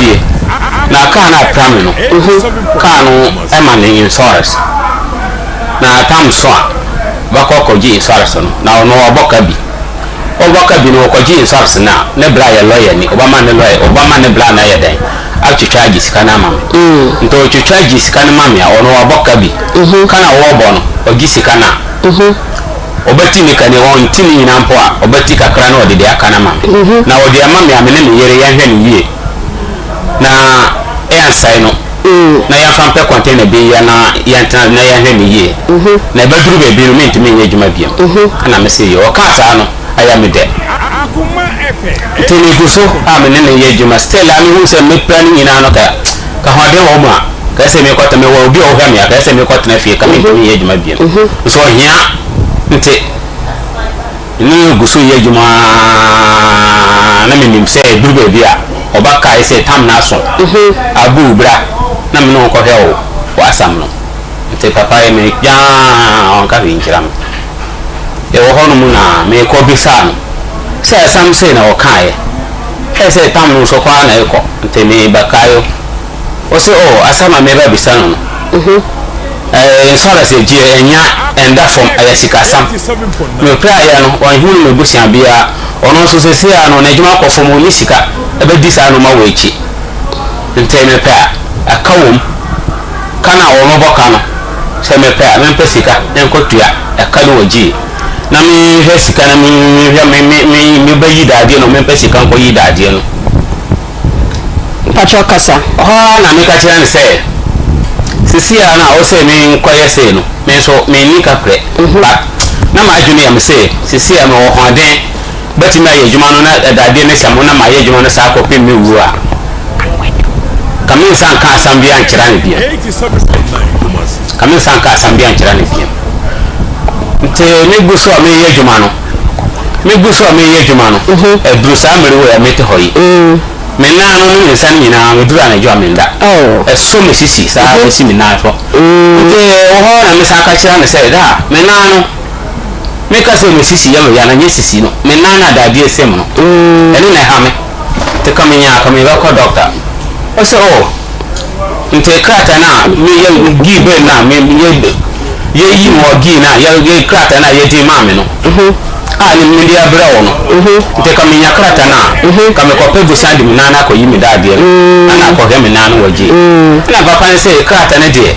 fie na kaa no apra me no, kaa no ma no insurance na tam so a bɛkɔ akɔgye insurance no na ɔno ɔbɔ ka bi. Ɔbɔ ka bi no ɔkɔgye insurance no a ne bra yɛ lawyer ni ɔbɛma ne lawyer ɔbɛma ne bra no ayɛ dɛn atwitwa agye sika no ama me. Nti ɔtwitwa gye sika no ma me a ɔno wabɔ ka bi. Ka no a ɔrebɔ no ɔgye sika no a. Ɔbɛti ne ka ni, ɔnte ne nyinaa mpo a, ɔbɛti kakra na ɔde deɛ aka no ama me. Na ɔde ama me a, me ne me yere yɛnhwɛ no yie na yɛansae no, na yɛmfa mpɛ container bi nyɛ na yɛntena na yɛnhwɛ no yie. Na ɛbɛduru baabi no, mentumi nyɛ adwuma bio. Ɛna mese yie. Ɔkaa saa no, ɛyɛ me dɛ. Nti megu so a me ne no yɛ adwuma. Still a mehu sɛ mepira no nyinaa no, ka ka ahoɔden wɔ mu a, ka ɛsɛ mekɔtena, mewɔ obi a ɔhwɛ me a, ka ɛsɛ mekɔtena fie, ka mentumi nyɛ adwuma bio. Nso ɔhia nti, me ne no gu so yɛ adwuma ara na menim sɛ ɛduru baabi a, ɔbɛkae sɛ tam no aso, Abu bra na me ne wo nkɔhwɛ wo w'asɛm no. Nti papa yi me gyaa ɔnka hwee nkyerɛ me. Yɛwɔ hɔnom na mekɔ bisaa no sɛ asɛm sei na ɔkaeɛ. Ɛyɛ sɛ tam no nso kɔ ara na ɛkɔ nti mebɛkae o. Ɔse oh asɛm a meba bisa no no ɛɛ insurance gyeɛ ɛnya ɛnda fam ɛyɛ sikasɛm. Mepiraeɛ no ɔnhunu m'abusua biara ɔno nso seesei ara no n'adwuma kɔ fam ɔnni sika ɛbɛdi saa nnoɔma wɔ akyi nti mepɛ a ɛka wɔ mu ka no a wɔbɛbɔ ka no sɛ mepɛ a mempɛ sika nkɔtua ɛka no wɔ gyee na menhwɛ sika na menhwɛ me me me mebɛyi dadeɛ no mempɛ sika nkɔyi dadeɛ no. Mpakyɛw kasa. Ɔhɔ ara na meka kyerɛ no sɛ, Sesei ara no a ɔsɛ menkɔyɛ sei no, me nso menni kaprɛ. But na m'adwene yɛ me sɛ sesei a mewɔ hoɔden bɛtumi ayɛ adwuma no na dadeɛ no hyɛ me ho na mayɛ adwuma no saa kɔpem me wuo a, ka mensa nka asɛm biara nkyerɛ no bio. Ka mensa nka asɛm biara nkyerɛ no bio. Nti megu so a meyɛ adwuma no, megu so a meyɛ adwuma no, ɛduru saa mmere wei a mete hɔ yi, me nan no ne me nsa no nyinaa, meduru anadwo a menda. Ɛsɔ me sisi saa bɛsi me nan so. Nti wɔ hɔ na mesan ka kyerɛ no sɛ, da, me nan no, meka sɛ me sisi yɛ me ya na nyɛ sisi no, me nan no a dadeɛ sɛm no, ɛno na ɛha me. Nti ka menya a, ka mebɛkɔ dɔkta. Ɔsɛ oh. Nti krataa no a meyɛ gii bɛn no a meyɛ yɛyi mu wɔ gii no a yɛ krataa no a yɛde maa me no a ne mede abrɛ wo no nti ka menya krataa no a ka mekɔpɛ bosia de me nan no akɔyi me dadeɛ no ana akɔhwɛ me nan no wɔ gii ɛna papa no sɛ krataa no deɛ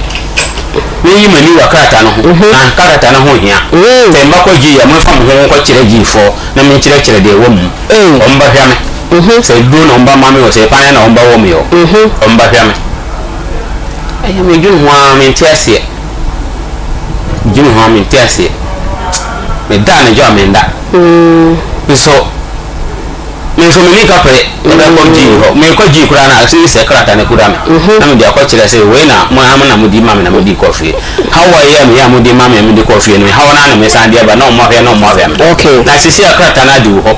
menyi m'ani wɔ krataa no ho na krataa no ho hia sɛ mbakɔ gii a momfa mo ho nkɔkyerɛ giifoɔ na menkyerɛkyerɛ deɛ ɛwɔ mu wɔmbɛhwɛ me Sɛ aduro na wɔba ma me o, sɛ paneɛ na wɔba wɔ me o, wɔba hwɛ me. Ɛyɛ me dwene ho ara mente aseɛ. Dwene ho ara mente aseɛ. Meda anadwo a menda. Nso me nso menni kaprɛ ɛbɛkɔ gyii hɔ. Mekɔ gyii koraa na ɛsɛ sɛ krataa no kura me. Na mede akɔkyerɛ sɛ wei na mo ara na mode ma me na mode kɔ fie. Haw a ɛyɛ me a mode ma me a mede kɔ fie no, haw no ara na mesan de aba na wɔn ahwɛ na wɔn ahwɛ me. Na seesei a krataa no ade wɔ hɔ.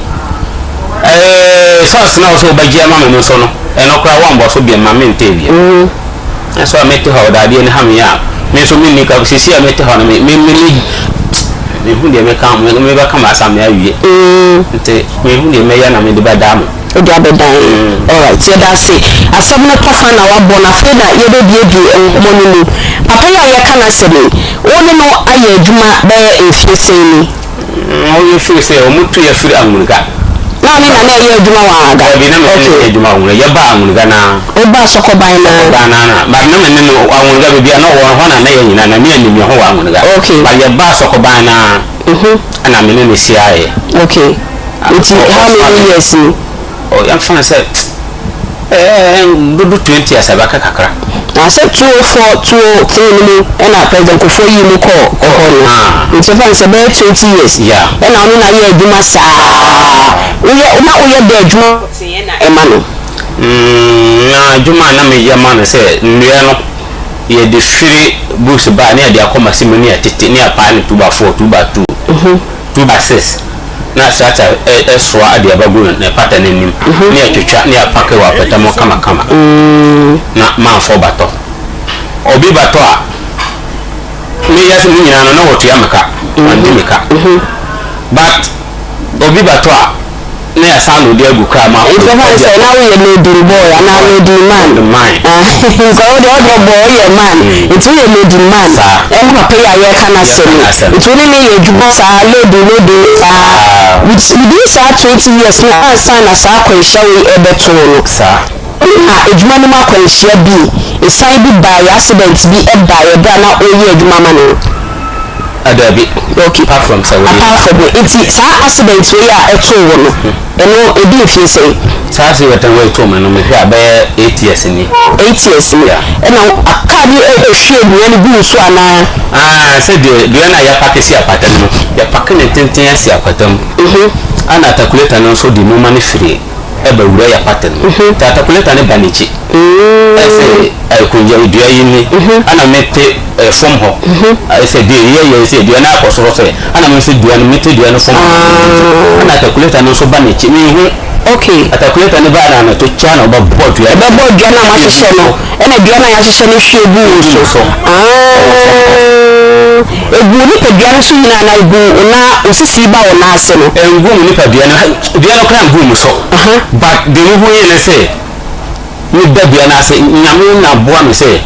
Eeii socks na ɔsɛ wobɛgye ama me no nso no ɛno koraa woambɔ so biom ma mentee biom. Nso a mete hɔ ɔda adeɛ no ha me a me nso menni ka seesei a mete hɔ no me me me mehu deɛ meka mebɛka m'asɛm me awie nti mehu deɛ mɛyɛ na mede bɛda mo. Wode abɛdan yɛn. Alright, yɛda ase. Asɛm no tɔfa na wabɔ no, afei na yɛbɛbuebue nkɔmmɔ no mu. Papa yi a yɛreka n'asɛm yi, wo ne no ayɛ adwuma bɛyɛ mfeɛ sɛn ni? Wɔn firi sɛ wɔn tu yɛ firi Anwuniga. Na ɔne Nana ɛyɛ adwuma wɔ Anwuniga? Dabi na me ne no yɛ adwuma wɔ Anwuniga. Yɛ baa Anwuniga naa. Wo baa Sɔkɔban naa? Sɔkɔban naa na. But na me ne no Anwuniga baabi a na ɔwɔ no hɔ na na yɛ nyinaa na me anim yɛ ho wɔ Anwuniga. Okay. But yɛ baa Sɔkɔban naa. Mhm. Ɛna me ne no hyiaeɛ. Okay. Nti how many years ni? Oh, yɛmfa no sɛ ɛɛ dodo 20 years abɛka kakra. Na sɛ 204, 203 no mu ɛna President Kufuor yii mu kɔɔ hɔ no. Ah. Nti yɛmfa no sɛ bɛyɛ 20 years. Yeah. Ɛna ɔne no ayɛ adwuma saa. Woyɛ na woyɛ dɛ adwuma pɔtee na ɛma no? Mm, na adwuma a na meyɛ ma no sɛ nnua no yɛde firi bush ba ne yɛde akɔ machine mu ne yɛtete ne yɛpae no 2 by 4, 2 by 2, 2 by 6. na tractor soa de aba gu ne pata no anim ne atwitwa ne apake wɔ apata mu kamakama na manfɔ batɔ. Obi batɔ a, meyɛ sɛ ne nyinaa no na wɔtua me ka, wɔndi me ka. But obi batɔ a, Na yɛasan loodi agu kaa mu akɔ. Nti bɛfa no sɛ na woyɛ loading boy anaa loading man. Man. Nka wo deɛ ɔdɔ bɔ woyɛ man. Nti woyɛ loading man. Saa. Ɛne papa yi a yɛreka n'asɛm Yɛreka yi. n'asɛm. Nti wo ne no yɛ adwuma saa loading loading saa. Within saa 20 years no ansa na saa akwanhyia wei ɛbɛto wo no. Saa. Na adwuma no mu akwanhyia bi, esan bi baeɛ, accident bi baeɛ berɛ a na ɔreyɛ adwuma ma no no. Dabi. Okay. Apart from sɛ wɔyɛ. Apart from no, nti saa accident wei a ɛtoo wo no, ɛno ɛdi mfie sɛn? Saa accident wei too me no, mehwɛ a bɛyɛ 8 years ni. 8 years ni. Yeah. Ɛna kaa bi ɛhwie nnua no gu wo so anaa? Ah, sɛ deɛ dua no a yɛapark si apata no mu, yɛpark ne tenten asi apata mu. Ana articulator no nso de nneɛma no firi ɛba wura yɛ apata no mu. Nti articulator no ba n'akyi. Ɛsɛ akonnwa dua yi ni. Ana mete fam hɔ. Ɛsɛ deɛ yɛ yɛ sɛ dua no akɔ soro sɛ ana me nso dua no mete dua no fam hɔ. Ana articulator no nso ba n'akyi. Mehu articulator no ba na na to kyia na ɔbɛbɔ dua no. Ɛbɛbɔ dua no a mahyehyɛ no, ɛna dua no a yɛahyehyɛ no hwie gu wo so. So. Ah, egu nipadua no so nyinaa na egu wo na osisi ba wo nan ase no? Ngu mu nipadua no, dua no koraa ngu mu so. But deɛ mehu yɛ ne sɛ meda dua no ase, Nyame na boa me sɛ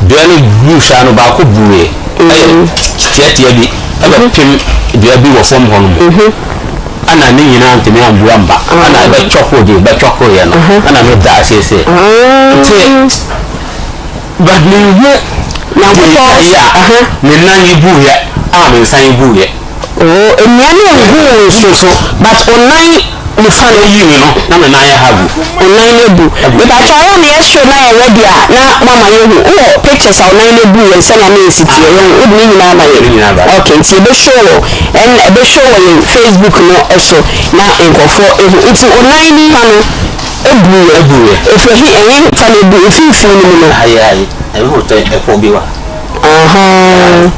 dua no bu saa no, baako buiɛ, ɛyɛ tiatia bi ɛbɛpem dua bi wɔ fam hɔ no mu, ana ne nyinaa ntumi ambua mba, ana ɛbɛtwɔko deɛ ɛbɛtwɔkoeɛ no, ana meda aseɛ sɛ nti, but mehu Nyankopɔn deɛ a me nan yi buiɛ a me nsa yi buiɛ. Oh, nnua no ngu wo so, but wo nan nifa no. Yi mi no na me nan yɛ ha bu. Wo nan no abu. Mepakyɛ, ayɛ a meyɛ sure na yɛ ready a na mama yɛhu wowɔ pictures a wo nan no abu yɛn sɛnea na ɛsi teɛ, yɛhu wode ne nyinaa ma Ne nyinaa ba. yɛn. Okay, nti yɛbɛshow wɔ ɛn ɛbɛshow wɔ yɛn Facebook no so na nkurɔfoɔ ehu. Nti wo nan nifa no ebu yɛ? Ebu yɛ. Efiri he ɛhe fa na ebu, mfimfini no mu no? Ayi ayi, ɛbi ho tɛ ɛpɔ bi wa. Aha,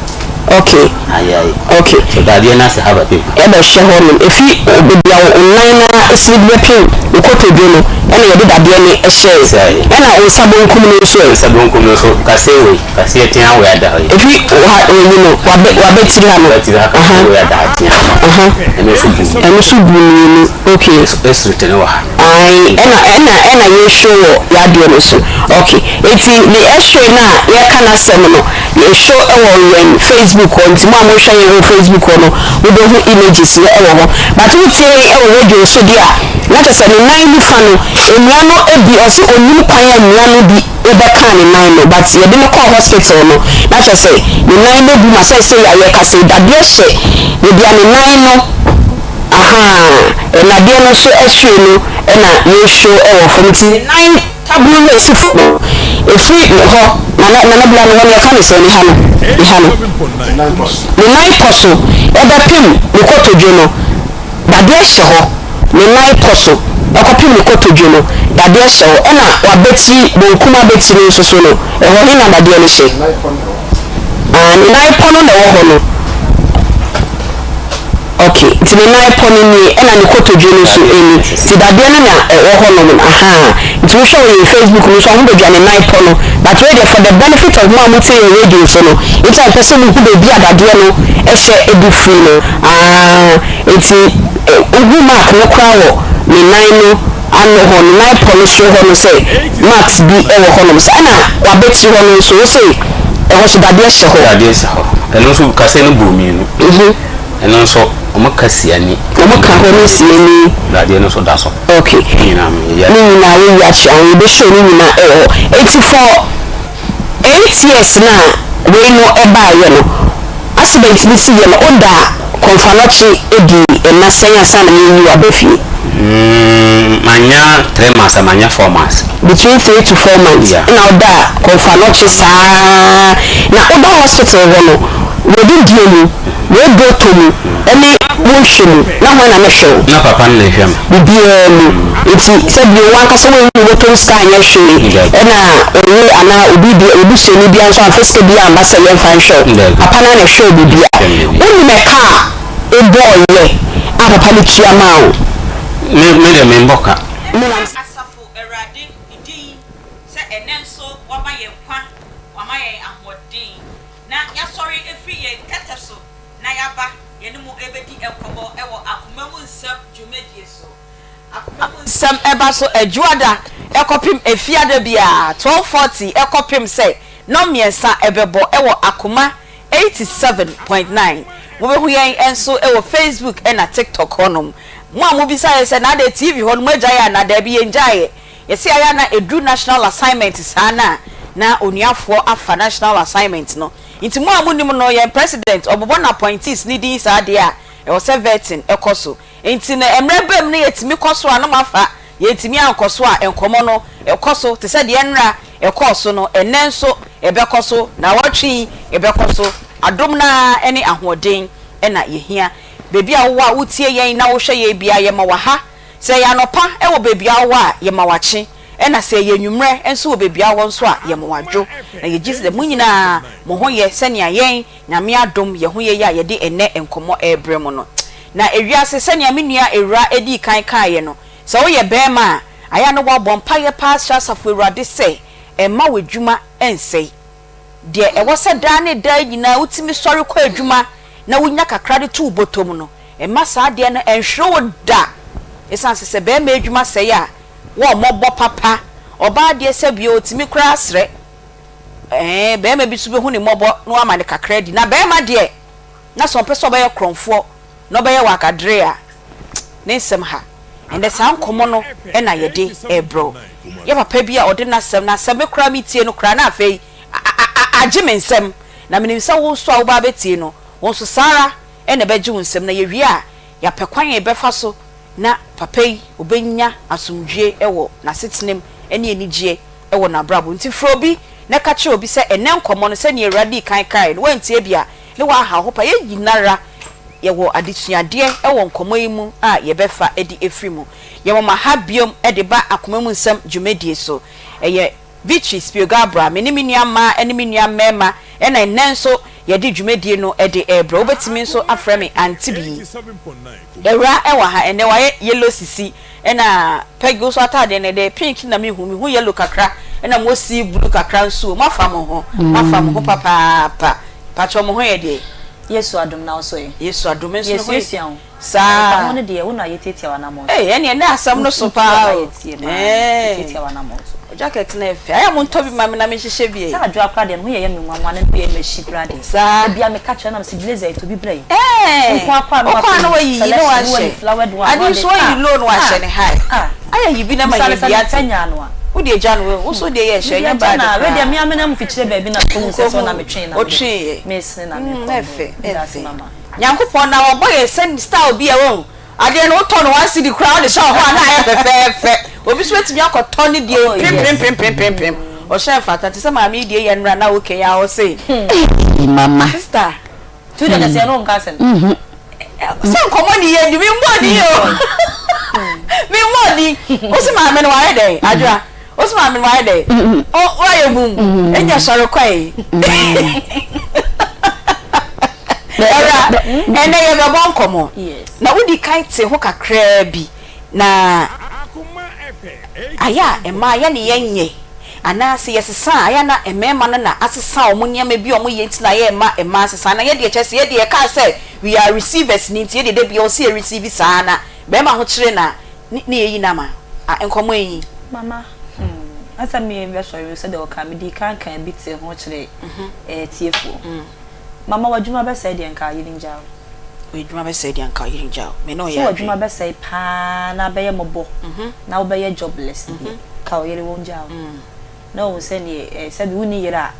okay. Ayi ayi. Okay. So dadeɛ no ase ha ba pem. Ɛbɛhyɛ hɔ nom, efi baabi a wo nan na esi de bɛpem wo kotodwe no, ɛna yɛde dadeɛ no hyɛɛ. Sɛɛ. Ɛna wo nsa bonkum no nso ɛ? Nsa bonkum no nso, kaseɛ wei, kaseɛ tea wei ada hɔ yi. Efi ha oyi no, wabɛ wabɛtiri ha no. Wabɛtiri ha, kaseɛ wei ada ha tea. Ɛno nso bu. Ɛno nso bu mmienu, okay. Esiri tene wɔ ha. Ayi, ɛna yɛhwɛ wɔ yadeɛ no so. Okay, eti ne x-ray no a yɛka n'asɛm no, yɛhwɛ wɔ yɛn Facebook hɔ, nti mo a mohwɛ yɛn wɔ Facebook hɔ no, wobɛhu images no wɔ hɔ. But wotie yɛn wɔ radio so deɛ a, na kyerɛ sɛ ne nan nifa no, nnua no bi, ɔse onim kwan a nnua no bi bɛkaa ne nan no, but yɛde no kɔɔ hospital no, na kyerɛ sɛ ne nan no bu ma sɛ sɛ yɛ a yɛka sɛ dadeɛ hyɛ baabi a ne nan no, aha, nnadeɛ no nso x-ray no ɛna yɛhwɛ wɔ fam. Nti ne nan taburo no a ɛsi fam no, ɛfiri ne hɔ nana nana bla no hɔ no, yɛka ne sɛ ne ha no, ne ha no, ne nan pɔ so ɛbɛpem ne kotodwe no, dadeɛ hyɛ hɔ. Ne nan pɔ so ɛkɔpem ne kotodwe no, dadeɛ hyɛ hɔ. Ɛna wabɛtiri, bonkum abɛtiri nso so no, ɛhɔ he na dadeɛ no hyɛ? Ah, ne nan pɔ no na ɛwɔ hɔ no. Okay, nti ne nan pɔ no nie, ɛna ne kotodwe no nso nie, nti dadeɛ no na ɛwɔ hɔ nom no. Aha, nti wohwɛ wɔ yɛn Facebook no nso a, wobɛdwa ne nan pɔ no, but wei deɛ, for the benefit of mo a motie yɛn radio so no, nti a mpɛ sɛ mohu baabi a dadeɛ no ɛhyɛ ɛdu firi no. Ah, nti wohu mark no koraa wɔ ne nan no ano hɔ, ne nan pɔ no soro hɔ no, sɛ marks bi ɛwɔ hɔ nom sɛ, ɛna wabɛtiri hɔ no nso, wo se ɛhɔ so dadeɛ hyɛ hɔ? Dadeɛ hyɛ hɔ. Ɛno nso kaseɛ no bu mmienu. Ɛno nso ɔmo ka si ani. Ɔmo ka hɔ no si ani. Dadeɛ no nso da so. Okay. Ne nyinaa yɛ. Ne nyinaa woyi akyerɛ ahɔ, yɛbɛhyɛ ne nyinaa ɛwɔ hɔ. Eti for 8 years na wei no ɛbaayɛ no, accident bi si yɛ no, ɔda Komfo Anokye edi nna sɛn ansa na yɛyi waba fie? Manya 3 months, manya 4 months. Between 3 to 4 months. Yeah. Ɛna ɔda Komfo Anokye saa na ɔda hospital hɔ no, wɔde die mu, wɔduro tɔ mu, ɛne wɔnhwɛ mu na hɔn na mehwɛ wo? Na papa no na ɛhwɛ me. Biribiara mu. Nti sɛdeɛ wankasa wɔnyi wɔtɔn sika anyɛ hwee, Dabi. ɛna ɔyere anaa obi bi obusuani biara nso amfa sika bi amba sɛ yɛmfa nhwɛ wo? Dabi. Papa no na ɛhwɛ wo biribiara. Hwɛ me biribiara. Wonim ɛka a wobɔɔyɛ a papa no tua maa wo? Me deɛ, membɔ ka. Menam Asafo Awurade ne din sɛ ɛnnɛ nso wama yɛn nkwa, wama yɛn ahoɔden na yɛasɔre afiri yɛn kɛtɛ so na yɛaba. yɛne mo rebɛdi nkɔmmɔ wɔ Akoma Mu Nsɛm dwumadie so. Akoma Mu Nsɛm ɛba so Adwuada kɔpem Efiada biara, 12:40 kɔpem sɛ nnɔnmiɛnsa ɛbɛbɔ wɔ Akoma 87.9. Mobɛhu yɛn nso wɔ Facebook na TikTok hɔnom. Mo a mobisa yɛn sɛ na adɛn TV hɔ no moagyae anaa? Daabi yɛngyaeɛ. Yɛse ayɛ a na ɛduru national assignment saa no a na onuafoɔ afa national assignment no. Nti mo a monim no yɛn president ɔbobɔ n'appointees no din saa deɛ a ɛwɔ sɛ vetting kɔ so. Nti no mmerɛ bam no yɛtumi kɔ so a na moafa, yɛntumi ankɔ so a nkɔmmɔ no kɔ so te sɛ deɛ nnora ɛkɔɔ so no ɛnnɛ nso ɛbɛkɔ so, naawɔtwe yi ɛbɛkɔ so. Adom no ara ne ahoɔden na yɛhia. Baabi a wowɔ a wotie yɛn na wohwɛ yɛn biara yɛma wo aha. Sɛ ɛyɛ anɔpa wɔ baabi a wowɔ a, yɛma wo akye, ɛna sɛ ɛyɛ anwummerɛ nso wɔ baabi a wowɔ nso a, yɛma wo adwo. Na yɛgye di sɛ mo nyinaa mo ho yɛ sɛnea yɛn, Nyame adom, yɛn ho yɛ yi a yɛde ɛnnɛ nkɔmmɔ rebrɛ mo no. Na ewiase, sɛnea me nua Awuraa dii kan kaeɛ no, sɛ woyɛ barima a, ayɛ a na woabɔ mpaeɛ paa srɛ Asafo Awurade sɛ mma w'adwuma nnsɛe. Deɛ ɛwɔ sɛ daa ne daa nyinaa wotumi sɔre kɔ adwuma na wonya kakra de to wo bɔtɔm no, mma saa adeɛ no nhwere wo da. Ɛsiane sɛ sɛ barima adwuma sɛe a, wɔmmɔbɔ papa. Ɔbaa deɛ sɛbio ɔtumi koraa srɛ. Ɛɛ, barima bi nso bɛhu ne mmɔbɔ na wama no kakra adi. Na barima deɛ, na sɛ ɔpɛ sɛ ɔbɛyɛ korɔmfoɔ na ɔbɛyɛ wakadere a, ne nsɛm ha. Ɛnnɛ saa nkɔmmɔ no na yɛde rebrɛ wo. Yɛ papa bi a ɔde n'asɛm, na sɛ me koraa metie no koraa na afei agye me nsam. Na menim sɛ wo nso a woba abɛtie no, wo nso saa ara na ɛbɛgye wo nsam. Na yɛwie a, yɛapɛ kwan a yɛbɛfa so na papa yi ɔbɛnya asomdwoeɛ wɔ n'asetenam ne anigyeɛ wɔ n'abrabɔ. Nti frɛ obi na ka kyerɛ obi sɛ ɛnnɛ nkɔmmɔ no sɛdeɛ Awurade dii kan kaeɛ no woantie bi a ne woahaw ho pa. Yɛn nyinara yɛwɔ adesuadeɛ wɔ nkɔmmɔ yi mu a yɛbɛfa de afiri mu. Yɛwɔ ma ha biom de ba Akoma Mu Nsɛm dwumadie so. Ɛyɛ Beatrice Piogabra, me ne me nua mmaa ne me nua mmarima na ɛnnɛ nso yɛde dwumadie no de rebrɛ wo. Wobɛtumi nso afrɛ me Auntie Bii. Awuraa wɔ ha ɛnnɛ wayɛ yellow sisi ɛna Peggy wo nso ataadeɛ no ɛdɛ pink na mehu, mehu yellow kakra ɛna mo sea blue kakra nso o, moafa mo ho, moafa mo ho papaapa. Pakyɛw mo ho yɛ deɛ? Yesu adom na wo so ɛ? Yesu adom me nso me ho yɛ. Yɛsuasua wo. Saa. Ɛmfa ho no deɛ, wo na yɛtiatia w'anammɔn so. Ei, ɛnneɛ na asɛm no so paa o. Wotu aba yɛtie maa yɛtiatia w'anammɔn so. Wo jacket no yɛ fɛ. Ayɛ a montɔ bi ma me na menhyehyɛ bi ei. Sɛ adwoa koraa deɛ, ne ho yɛ yɛ me nwanwa na ne ho yɛ me hye koraa deɛ. Saa. Da biara meka kyerɛ no na mese blazer yi tɔ bi brɛ yɛn. Ɛɛ. Wo nko ara kɔ a na Wokɔ a na woakɔyi woayiyi na selection, na woahyɛ. woayi flowered one, Ade na nso wode woayi ah low na woahyɛ ah no high. ah. Ayɛ yi bi na ma Bisa no yɛn sɛ bi ne ate. nsa nyaa no a. Wo deɛ gya no, wo nso wo deɛ yɛ hyɛ, Me ɛnyɛ deɛ gya bad no a, wei deɛ koraa. me ara menam mfikyire baabi na mekɔhu sɛ sɛ ɔna metwee na mede Wotweeɛ. mesene na Mm, mekɔ. ɛfɛ, Meda ase ɛfɛ. mama. Nyankopɔn na wabɔ yɛn sɛ style bi a wahu adeɛ no wotɔ no one cedi koraa wode hyɛ wo ho a na ayɛ fɛfɛɛfɛ obi nso bɛtumi akɔtɔ ne deɛ Oh, yes. pempremprempremprem ɔhyɛ mfata te sɛ maame yi deɛ yɛ nnora na okay a ɔse Hey, mama. sister Tu deɛ kɛseɛ no nka asɛm. sɛ nkɔmmɔ ne yɛ di memmɔ din o memmɔ din wo se maame no wayɛ dɛn adwera wo se maame no wayɛ dɛn wayɛ mum ɛnya sɔre kɔe ɛwura ɛnɛ yɛbɛbɔ nkɔmmɔ na wodi kan te ho kakraa bi na ayɛ a mmaa yɛne yɛnyɛ anaasɛ yɛsesa a ayɛ na mmarima no na asesa wɔn nneɛma bi a wɔyɛ nti na yɛ mma mmaa sesa na yɛdeɛ kyerɛ sɛ yɛdeɛ yɛkaa sɛ we are receivers ni nti yɛdeɛ da bi ɔsɛ yɛ receive saa na bɛrima ho kyerɛ na ne ne yɛyi nama a nkɔmmɔ yi. Mama, hmm, ansa me bɛsɔre sɛdeɛ wɔka medii kan kaa bi tee ho kyerɛ eh, tiefoɔ. Mama w'adwuma bɛsɛe deɛ nka yere ngyaa wo. W'adwuma bɛsɛe deɛ nka yere ngyaa wo. Me ne Sɛ ɔyɛ w'adwuma adwene. bɛsɛe paa na abɛyɛ mmɔbɔ na wobɛyɛ jobless deɛ ka wo yere wɔngyaa wo. Na wahu sɛ neɛ eh, sɛbi wonni yere a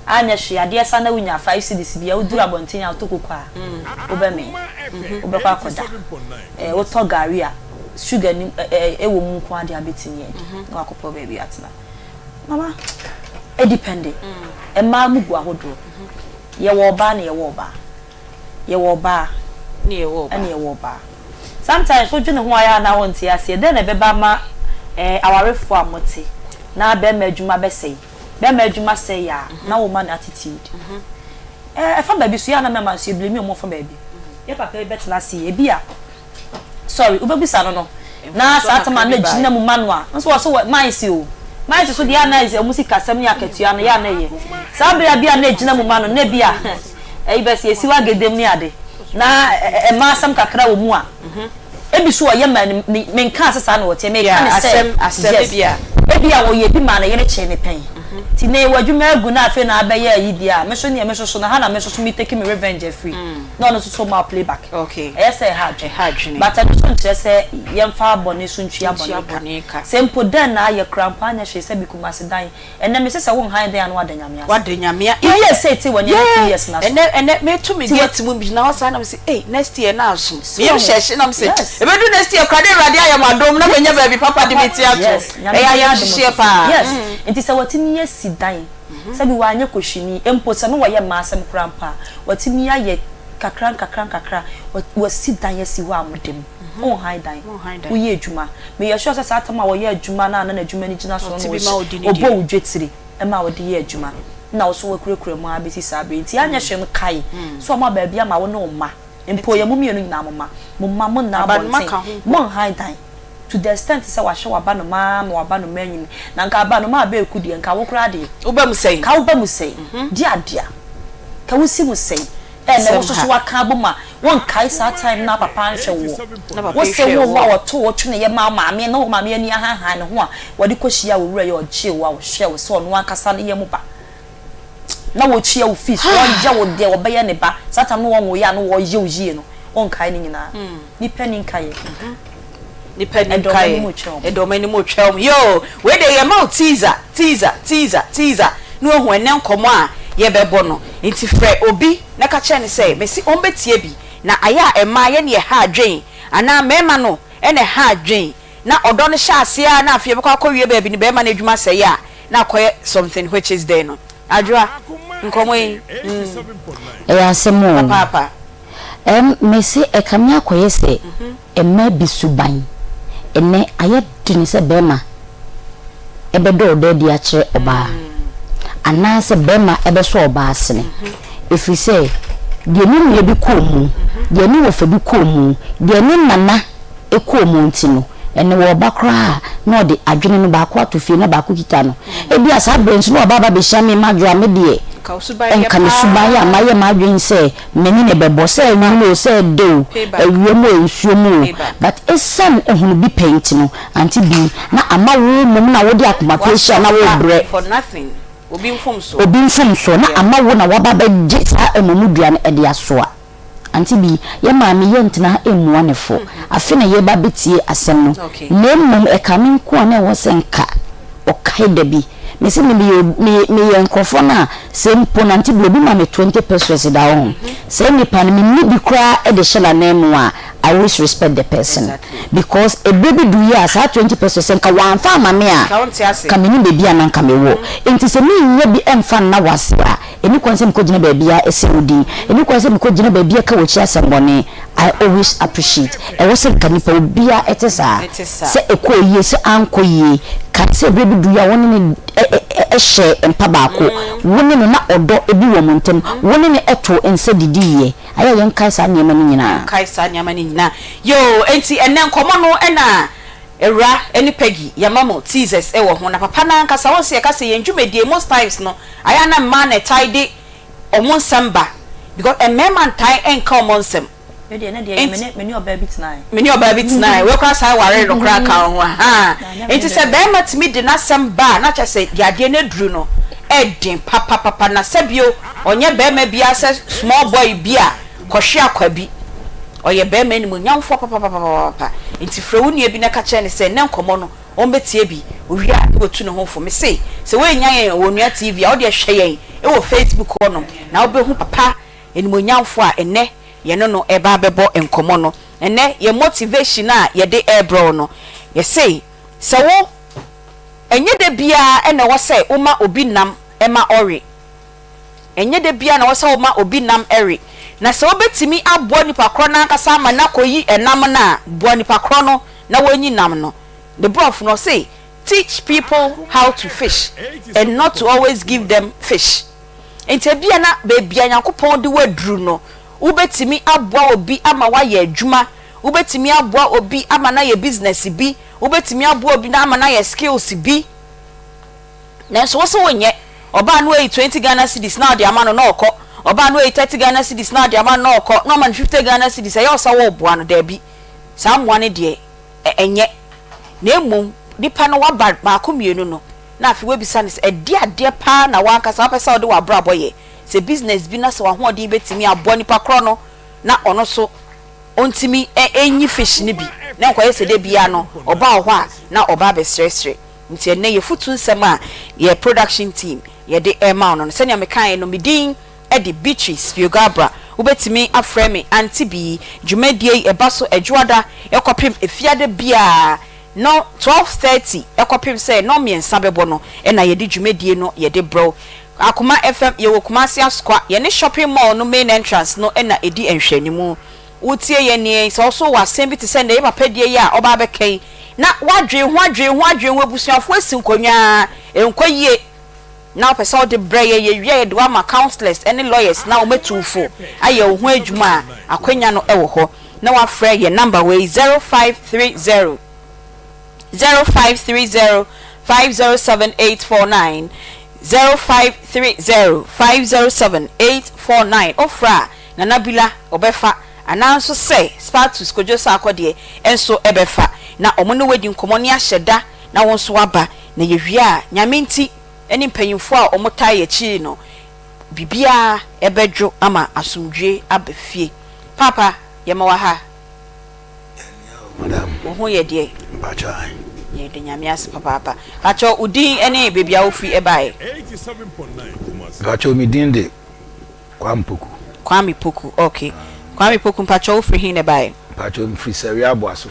anyɛ hwee adeɛ sa na wonya 5 cedis bi a woduru abɔnten a wotɔ koko a wobɛmee, wobɛkɔ akɔda. Eh, wotɔ gari a sugar nim eh, eh, ɛwɔ mu nko ara deɛ abɛtumi adi na wakɔpɛ baabi atena. Mama, ɛdepende. Mmaa mu gu ahodoɔ. Yɛwɔ ɔbaa na yɛwɔ ɔbaa. Yɛwɔ ɔbaa Ne yɛwɔ ɛna ɔbaa. yɛwɔ ɔbaa. Sometimes wodwene ho ayɛ a na wonte aseɛ. Dɛn na ɛbɛba ma eh, awarefoɔ a mote na bɛrima adwuma bɛsɛe. Bɛrima adwuma sɛe a na woma no attitude. Eh, ɛfa baabi so yɛ a na mmarima nso yɛblame wɔn fa baabi. Yɛ papa yi bɛtena ase yi, ebi a sorry wobɛbisa no no na Mfomsoɔ saa kakra tam a bi na baeɛ. gyina mu ma no a nso wɔ so wɔ mines o mines so deɛ a na wɔn sikasɛm ne akatua no yɛ a na ɛyɛ saa bere a bi a na gyina mu ma no na bi a ɛyi bɛsi esi wɔ agedem ne ade. Na mmaa asɛm kakra wɔ mu a, ebi so ɔyɛ maa ne, me, menkaa sɛ saa na ɔteɛ, meka ne sɛ, yes, ebia ɔyɛ bi maa ne yere kyee ne pɛn. Nti nnɛ yɛwɔ adwuma agu na afei na abɛyɛ ayi deɛ a, me nso neɛ me nso so no, ha na me nso so me take me revenge afiri. Na ɔno nso so ma play back. Ɛyɛ sɛ ɛha adwene. But ɛno nso nkyerɛ sɛ yɛmfa bɔne so ntua bɔne ka. Sɛ mpo dɛn na ayɛ koraa mpo anyɛ hwee sɛ bi Kumasi dan. Ɛnɛ mese sɛ wo nhan dɛn a na wada Nyame ase. Wada Nyame a. Two years sei te w'ani ɛnɛ 2 years na so. Ɛnɛ ɛnɛ meto me gate mu gyina hɔ saa na mese ei next year na aso. Me yam hyɛ hye na mese ɛbɛdu next year koraa na Awurade ayɛ mo adom na manya baabi papa de me ti ato. Ɛyɛ ayamhyehyeɛ paa. Yes nti sɛ watumi asi dan sɛbi wanyɛ kohwini mpo sɛ no wɔyɛ mmaa asɛm koraa mpo a watumi ayɛ kakra nkakra nkakra wasi dan asi hɔ a mode mu. Wonhan dan. Woyɛ adwuma. Meyɛ sure sɛ saa tam a wɔyɛ adwuma no a na n'adwuma no gyina so no na ɔbɔ wo dwetire ma wode yɛ adwuma na wo nso woakurakura mu ara bɛsi saa berɛ yi. Nti anyɛ hwee no kae sɛ wɔma baabi ama wo ne wo mma. Mpo yɛn mo mmienu nyinaa mo mma. Mo mma monna abɔnten. Monhan dan. To the extent sɛ wahwɛ w'abanoma ara ma w'abanoma anyini. Na nka abanoma a bɛɛku deɛ nka wo koraa deɛ. Woba mu sɛn? Nka woba mu sɛn? Deadea. Nka wosi mu sɛn? Ɛɛ na wo soso waka abom a wonkae saa time no a papa anhwɛ woɔ. Wo se wo mma wɔto wo tweneɛ ma wo maame na wo maame ani ahanhan ne ho a wɔde kɔhyiaa wo wura yi a ɔgyee wo a ɔhwɛɛ wo sɛ ɔno ankasa ne yam ba na wɔtua wo fees wɔyɛ wo deɛ wɔbɛyɛ ne ba saa time no wɔnwoeɛ a na wɔyɛ wo yie no wonkae ne nyinaa. Nipa ni nkaeɛ. Nipa ni nkaeɛ. Ɛdɔm anim retwɛn wɔn. Yoo, wei deɛ yɛma wo teaser, teaser, teaser, teaser na wahu ɛnnɛ nkɔmmɔ a yɛbɛbɔ no. Nti frɛ obi na ka kyerɛ no sɛ mese ɔmbɛtie bi. Na ayɛ a mmaa yɛne ɛha adwen anaa mmarima no na ɛha adwen na ɔdɔ no hyɛ aseɛ ara na afei yɛbɛkɔ akɔwie baabi no barima no adwuma sɛe a na akɔyɛ something which is there no. Adwoa, nkɔmmɔ yi, mm. Ɛyɛ asɛm oo. Papaapa. Ɛm, mese ɛkame akɔyɛ sɛ mmaa bi suban ɛnnɛ ayɛ den sɛ barima bɛdɔ ɔdɔ adi akyerɛ ɔbaa anaasɛ barima bɛsɔ ɔbaa asene ɛfiri sɛ deɛ ne nua bi kɔɔ mu, deɛ ne wɔfa bi kɔɔ mu, deɛ ne nana kɔɔ mu nti no, ɛnnɛ wɔreba koraa a na ɔde adwene no baako ato fie na baako kita no. Ebia saa berɛ nso na waba aba abɛhyia me madwo a me deɛ nka me suban yɛ a mayɛ m'adwene sɛ Me ne no bɛbɔ, sɛ anwunu o, sɛ ɛdɛ o, awia mu o, nsuo mu o, but ɛsiane ahunu bi pɛ nti no, Auntie Bee, na ama wo mmom na wode akoma pa ahyia na worebrɛ obi mfomsoɔ, na ama wo na woaba abɛgye saa amumudua no de asoa. Auntie Bee, yɛn maame yɛntena ha mmua no fo, afe na yɛreba abɛtie asɛm no, na mmom ɛka me nko a na ɛwɔ sɛ nka ɔkae da bi. Mese me meyɛ meyɛ meyɛ nkurɔfoɔ no a sɛ mpo nante bi obi ma me 20 pesos da hɔ ho saa nipa no menni bi koraa de hyɛ n'anan mu a I always respect the person because ɛberɛ bi du yi a saa 20 pesos sɛ nka wamfa ama me a ka menim baabi a na nka mewɔ nti sɛ mennya bi mfa nna wase a ɛni kwan sɛ mekɔgyina baabi a ɛsɛ wo din ɛni kwan sɛ mekɔgyina baabi a ɛka w'akyi asɛmmɔne I always appreciate. Ɛwɔ sɛ nka nipa obiara ɛte saa. Sɛ ɛkɔɔ yie, sɛ ankɔ yie. Kae sɛ berɛ bi duiɛ a wo ne no hyɛɛ mpa baako. Wo ne no na ɔdɔ bi wɔ mo ntam. Wo ne no too nsa didiiɛ. Ayɛ a yɛnkae saa nneɛma no nyinaa. Yɛnkae saa nneɛma no nyinaa. Yoo, enti ɛnnɛ nkɔmmɔ no na Awura ne Peggy yɛama mo teasers wɔ ho. Na papa no ankasa, wohu sɛ yɛka sɛ yɛn dwumadie most times no, ayɛ a na mmaa na ɛtae de ɔmo nsɛm ba because mmarima ntae nka ɔmo nsɛm. Me deɛ ne deɛ me ne me ne ɔbaa bi tenae. Me ne ɔbaa bi tenae wei koraa san waree no koraa ka ho ahaa nti sɛ barima tumi de n'asɛm ba a na kyerɛ sɛ deɛ adeɛ no aduru no ɛden papapapa na sɛbio ɔnyɛ barima biara sɛ small boy bi a kɔhwe akwa bi ɔyɛ barima animuonyamfoɔ papapapapapa nti frɛ wo nua bi na ka kyerɛ no sɛ nnɛ nkɔmmɔ no Wɔbɛtie bi, owie a na watu ne ho fo. Mese, sɛ woannya yɛn wɔ Onua TV a, wodeɛ hwɛ yɛn wɔ Facebook hɔ nom na wobɛhu papa animuonyamfoɔ a ɛnnɛ yɛne no reba abɛbɔ nkɔmmɔ no. Ɛnnɛ yɛn motivation a yɛde rebrɛ wo no, yɛse sɛ wo, ɛnyɛ da biara na ɛwɔ sɛ woma obi nam ma ɔwe. Ɛnyɛ da biara na ɛwɔ sɛ woma obi nam we. Na sɛ wobɛtumi aboa nipa korɔ no ankasa ama no akɔyi nam no a, boa nipa korɔ no na wanyi nam no. Ne borɔfo no, ɔse, Teach people how to fish and not to always give them fish. Nti ebia na baabi a Nyankopɔn de wo aduru no, wobɛtumi aboa obi ama wayɛ adwuma, wobɛtumi aboa obi ama no ayɛ business bi, wobɛtumi aboa obi ama no ayɛ skills bi. Nanso wo se wonyɛ. Ɔbaa no ayi 20 Ghana cedis na ɔde ama no na ɔkɔ. Ɔbaa no wayi 30 Ghana cedis na ɔde ama no na ɔkɔ na ɔma no 50 Ghana cedis, ɛyɛ wo sɛ woreboa no? Daabi, saa mmoa no deɛ ɛnyɛ. Na mmom nipa no waba baako mmienu no na afei woabisa no sɛ ɛdeɛ adeɛ paa na w'ankasa wopɛ sɛ wode w'abrabɔ yɛ? Sɛ business bi na sɛ w'ahoɔden bɛtumi aboa nipa korɔ no na ɔno nso ɔntumi nyi fish no bi na nkɔyɛ sɛ da biara no ɔba wɔ hɔ a na ɔba abɛsrɛsrɛ. Nti ɛnnɛ yɛfutu nsɛm a yɛ production team yɛde rema wo no no, sɛnea mekaeɛ no, me din de Beatrice Fiogabra. Wobɛtumi afrɛ me Auntie Bee. Dwumadie yi ɛba so Ɛdwoada kɔpem Efiada biara no 12:30 kɔpem sɛ nnɔnmiɛnsa bɛbɔ no na yɛde dwumadie no yɛde brɛ wo. Akoma FM, yɛwɔ Kumasi Asokwa, yɛne shopping mall no main entrance no na ɛdi nhwɛanimu. Wotie yɛn nne yi, sɛ wo nso wowɔ asɛm bi te sɛ nnɛ yɛ papa deɛ yi a ɔba abɛka yi, na woadwen ho adwen ho adwen ho, abusuafoɔ asi nkonnwa a ɛnkɔ yie, na wopɛ sɛ wode brɛ yɛn, yɛwie a yɛde wo ama counsellors ne lawyers na wɔatu wo fo ayɛ wo ho adwuma a, akwanya no wɔ hɔ. Na woafrɛ yɛn number wei, 0530 0530 507 849, 0530 507 849, wofrɛ a, Nana Bila ɔbɛfa anaa nso sɛ Spartus Kojo Sarkor deɛ nso bɛfa na ɔmo ne wo adi nkɔmmɔ ne ahyɛ da na wo nso waba na yɛwie a Nyame nti ne mpanyinfoɔ a ɔmo taa yɛakyiri no biribiara bɛdwo ama asomdwie aba fie. Paapa yɛma wo aha. Madam. Wo ho yɛ deɛ? Mpakyɛ ae. Yɛda Nyame ase papaapa. Pakyɛ wo din ne baabi a wofiri baeɛ? Mpakyɛ me din de Kwame Poku. Kwame Poku, ok. Kwame Poku, mpakyɛ wo firi he na ɛbaeɛ? Mpakyɛ me firi Sɛwea Aboaso.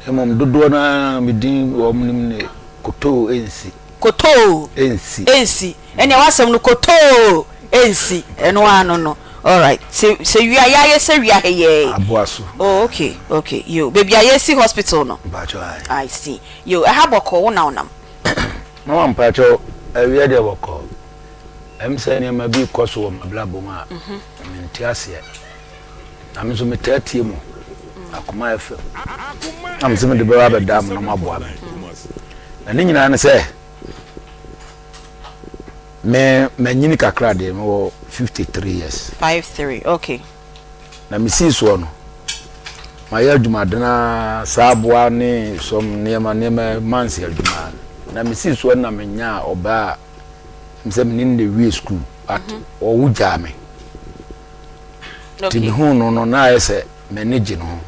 Mmom dodoɔ no ara me din wɔn nim ne Kotoo Ensi. Kotoo Ensi. Ensi. Ɛnneɛ w'asɛm no Kotoo Ensi, ɛno ara no no. Alright. Sɛ Sɛwia, yɛayɛ Sɛwia ha yi ara yi. Aboaso. Oh, ok, ok, yo. Baabi a yɛresi hospital no. Mpakyɛ ae. I see. Yo, ɛha bɔkɔɔ, wo na wonam? Mama mpakyɛ, awia deɛ bɔkɔɔ. Ɛm sɛ nneɛma bi rekɔ so wɔ m'abrabɔ mu a mente aseɛ. Na me nso metaa tie mo Akoma FM. Na me sɛ mede bɛba abɛda mo na moaboa me. Na ne nyinaa ne sɛ me manyini kakra deɛ mewɔ 53 years. 53 okay. Na mesii soɔ no mayɛ adwumaden ara saa aboa ne sɔm nneɛma nneɛma manse adwuma. Na mesii soɔ na menyaa ɔbaa a sɛ me ne no na ewie sukuu but ɔwo gyaa me nti mehuu no no na ayɛ sɛ m'ani gye no ho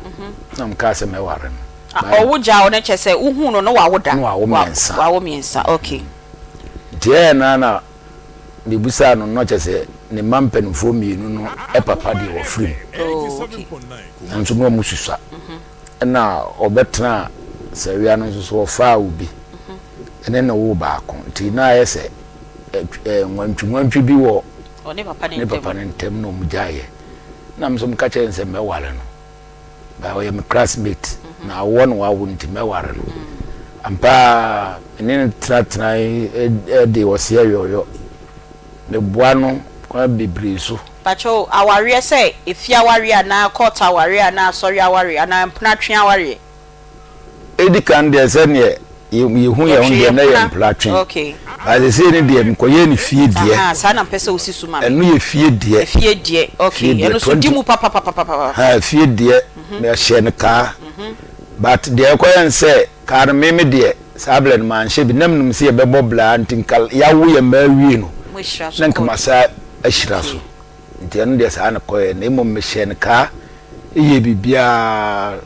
na mekaa sɛ mɛware no. Ɔwo gyaa wo no kyerɛ sɛ wohuu no no wawo da? Na wawo mmiɛnsa. Wawo mmiɛnsa okay. Nti ɛyɛ na na mebusaa no no kyerɛ sɛ ne mma mpanimfoɔ mmienu no papa deɛ wɔfiri mu. Oh okay. Nanso na wɔn susua. Ɛna ɔbɛtenaa Sawia no nso so ɔfaa obi ne no woo baako nti na ayɛ sɛ nwantwi nwantwi bi wɔ ne papa ne ntam na wɔn gyaeɛ na nso meka kyerɛ no sɛ mɛware no ba ɔyɛ me classmate na awoɔ na wawo nti mɛware no ampa ne no tenatena de ɔseɛ yɔyɔ meboa no kwan bebree so. Pakyɛw, awareɛ sɛ efie awareɛ anaa court awareɛ anaa asɔre awareɛ anaa mpena twe awareɛ? Edi kan deɛ sɛdeɛ yɛhu yɛn ho deɛ na yɛ mpena twe. But seesei no deɛ mekɔyɛɛ no fie deɛ. Ahaa, saa na mpɛ sɛ wosi so ma me. Ɛno yɛ fie deɛ. Efie deɛ, okay. Ɛno nso di mu papapapapapa. Haa, fie deɛ, mehyɛɛ no kaa. But deɛ ɛkɔyɛ ne sɛ, kaa no me me deɛ, saa berɛ no manhyɛ bi. Na menim sɛ yɛbɛbɔ bra nti nka yɛawo yɛn mma awie no, na nka masan ahyira so. Nti ɛno deɛ saa na ɛkɔeɛ. Na mmom mehyɛɛ no kaa, yɛɛ biribiara.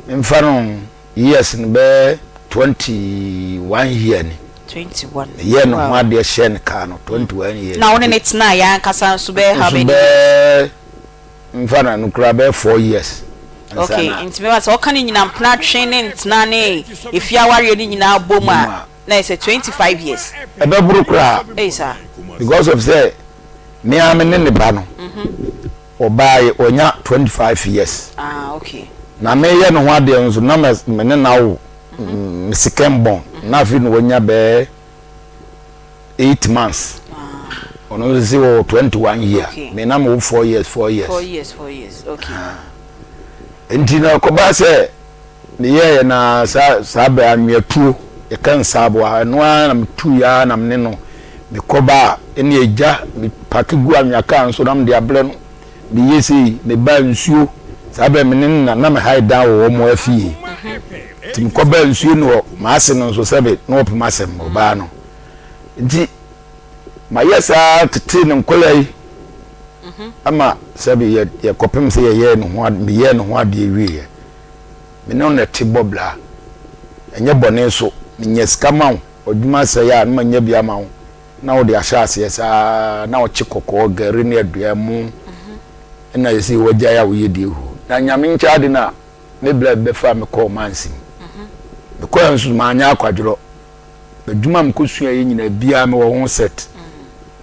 Memfa no years no bɛyɛ 21 year ni. 21. Meyɛɛ ne ho adeɛ hyɛɛ no kaa no 21 years. Na wo ne no tenaeɛ ankasa nso bɛyɛ how many years? Nso bɛyɛ mfa no no koraa bɛyɛ 4 years. Okay, nti mɛma sɛ ɔka ne nyinaa mpena twe ne ntena ne efie awareɛ ne nyinaa bom a na yɛ sɛ 25 years. Ɛbɛboro koraa. Ei saa. Because of sɛ me ara me ne ne ba no. Ɔbaa yi ɔnya 25 years. Ah okay. Na me yɛ ne ho adeɛ nso na me ne no awo me second born na afei na wanya bɛɛ 8 months. Ɔno nso si wɔ 21 year. Okay. Me na me wo 4 years 4 years. 4 years 4 years okay. Ah. Nti na ɛkɔba sɛ me yɛɛ na saa saa bɛ anwea tuo yɛka nsaaboa ɛno ara na me tu ya na me ne no. Mekɔba a, ɛne agya, mepake gu anwea kaa nso na mede abrɛ no. Meyɛ sei, mebaa nsuo, saa berɛ me ne no na na me hae dan wɔ wɔn afie. Nti mekɔbaa nsuo no wɔ m'ase no nso sɛbe na wɔpem asɛm ɔbaa no. Nti mayɛ saa tetee ne nkɔla yi ama sɛbe yɛ yɛkɔpem sɛ yɛyɛɛ ne ho meyɛɛ ne ho adeɛ wieɛ. Me ne wo na ɛte bɔ bra. Ɛnyɛ bɔne so, menya sika ma wo, w'adwuma asɛe a na manya bi ama wo. na wode ahyɛ aseɛ saa na ɔkye kɔkɔɔ gari ne aduan mu ɛna yɛsɛ wagyae a woyɛ deɛ huo na nyame nkyɛ ade no a me bla bɛfa me kɔɔ mansi mu mekɔɛ nso maanyɛ akwadworɔ adwuma mekɔsua yɛ nyina biara mewɔ ho set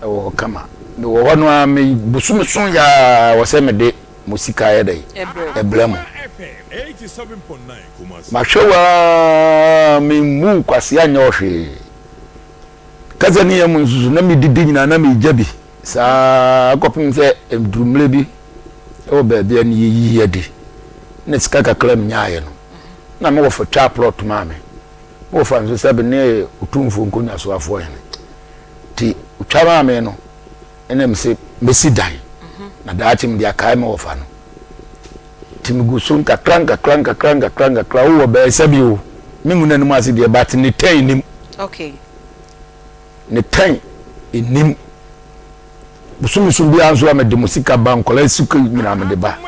ɛwɔ hɔ kama mewɔ hɔ no a me bosome so yaa wɔ sɛ mede mo sika yɛ dɛ ɛbrɛ mo mahwɛ waa memmu kwasea nyɛ ɔhwee Kasa ne yam nso so na medidi nyinaa na megya bi saa kɔpem sɛ ɛduru mmerɛ bi wɔ baabi a ne yɛyiyi adi na sika kakra menyaeɛ no na me wɔfa twaa plot maa me. Me wɔfa nso sɛbe ne otumfoɔ nkonnwa so afoɔ hene nti ɔtwa maa me no ɛna mese mɛsi dan na daakye mede akae me wɔfa no nti megu so nkakra nkakra nkakra nkakra nkakra wowɔ bɛɛ sɛbi o mengu n'anim ase deɛ but ne tɛn nim okay ne tɛn nim bosome so biara nso a mede mo sika ba nkɔla sika nyinaa mede ba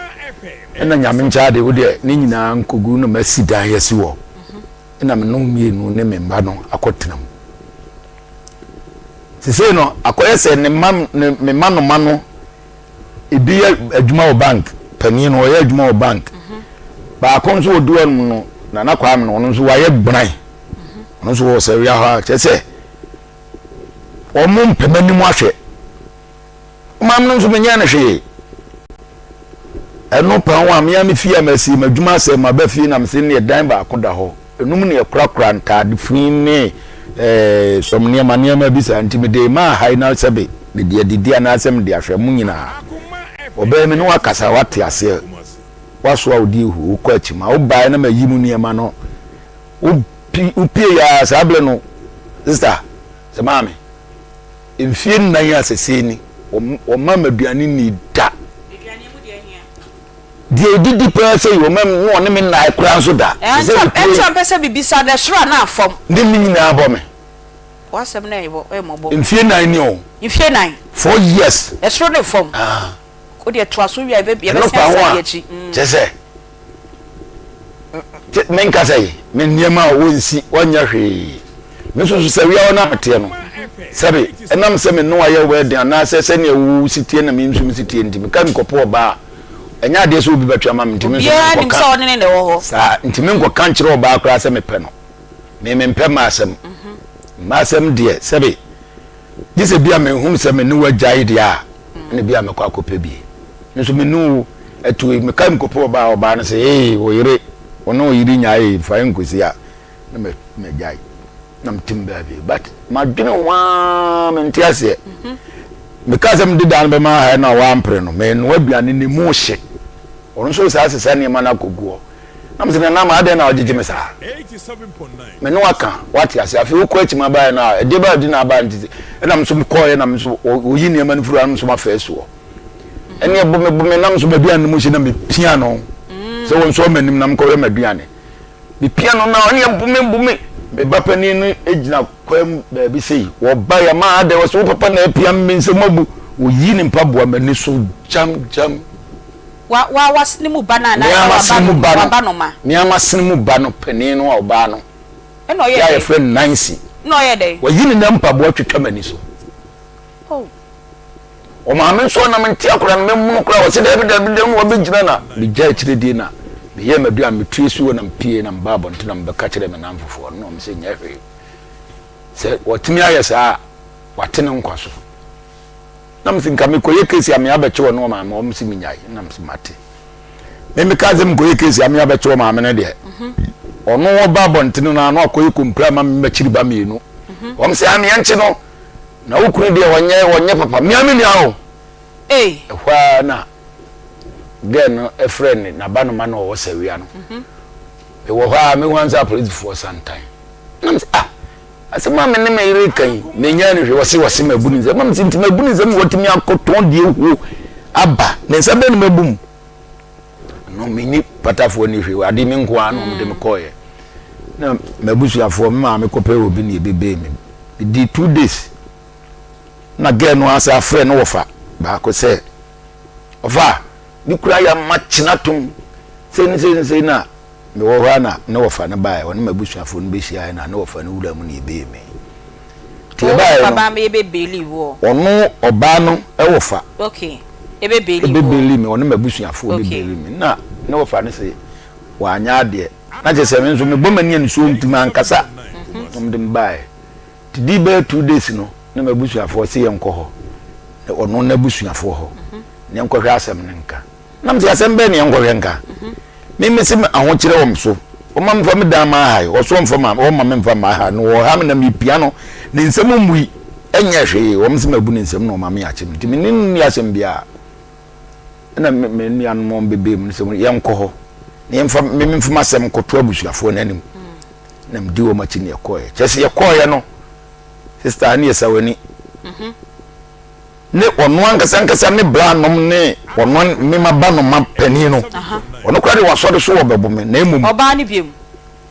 ɛna nyame nkyɛ ade wo deɛ ne nyinaa nkogu na masi dan asi wɔ ɛna me no mmienu ne me mma no akɔtena mu sesei no akɔyɛ sɛ ne mma ne me mma no ma no ebi yɛ adwuma wɔ bank panin no ɔyɛ adwuma wɔ bank baako nso ɔdi hɔ nom no Nana Kwame no ɔno nso wayɛ gbanan ɔno nso wɔ sɛwia hɔ a kyerɛ sɛ wɔn mpɛ m'anim ahwɛ maame no nso menyɛ no hwee ɛno pa ho a mea me fie a masi m'adwuma asɛ maba fie na mese neɛ dan baako da hɔ Enum na yɛkorakora ntaade fi ne sɔm nneɛma nneɛma bi saa nti mede maa ha yi na sɛbe mede adidi anaasɛ mede ahwɛ mo nyinaa. Ɔbaa mi ne wakasa wate aseɛ wasoa wo di ehu wokɔ akyi ma wobaeɛ na mayi mu nneɛma no wopie yɛ a saa berɛ no sista sɛ maame mfie nnan a sɛsei ni wɔma ma aduane ni da. Deɛ ɛdidi paa sɛ yi ɔma mu na ɔne me nnae koraa nso da. Te sɛ mepue. Ɛnti ɔmpɛ sɛ bibisa no ɛsoro anaa fam. Ne me nyinaa bɔ me. W'asɛm no ɛyɛ mmɔbɔ. Mfie nan ni o. Mfie nan. 4 years. Ɛsoro ne fam. Ah. O deɛ toa so wie a yɛbɛsan Ɛno pa ho asan a di akyi. kyerɛ sɛ menka sɛ yi me nneɛma a wɔnsi wɔnyɛ hwee. Me nso so sɛ wia hɔ no a meteɛ no sɛbe ɛnam sɛ me ne wo ayɛ wedding anaasɛ sɛnea wo si teɛ na me nso me si teɛ nti meka mekɔpɛ ɔbaa a ɛnyɛ adeɛ sɛ obi bɛtwe ama me nti me nso Obiara nim menkɔka sɛ ɔne ne na ɛwɔ hɔ. saa nti menkɔka nkyerɛ ɔbaa koraa sɛ mepɛ no. Me mempɛ mmaa asɛm. Mmaa asɛm deɛ sɛbe gye sɛ bi a mehunu sɛ me ne wo agyae deɛ a ɛna bi a mɛkɔ akɔpɛ bi. Me nso me ne wo atu yi meka mekɔpɛ ɔbaa a ɔbaa no sɛ ee wo yere wo ne wo yere nyae fa nkɔsi a na magyae na metem baabi but madwene ho ara mente aseɛ mekaa sɛ mede dan no bɛma ha na wampere no menoa aduane ne mu hye ɔno nso saa sesa nneɛma no akɔguɔ na mesɛ nana ma adɛn na ɔgyegye me saa me ne waka wate ase afei wokɔ akyi ma baeɛ no a ɛdeɛ baa di na abaa nti ɛna me nso mekɔɔeɛ na me nso ɔyi nneɛma no firi hɔ na me nso mafa asuɔ ɛne ɛbo me bo me nam so m'aduane no mu hye na mepia no sɛ wɔn nso ɔma anim na mekɔhwɛ m'aduane Mepia no na ɔne ɛbu me bu me. Me ba panin no gyina kwan mu baabi sei. Wɔba yɛ maa adɛn wɔsɛ wo papa na apia me me nsam abu. Wɔyi ne mpaboa m'ani so gyam gyam. Wa wa wasene mu ba no anaasɛ waba no waba no ma. Me ara masene mu ba no panin no a ɔbaa no. Ɛna ɔyɛ dɛn? Yɛ a yɛfrɛ no Nancy. Ɛna ɔyɛ dɛn? Wayi ne nan mpaboa twitwa m'ani so. Oh. Ɔmaame nso ɔnam nte akwadaa no mɛmono koraa ɔsɛ daabi daabi daabi na wabɛgyina na megya akyire die na meyɛɛ m'aduane metue si hɔ na mepie na mebaa abɔnten na mebɛka kyerɛɛ me nnamfofoɔ no na wɔn sɛ nyɛ hwee sɛ wɔtumi ayɛ saa a wate ne nkwa so na mese nka mekɔyɛ kesi a me abɛkye wɔ ne ɔmaame wɔn se menyae na mese mate me meka sɛ mekɔyɛ kesi a me abɛkye wɔ maame no deɛ ɔno ɔba abɔnten no ano akɔyɛ kompira ma me makyiri ba mmienu wɔn sɛ ameɛ nkye no Na wo kunu deɛ ɔnyɛ ɔnyɛ papa mea me nua o. Ei. Ɛhɔ ara na girl no frɛ ne n'abanoma no ɔwɔ sawia no. Mewɔ hɔ ara mehu ansa apolisifoɔ santan. Na mesɛ ah. Asɛm a me ne me yere reka yi, menyaa no hwee. Ɔse, ɔse mabu ne nsam. Na mese, nti mabu ne nsam ma watumi akɔtɔn deɛ ɛhuo aba. Ne nsa bɛn na mabu mu? No, menni patafoɔ ni hwee. Ade me nko ara na wɔde me kɔeɛ. Na m'abusuafoɔ, me maame kɔpɛɛ obi na ɛbɛbee me. Medii 2 days. Na girl no asa afrɛ no wɔfa baako sɛ, ɔfa, me kura yɛ ama kyena tom. Sei ne sei ne sei na mewɔ hɔ a na ne wɔfa no baeɛ, ɔne m'abusuafoɔ no bɛhyiaeɛ na ne wɔfa no wura mu na ɛbɛɛ me. Nti ɛbaeɛ no, ɔno ɔbaa no wɔfa ɛbɛbeli me, ɔne m'abusuafoɔ bɛbeli me. Na ne wɔfa no se wanyɛ adeɛ. Na kyerɛ sɛ me nso mebɔ m'ani anisuo nti mankasa. Na wɔde me baeɛ. Nti dii bɛyɛ 2 days no, na m'abusuafoɔ se yɛnkɔ hɔ, ɔno n'abusuafoɔ hɔ, na yɛnkɔhwɛ asɛm no nka. Na mese asɛm bɛn ne yɛnkɔhwɛ nka? Me mese me ahokyerɛ wɔ me so. Ɔma memfa me dan ma ha yi, ɔso ɔmfa ma ɔma memfa ma ha no ɔha me na mepia no ne nsam mmui ɛnyɛ hwee. Wɔn se mabu ne nsam na ɔma me akye me nti me ne no nni asɛm biara. Ɛna me me nuanom wɔn bɛbɛɛ mu no sɛ yɛnkɔ hɔ na yɛmfa me memfa m'asɛm nkɔto abusuafoɔ no anim. Na medi wɔn akyi na yɛkɔɔeɛ. Kyerɛ sɛ yɛkɔɔeɛ no, sister ne yɛ sawani. Ne ɔno ankasa ankasa ne branom ne ɔno me m'abanoma panin no, ɔno koraa de wasɔre so ɔbɛbo me, na mmom. Ɔbaa no biom,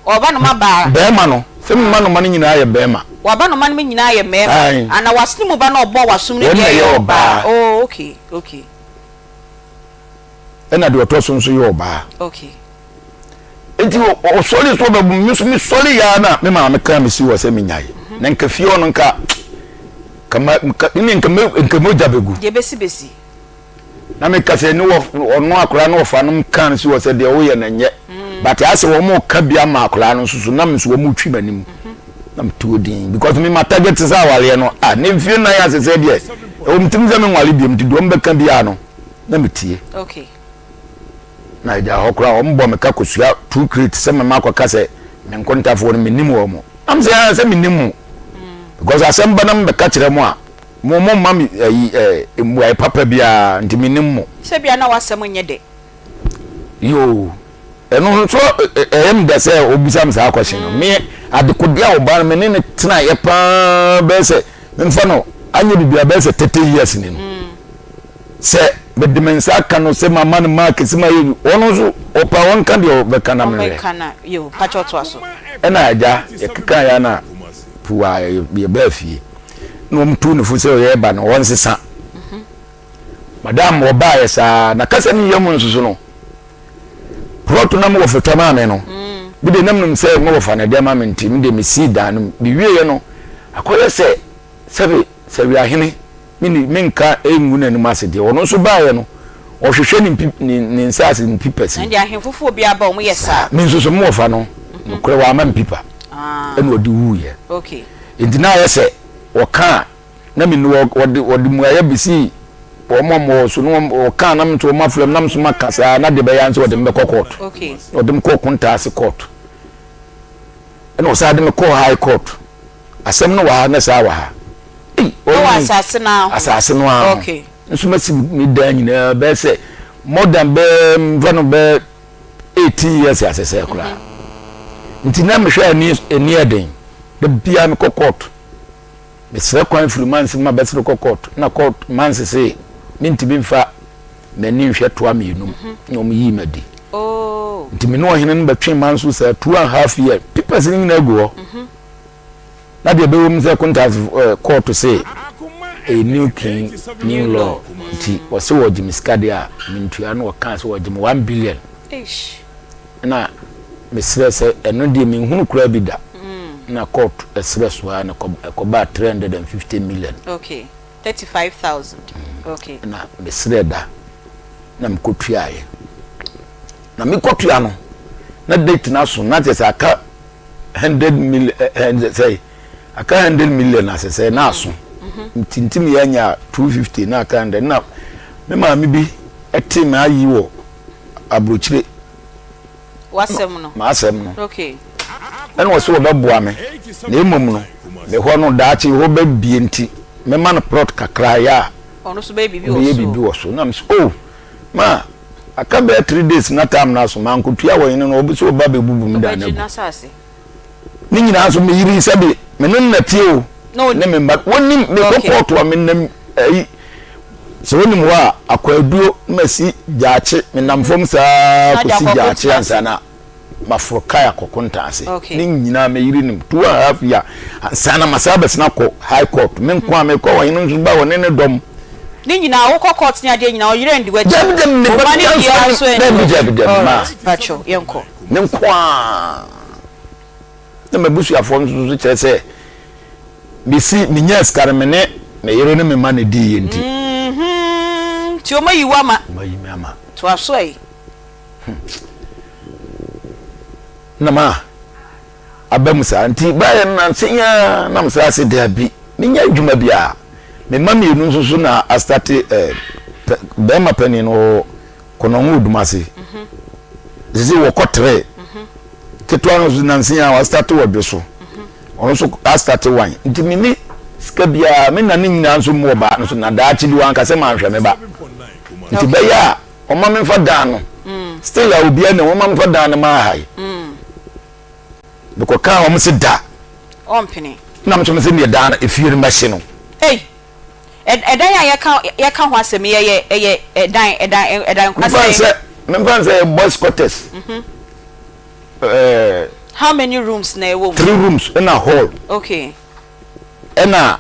ɔbanoma baa. Barima no, sɛ me mmanoma no nyinaa yɛ barima. W'abanoma no nyinaa yɛ mmarima, Ae. ana w'asene mu ba no a ɔbɔɔ w'asom no Wɔn deɛ na yɛ ɛyɛ ɔbaa? ɔbaa. Oh, okay, okay. Ɛna deɛ ɔtɔ so nso yɛ ɔbaa. Okay. Nti ɔsɔre so ɔbɛbu me nso mesɔre yɛ ara na me maame kaa me si hɔ sɛ menyae. Na nka fie hɔ no nka kama nka ne nka me nka mogya bɛgu. Deɛ bɛsi bɛsi. Na meka sɛ ne wɔ ɔno akwadaa no wɔfa no kaa no si hɔ sɛ deɛ woyɛ no nyɛ. But ayɛ sɛ wɔn ka bi ama akwadaa no nso so na me nso wɔn retwi m'anim. Na metuo din because me ma target sɛ awareɛ no ah ne mfie nan ase sɛ deɛ ɛwɔ me tirim sɛ menware biom nti deɛ wɔn bɛka biara no na metie. Okay. Na agya hɔ koraa wɔn bɔ me ka kosua 2 crate sɛ mɛma akɔka sɛ me nkontafoɔ no menim wɔn mo. Am sɛ ɛɛ sɛ menim mo because asɛm ba na mebɛka kyerɛ mo a mo mo mma me ɛyi ɛɛ mmuae papa biara nti menim mo. Sɛ bia na w'asɛm nyɛ dɛ. Yoo ɛno nso ɛyɛ me dɛ sɛ obisa me saa question no. Me adekodeɛ a ɔbaa no me ne no tenaeɛ paa bɛyɛ sɛ memfa no anyɛ biribiara bɛyɛ sɛ 30 years ni no. Sɛ mede me nsa aka no sɛ mama no mark sɛ mayɛ bi, ɔno nso ɔpɛ a ɔnka deɛ ɔbɛka na menhwɛ. Ɔmmɛka na yo, pakyɛ ɔtoa so. Ɛna agya yɛkeka yɛ na puu a yɛbaa fie na wɔn tuu ne fo sɛ ɔyɛ ba no ɔnsesa. Madam ɔbaeɛ saa na kasa ne yam nso so no plot na mewɔ fata maa me no me de nam nim sɛ mewɔ fa na ɛde ama me nti me de mesii dan no mewie no akɔyɛ sɛ sɛbe sɛ wiahene Menni, menka ngu n'anim ase deɛ. Ɔno nso baeɛ no, ɔhwehwɛ ne mpi, ne, ne nsaase ne pipɛs. Ɛnde ahemfo foforɔ biara ba a, wɔyɛ saa. Saa. Me nso so, me wɔfa no, nokorɛ wamma me pipa, ɛna ɔde wuiɛ. Okay. Enti na ayɛ sɛ ɔka a, na menni hɔ, ɔde, ɔde mmuaeɛ bɛsii wɔn a wɔwɔ so, na wɔn, ɔka a na me nso wɔafrɛ me, na me nso maka saa, na deɛ ɛbɛyɛ ara ne sɛ ɔde me bɛkɔ kɔɔto. Okay. Na ɔde me kɔɔ Kontaase kɔɔto, ɛna ɔsan de me kɔɔ High Court. Asɛm no wɔ ha na saa wɔ ha. Ei, Ɛwɔ asase no ara ho. Asase no ara ho. Okay. Nso masi me dan nyinaa bɛyɛ sɛ more than bɛyɛ mfa no bɛyɛ 18 years asɛsɛ koraa. Nti na mehwɛ ani ani ɛden. Da biara mekɔ court. Mesrɛ kwan firi manse ma bɛsere kɔ court. Na court manse se mentumi mfa m'ani nhwɛ toa mmienu mu. Na wɔn yii m'adi. Oh. Nti me ne ɔhene no bɛtwe manso saa 2½ years. Papers no nyinaa gu hɔ. Na deɛ ɛbɛwɔ mu sɛ Kontas kɔɔto se ɛyɛ new king new law nti wɔse wɔgye me sika deɛ a mentua na wɔkaa sɛ wɔgye me 1 billion na mesrɛ sɛ ɛno deɛ menhunu koraa bi da na court ɛsrɛ so ara na ɛkɔbaa 350 million. Okay, 35,000. Okay. Na mesrɛ da na mekɔtuaeɛ na mekɔtua no na date no aso na kyerɛ sɛ aka 100 million ɛ sɛ aka 100 million asesɛ na aso nti nti mi anya 250 na aka 100 na me maame bi ɛte me ayi wɔ aburokyire. W'asɛm no. M'asɛm no. Okay. Ɛna ɔsɛ wɔbɛboa me na emom no me hɔ no daakye hɔ bɛbie nti mɛma no plot kakra yɛ a ɔno nso bɛyɛ biribi wɔ ɔbɛyɛ so. Biribi wɔ so na mesɛ oh ma aka bɛyɛ 3 days na time no aso mankotua wɔ hene no ɔbɛ sɛ ɔba bɛbubu me dan no Ɔbɛgye agu n'asase. Ne nyinaa nso meyere sɛbe. Me ne no na tie o. Ne me mma wɔnim mekɔ kɔɔto a menam ayi sɛ wonim hɔ a akwaduo na masi gyaakye menam fam saa kɔsi gyaakye ansa na maforo kae akɔ Kontaase. Ne nyinaa me yere nim 2½ year ansa na masan abɛsena akɔ high court me nko a mekɔ ɔhene nso ba ɔne ne dɔm. Ne nyinaa wokɔ court ne adeɛ nyinaa ɔyere andi w'akyi? Dabi dabi me ba Wo mma ne biara nso andi dabi w'akyi? dabi dabi ma. Alright pakyɛw yɛnkɔ. Me nko a na m'abusuafoɔ nso so kyerɛ sɛ mesi menyaa sika no me ne me yere ne me mma na ɛdiiɛ nti. Mm-hmm, nti wɔn ayi wo ama. Wɔn ayi me ama. Toa so ɛ. Hmm. Na ma aba mu saa nti baayɛ no nansa yi ara na mesɛ ase daabi menyɛ adwuma biara. Me mma mmienu nso so na astate eh, bɛrima panin no wɔ Kɔnɔngo Odumase. Sisi wɔkɔ tere. Ketewa no nso nansa yi ara wastate wɔ dwe so. Ɔno nso astate wan. Nti menni sika biara, me na ne nyinaa nso mu ɔbaa no so na daakye bi wanka sɛ manhwɛ me ba. Nti bɛyɛ a ɔma memfa dan no. Still a obiara nim ɔma memfa dan no maa ha yi. Mekɔ kaa wɔn se da. Ɔmpene. Na me nso me se neɛ dan no efie no mɛhye no. Ei! Ɛdan a yɛka yɛka ho asɛm yi ɛyɛ ɛyɛ ɛdan ɛdan ɛdan Memfa sɛn? nsɛ memfa nsɛ ɛyɛ boys quarters. Ɛɛ. How many rooms na ɛwɔ mu? Three rooms ɛna hall. Okay. Ɛna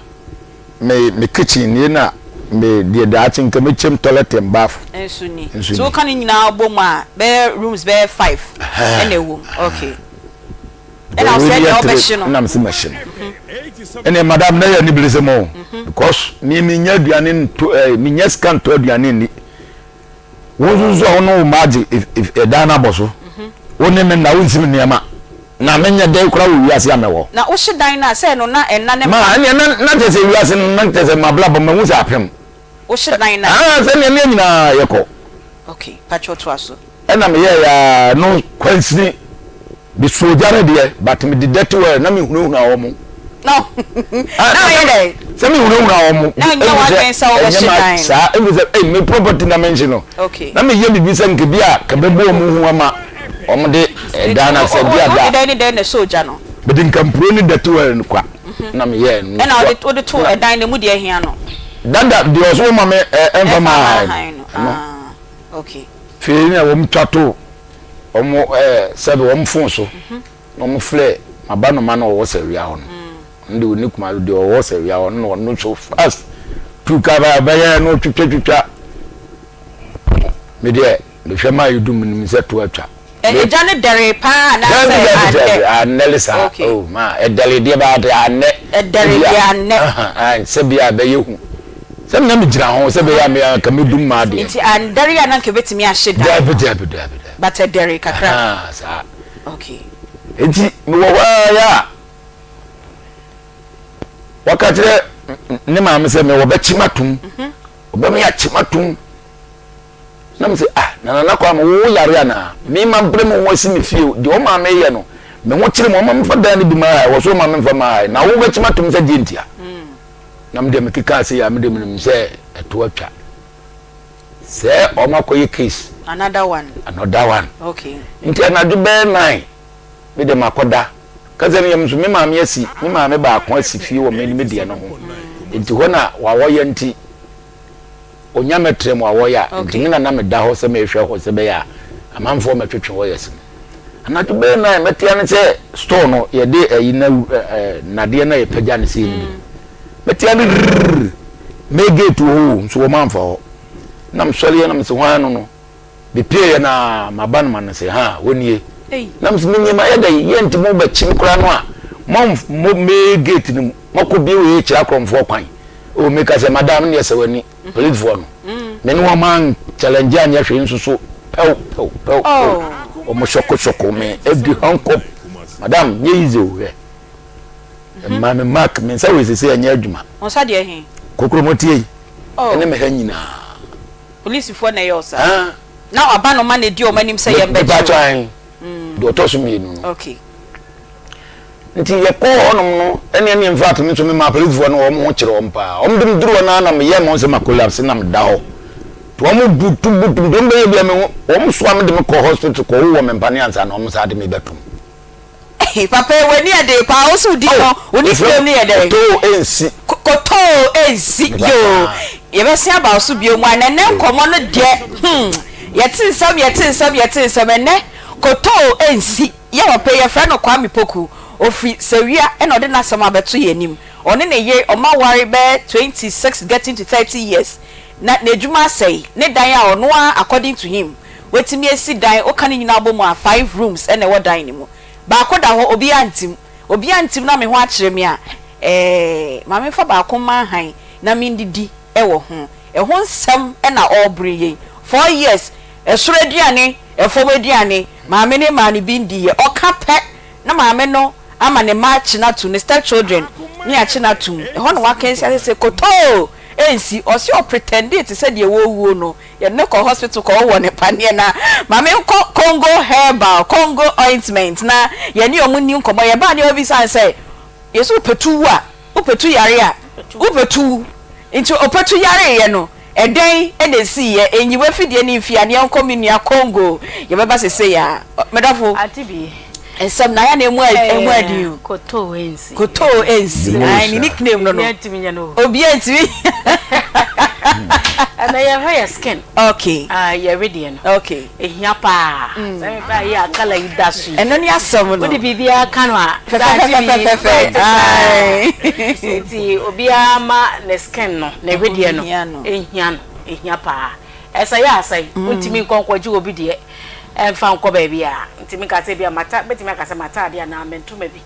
me me kitchen nie na me deɛ daakye nka mɛkyɛm toilet and bath. Nso ni. Nso ni. So woka ne nyinaa bɔ mu a bɛyɛ rooms bɛyɛ five ɛna ɛwɔ mu. Okay. Ɛna wo sɛ deɛ wobɛhye no. Ɛna mese mɛhye no. Ɛna madam na yɛ aniberesɛm o. Because me menya aduane nto ɛɛ menya sika ntɔ aduane nni. Wo nso nso a wo ne wo mma agye ɛdan no abɔ so. Wo ne me nna, wonsi me nneɛma. Na menyɛ dɛn koraa wɔ wiase a mewɔ. Na wohye dan no a, sɛ ɛno na ɛnna ne Ma, mma. ɛnneɛ na, na kyerɛ sɛ wiase no, na kyerɛ sɛ m'abrabɔ mahu sɛ apem. Wohye dan no a. Ah, sɛdeɛ ne yɛn nyinaa yɛkɔ. Ok, pakyɛw toa so. Ɛna meyɛeɛ ara no kwansini. Me suo gya no deɛ but me de dirty oil na me hunahuna wɔn. No. Ah, Na ɔyɛ dɛ. Sɛ me hunahuna wɔn. Na nyɛ w'adwene sɛ wobɛhye dan. Saa ebi sɛ ɛy me property na me nhye no. Okay. Na me yɛ bibi sɛ nka bi a ka bɛbɔ wɔn hu ama wɔn de ɛdan na sɛ bi a da. Wode dɛn ne dɛn na ɛsɔ ogya no? Mede nkampuro ne dirty oil no kwa na me yɛ no. Ɛna wode wode to ɛdan no mu deɛ ɛhia no. Dada deɛ ɔso wɔn ma me ɛnfa ma ahan no. Ah okay. Fei na wɔn twa to. Wɔn ɛɛ sɛbi wɔn fon so na wɔn frɛ m'abanoma na ɔwɔ sɛwia hɔ no ɔno deɛ ɔni kuma deɛ ɔwɔ sɛwia hɔ no na ɔno so fast tu ka ba bɛyɛ no twitwa twitwa me deɛ mehwɛ maa yi dum nim sɛ to atwa. Ɛgya no dɛree paa anaasɛ anɛ? Anɛle saa oh ma ɛdɛre deɛ ba de anɛ. Ɛdɛre deɛ anɛ. Sɛ bia ɛbɛyɛ hu. Sɛ na megyina ho sɛ bɛyɛ a me anka mɛdum m'adeɛ. Nti andɛre a na anka ɛbɛtumi ahye dan no? Daabi daabi daabi daabi. But ɛdɛree kakra? Ahaa saa. Okay. Nti mewɔ hɔ ara yɛ a waka kyerɛ ne maame sɛ me wɔbɛkye m'atom. Ɔbɛma yɛakye m'atom. Na me sɛ ah na Nana Kwame wo yare anaa? Me ma brɛ me ho asi me fie deɛ ɔmaa meyɛ no me ho kyere me ɔma memfa dan no bi ma ha ɛwɔ so ɔma memfa ma ha na wobɛkye m'atom sɛ deɛ ntia? Na me deɛ mekekaa sei a me deɛ menim sɛ ɛto atwa sɛ wɔn akɔyɛ case. Another one. Another one. Okay. Nti anadwo bɛyɛ nine me deɛ makɔda kasa no yam nso me maame asi me maame baako asi fie wɔ me me deɛ no ho nti hɔ na wawɔyɛ nti onya mɛtrɛ mu awɔyɛ a nti me na na meda hɔ sɛ mehwɛ hɔ sɛ bɛyɛ a amanfoɔ mɛtwetwe wɔ yɛ sɛm. Anadwo bɛyɛ nan mɛtea ne sɛ store no yɛde ɛyi na ɛɛ nnadeɛ na yɛpagya ne sei no bi mɛtea ne rrrr mee gate wɔ hɔ o nso wɔn amfa hɔ na mesɔre yɛ na mesɛ hwan no no mepie yɛ na maba no ma no sɛ ha wɔnie na mesɛ me nneɛma yɛ dɛ yɛ nti mo bɛkyi me koraa no a mo mo mee gate no mu mɔkɔ bie wɔ yɛ kyerɛ akorɔmfoɔ kwan o meka sɛ madam ne yɛ sɛ w'ani Polisifoɔ no, me ne wɔn an challenge anyɛ hwee nso so pɛw pɛw pɛw pɛw wɔn sɔko sɔko me edi handcuff madam nyɛ easy o hwɛ mma me mark me nsa wɔ esese ɛnyɛ adwuma. Wɔn nsa deɛ he? Kokromoti yi ɛne me ha nyinaa. Polisifoɔ na ɛyɛ ɔsa. Na ɔba no ma na edi wɔn anim sɛ yɛn bɛkye o. Mepa deɛ ɔtɔ so mmienu no. Okay. Nti yɛkɔɔ hɔnom no, ɛne ɛne in fact me nso memaa polisifoɔ no wɔn ho kyerɛ wɔn paa. Wɔn de me duru hɔ no ara na meyɛɛ me ho sɛ ma collapse na meda hɔ. Nti wɔn butu butu nti wɔn bɛyɛ bi a me ho wɔn soa me de me kɔ hospital kɔ wowɔ me mpaneɛ ansa na wɔn saa de me bɛtom. Papa yi w'ani yɛ den paa, wo se wo din no, wo nickname no yɛ dɛn? Kotoo Ensi. Kotoo Ensi, yoo. Yɛbɛsen aba wo so bio mu a, na ɛnnɛ nkɔmmɔ no deɛ, hmm, yɛte nsɛm, yɛte nsɛm, yɛte nsɛm, ɛnnɛ Kotoo Ensi, yɛ papa yi, yɛfrɛ no Kwame Poku, ɔfiri Sawia ɛna ɔde n'asɛm abɛto yɛn anim. Ɔne ne yere, wɔn aware bɛyɛ 26 getting to 30 years, na n'adwuma asɛe, ne dan a ɔno ara according to him, Watumi asi dan, woka ne nyinaa bɔ mu a, five rooms na ɛwɔ dan no mu. Baako da hɔ, obiara nte mu. Obiara nte mu na me ho akyere me a, eh, ma memfa baako mma hann na mendidi wɔ ho. Ɛho nsɛm na ɔrebere yei. Four years, ɛsoro aduane, ɛfam aduane, maame no mmaa no bi ndiiɛ. Ɔka pɛ na maame no ama ne mma akye no atom, ne step children ne akye no atom. Ɛhɔ na wakansi ase sɛ kotoo ɛnsi. Ɔse ɔpretɛndee te sɛ deɛ wɔrewuo no. Yɛde no kɔ hospital kɔ wɔ no paneɛ na ma me nkɔ Congo herbal, Congo ointment na yɛne ɔmo nni nkɔmmɔ. Yɛbaa ne ɔbisa no sɛ yɛsɛ wopɛtu wu a, wopɛtu yare a, wopɛtu wu. Nti ɔpɛtu yareeɛ no ɛdɛn na ɛsiiɛ? Nyi w'afidie no mfi a ne yɛnkɔ me nua Congo. Yɛbɛba sesei ara. Medɔfo, Ante bi. nsɛm no ayɛ a na ɛmu ɛmu ɛden o. Kotoo ensi. Kotoo ensi. Ae, ne nickname no no. Obiara ntumi nyɛ no o. Obiara ntumi. Ɛnɛ yɛhwɛ yɛ skin. Okay. Ah, yɛ wedeɛ no. Okay. Ehia paa. Sɛ me ba yi a colour yi da so yi. Ɛno ne asɛm no. Wode biribiara ka no a. Fɛfɛfɛfɛfɛ. Ae. Nti obiara ma ne skin no, ne wedeɛ no. Ehia no. Ehia paa. Ɛsɛe a asɛe. Wontumi nkɔ nkɔgye obi deɛ. Ɛmfa nkɔ baabiara. Nti menka sɛ ebia mata, mɛtumi aka sɛ m'atadeɛ anaa me ntoma bi,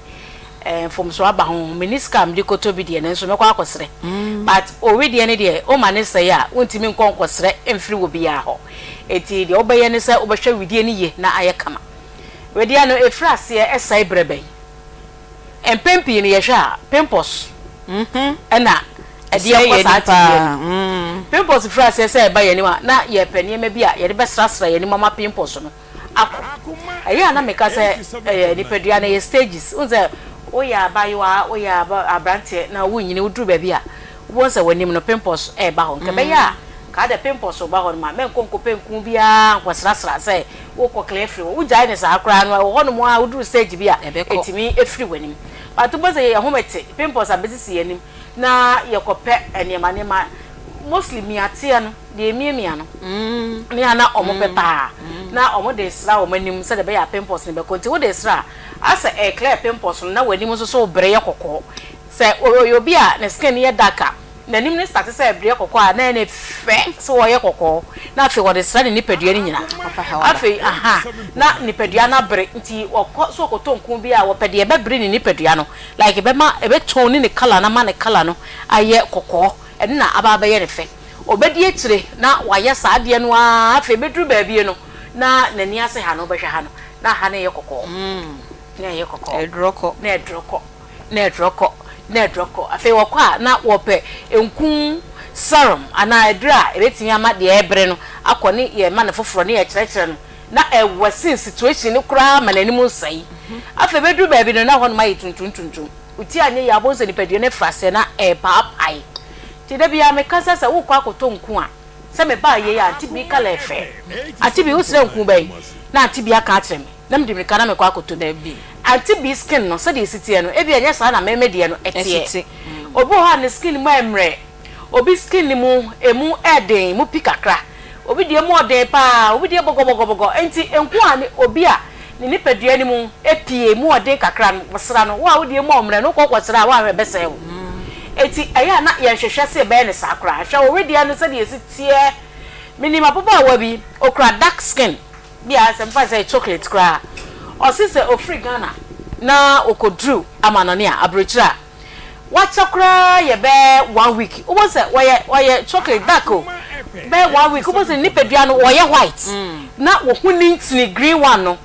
eh, mfomsoɔ aba ho. Menni sika a mede kɔtɔ bi deɛ, nanso mɛkɔ akɔsrɛ. But owedeɛ no deɛ, woma no sɛe a, wontumi nkɔ nkɔsrɛ mfiri obiara hɔ. Enti deɛ wobɛyɛ ne sɛ wobɛhwɛ wedeɛ no yie na ayɛ kama. Wedeɛ no, ɛfiri aseɛ sɛe berɛ bɛn? Mpɛn pii no yɛhwɛ a, pimples na ɛde yɛn kɔ saa tebea no mu. Pimples firi aseɛ sɛ ɛba yɛn anim a, na yɛpɛ nneɛma bi a yɛde bɛsrasra yɛn anim ama pimples no akɔ. Ɛyɛ a na meka sɛ ɛyɛ nipadua no ɛyɛ stages. Wohu sɛ woyɛ abaayewa, woyɛ aberanteɛ na wonyini woduru baabi a, wobɛhu sɛ w'anim no pimples reba hɔ. Nka ɛbɛyɛ a nka adɛ pimples reba hɔ nom a, mɛnkɔ nkɔpɛ nku biara nkɔsrasra sɛ wokɔ clear firi hɔ. Wogyae no saa koraa no, ɛwɔ hɔnom ara woduru stage bi a, ɛtumi firi w'anim. But wobɛhu sɛ yɛn home te, pimples abɛsisi yɛn anim na yɛkɔpɛ nneɛma nneɛma. Mostly miateɛ no, deɛ ɛmiamia no ne a na wɔpɛ paa. Na wɔde sra wɔn anim sɛdeɛ ɛbɛyɛ a pimples no bɛkɔ. Nti wode sra a, asɛ ɛreclear pimples no na w'anim nso so rebrɛ yɛ kɔkɔɔ. Sɛ ɔyɛ obi a ne skin yɛ dark a, n'anim no starte sɛ ɛbrɛ kɔkɔɔ a, na ɛyɛ no fɛ sɛ ɔyɛ kɔkɔɔ, na afei ɔde sra ne nipadua no nyinaa. Afei aha, na nipadua no abere, nti ɔkɔ sɛ ɔkɔtɔ nku bi a, ɔpɛ deɛ ɛbɛbere ne nipadua no, like ɛbɛma, ɛbɛtone ne colour no ama ne colour no ayɛ kɔkɔɔ, ɛno na aba abɛyɛ no fɛ. Ɔbɛdi akyire na wayɛ saa adeɛ no ara, afei ɛbɛduru baabi no, na n'ani ase ha no, wobɛhwɛ ha no, na ha no yɛ kɔkɔɔ, na ɛyɛ kɔkɔɔ, na ɛdorɔ kɔ. Na ɛdorɔ kɔ, na ɛdorɔ kɔ. Afei wɔkɔ a, na wɔpɛ nku serum anaa aduru a ɛbɛtumi ama deɛ ɛrebere no akɔ ne yɛma no foforɔ ne yɛkyerɛkyerɛ no na ɛworsen situation no koraa ma n'anim nsɛe. Afei ɛbɛduru baabi no na hɔnom ayɛ tuntum tuntum. Wo ti anyɛ yie a wobɛhu sɛ nipadua no afiri aseɛ na ɛrepaapae. Nti da biara meka sɛ sɛ worekɔ akɔtɔ nku a, sɛ mebaa yei a Auntie Bi colour yɛ fɛ. Auntie Bi wosrɛ nku bɛn? Na Auntie Bi aka akyerɛ me. Na mede mmirika na mekɔ akɔtɔ bi. Auntie Bee skin no, sɛdeɛ ɛsi teɛ no, ebia ɛnyɛ saa na me me deɛ no teɛ. Obi wɔ hɔ a ne skin mu ayɛ mmerɛ, obi skin no mu, ɛmu yɛ den, mu pi kakra. Obi deɛ mu ɔden pa ara, obi deɛ bɔgɔbɔgɔbɔgɔ. Enti nko a ne obi a ne nipadua no mu pie, mu ɔden kakra no, wɔsra no. Wo a wo deɛ mu ɔmmerɛ no, wokɔ kɔsra a, woanhwɛ ɛbɛsɛe wo. Enti ɛyɛ a na yɛnhwehwɛ sɛ yɛbɛyɛ no saa koraa. Hwɛ wo wedeɛ no sɛdeɛ ɛsi teɛ. Menim ababaawa bi, ɔkura dark skin. Bi a sɛ mefa no sɛ chocolate koraa a, ɔse sɛ ɔfiri Ghana na ɔkɔduru amanɔne a, aburokyire a, wakyɛ koraa yɛ bɛyɛ one week, wobɛhu sɛ wɔyɛ wɔyɛ chocolate dark o, bɛyɛ one week wobɛhu sɛ ne nipadua no wɔyɛ white na wɔhu ne ntini green one no,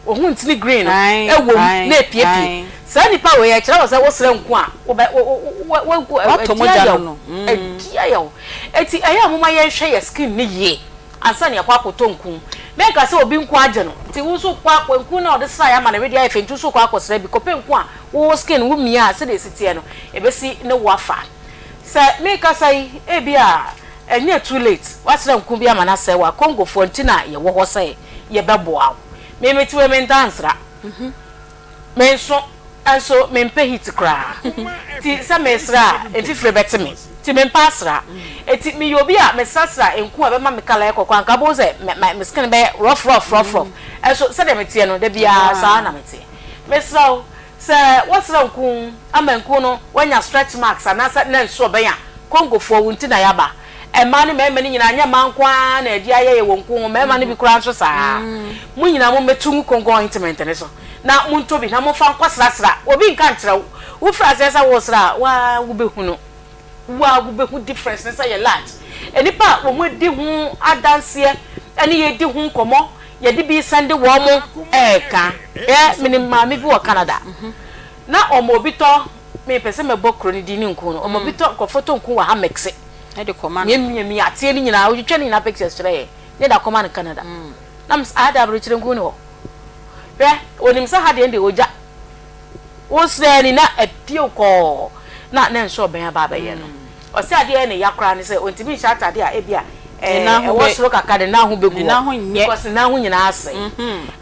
wɔhu ntini green no ɛwɔ mu na ɛpiepie. Saa nipa wei ɛkyerɛ wɔ sɛ wosrɛ nko a wobɛ wo wo wo wo ɛdi ayɛ wo, ɛdi ayɛ wo. Eti ɛyɛ a momma yɛnhwɛ yɛ skin no yie. Ansa na yɛakɔ akɔtɔ nku. Menka sɛ obi nku agye no nti wo nso kɔ akɔ nku no a ɔde sraeɛ ama no wedeɛ ayɛ fɛ nti wo nso kɔ akɔsra bi kɔpɛ nku a wo skin wo mia a sɛdeɛ ɛsi teɛ no ɛbɛsi ne wo afa. Sɛ mekasa yi ebia ɛnyɛ too late woasra nku bi ama no asɛe wo a Congofoɔ nti na yɛwɔ hɔ sɛ yɛbɛboa wo. Me mete wei mentaa nsra. Menso nso mempɛ heat koraa nti sɛ mesra a mfifire bɛte me nti mempɛ asra. Enti meyɛ obi a mesrasra nku a ɛbɛma me colour ayɛ kɔkɔɔ anka wobɛhu sɛ me skin bɛyɛ rough rough rough rough nso sɛdeɛ meteɛ no da biara saa na meteɛ. Mesrɛ wo sɛ woasra nku ama nku no woanya stretch marks anaasɛ na nsuo bɛn a, Congofoɔ wo nti na yɛaba. Mmaa ne mmarima no nyinaa, nyɛ mmaa nko ara na ɛde ayɛ yɛ wɔ nku ho, mmarima no bi koraa nso saa ara. Mo nyinaa mommɛtu ngu Congo ointment no so na montɔ bi na momfa nkɔsrasra. Obi nka nkyerɛ wo. Wofiri aseɛ sɛ woresra a, wo ara wobɛhunu. Wo ara wobɛhu difference no sɛ ɛyɛ large. Nnipa a wɔadi ho adanseɛ ne yɛredi ho nkɔmmɔ, yɛde bi resɛnde wɔn reka. Hwɛ, menim maame bi wɔ Canada. Na wɔma obi tɔ, mempɛ sɛ mɛbɔ kuro no din ne nku no, wɔma obi tɔ, nkurɔfoɔ tɔ nku wɔ ha mixe. De kɔma no. Miamia ateɛ no nyinaa, wotwitwa ne nyinaa pictures kyerɛ yɛn, ne yɛde akɔma no Canada. Na mese, ah, de aburokyire nku ne hɔ. Hwɛ, onim sɛ ha deɛ ɛnde ogya. Wosrɛ ni na apue kɔɔ na ne nso ɔbɛn aba abɛyɛ no. Ɔse adeɛ ɛyɛ ne ya koraa ne sɛ ɔntumi nhyɛ atade a ebia ɛwɔ soro kakra ne nan ho bɛgu hɔ because ne nan ho nyinaa asɛe.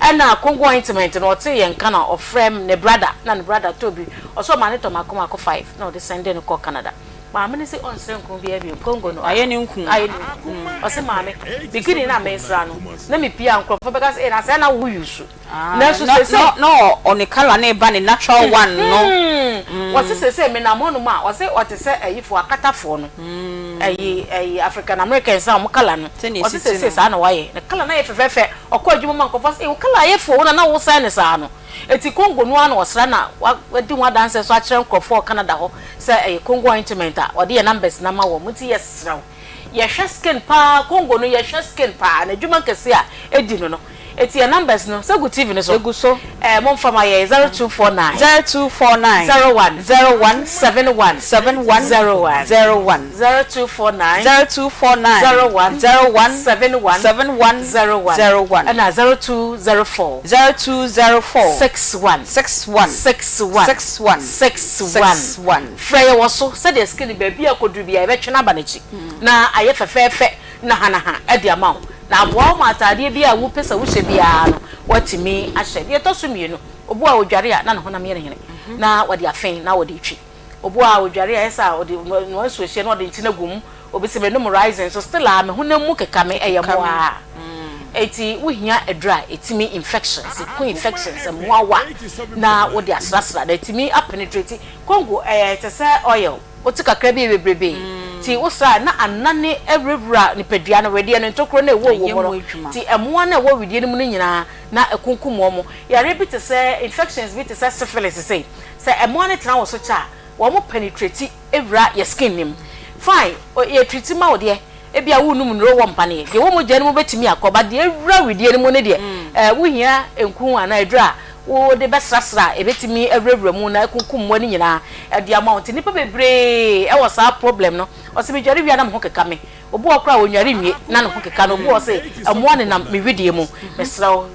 Ɛna Congo ointment no ɔtee yɛn nka na ɔfrɛ ne brother na ne brother tɔɔ bi. Ɔse ɔmaa no tɔ mako mako five na ɔde sɛnde no kɔɔ Canada. Maame no se ɔnsrɛ nku biara bio, Congo no Ayɛ ne nku. Ayɛ ne nku. Ɔse maame, bikini no a mesra no na mepie a nkurɔfoɔ bɛka sɛ ee na sɛɛ na wo use. Nanso Na seesei. na na ɔ ne colour no reba ne natural one no. Wɔse seesei menam hɔnom a, wɔse ɔte sɛ ayifoɔ, akatafoɔ no, ayi ayi African Americans a wɔn colour no, Sɛnea wɔse ɛsi te seesei no. saa na wayɛ. Ne colour no ayɛ fɛfɛɛfɛ, ɔkɔ adwuma mu a nkurɔfoɔ se, ei wo colour ayɛ fɛ o, wo na na wosɛn no saa no. Enti Congo no ara na ɔsra na wadi ho adanseɛ nso akyerɛ nkurɔfoɔ wɔ Canada hɔ sɛ ɛyɛ Congo ointment a ɔde yɛn numbers no ama wɔn. Nti yɛsrɛ wo. Yɛhwɛ skin paa Congo no yɛhwɛ skin paa n'adwuma kɛse a edi no no eti yɛn numbers no sɛ gu TV no so Egu so. ɛɛ momfa ma yɛn 0249 0249 01 01 71 71 01 01 0249 0249 01 01 71 71 01 01 ɛna 0204 0204 61 61 61 61 61 61. Frɛ yɛn wɔ so sɛdeɛ skin baabi a ɛkɔduru biara yɛbɛtwe no aba n'akyi na ayɛ fɛfɛɛfɛ nahanaha de ama wo na aboa wo ma ataadeɛ biara a wopɛ sɛ wohyɛ biara no woatumi ahyɛ. Deɛ ɛtɔ so mmienu, obi wɔ hɔ a ɔdware a na ne honam yɛ no hene na ɔde afe na ɔde retwi. Obi wɔ hɔ a ɔdware a ɛyɛ sɛ a ɔde noa nsuo hyeɛ na ɔde nkyene agu mu. Obi se menom rising nso still a me honam mu keka me ɛyɛ mmoa. Enti wohia aduru a ɛtumi infections, ɛku infections mmoawa na wode asrasra na ɛtumi apenetrate. Congo ɛyɛ te sɛ oil, wote kakra bi a ɛyɛ bebrebe nti wosra a na anane awurawura nipadua no, wedeɛ no ntokuro no a ɛwɔ wɔ mu no nti mmoa no a ɛwɔ wedeɛ no mu no nyinaa na ɛkunkum wɔn. Yareɛ bi te sɛ infections bi te sɛ syphilis sei, sɛ mmoa no tena wo so kyɛ a wɔn penetrate wura yɛ skin no mu. Fine, yɛ treat ma wo deɛ, ebia worenom nnuro wɔ mpaneɛ, deɛ ɛwɔ mogya no mu bɛtumi akɔ but deɛ awura wedeɛ no mu no deɛ, eh, wohia nku anaa aduro a wode bɛsrasra a ɛbɛtumi awurawura mu na akunkum mmoa no nyinaa de ama wo. Nti nnipa bebree wɔ saa problem no, ɔse medware wie a na me ho keka me, obi wɔ hɔ koraa a ɔnnware nwie na ne ho keka no, obi wɔ hɔ ɔse mmoa nenam me wedeɛ mu. Mesrɛ wo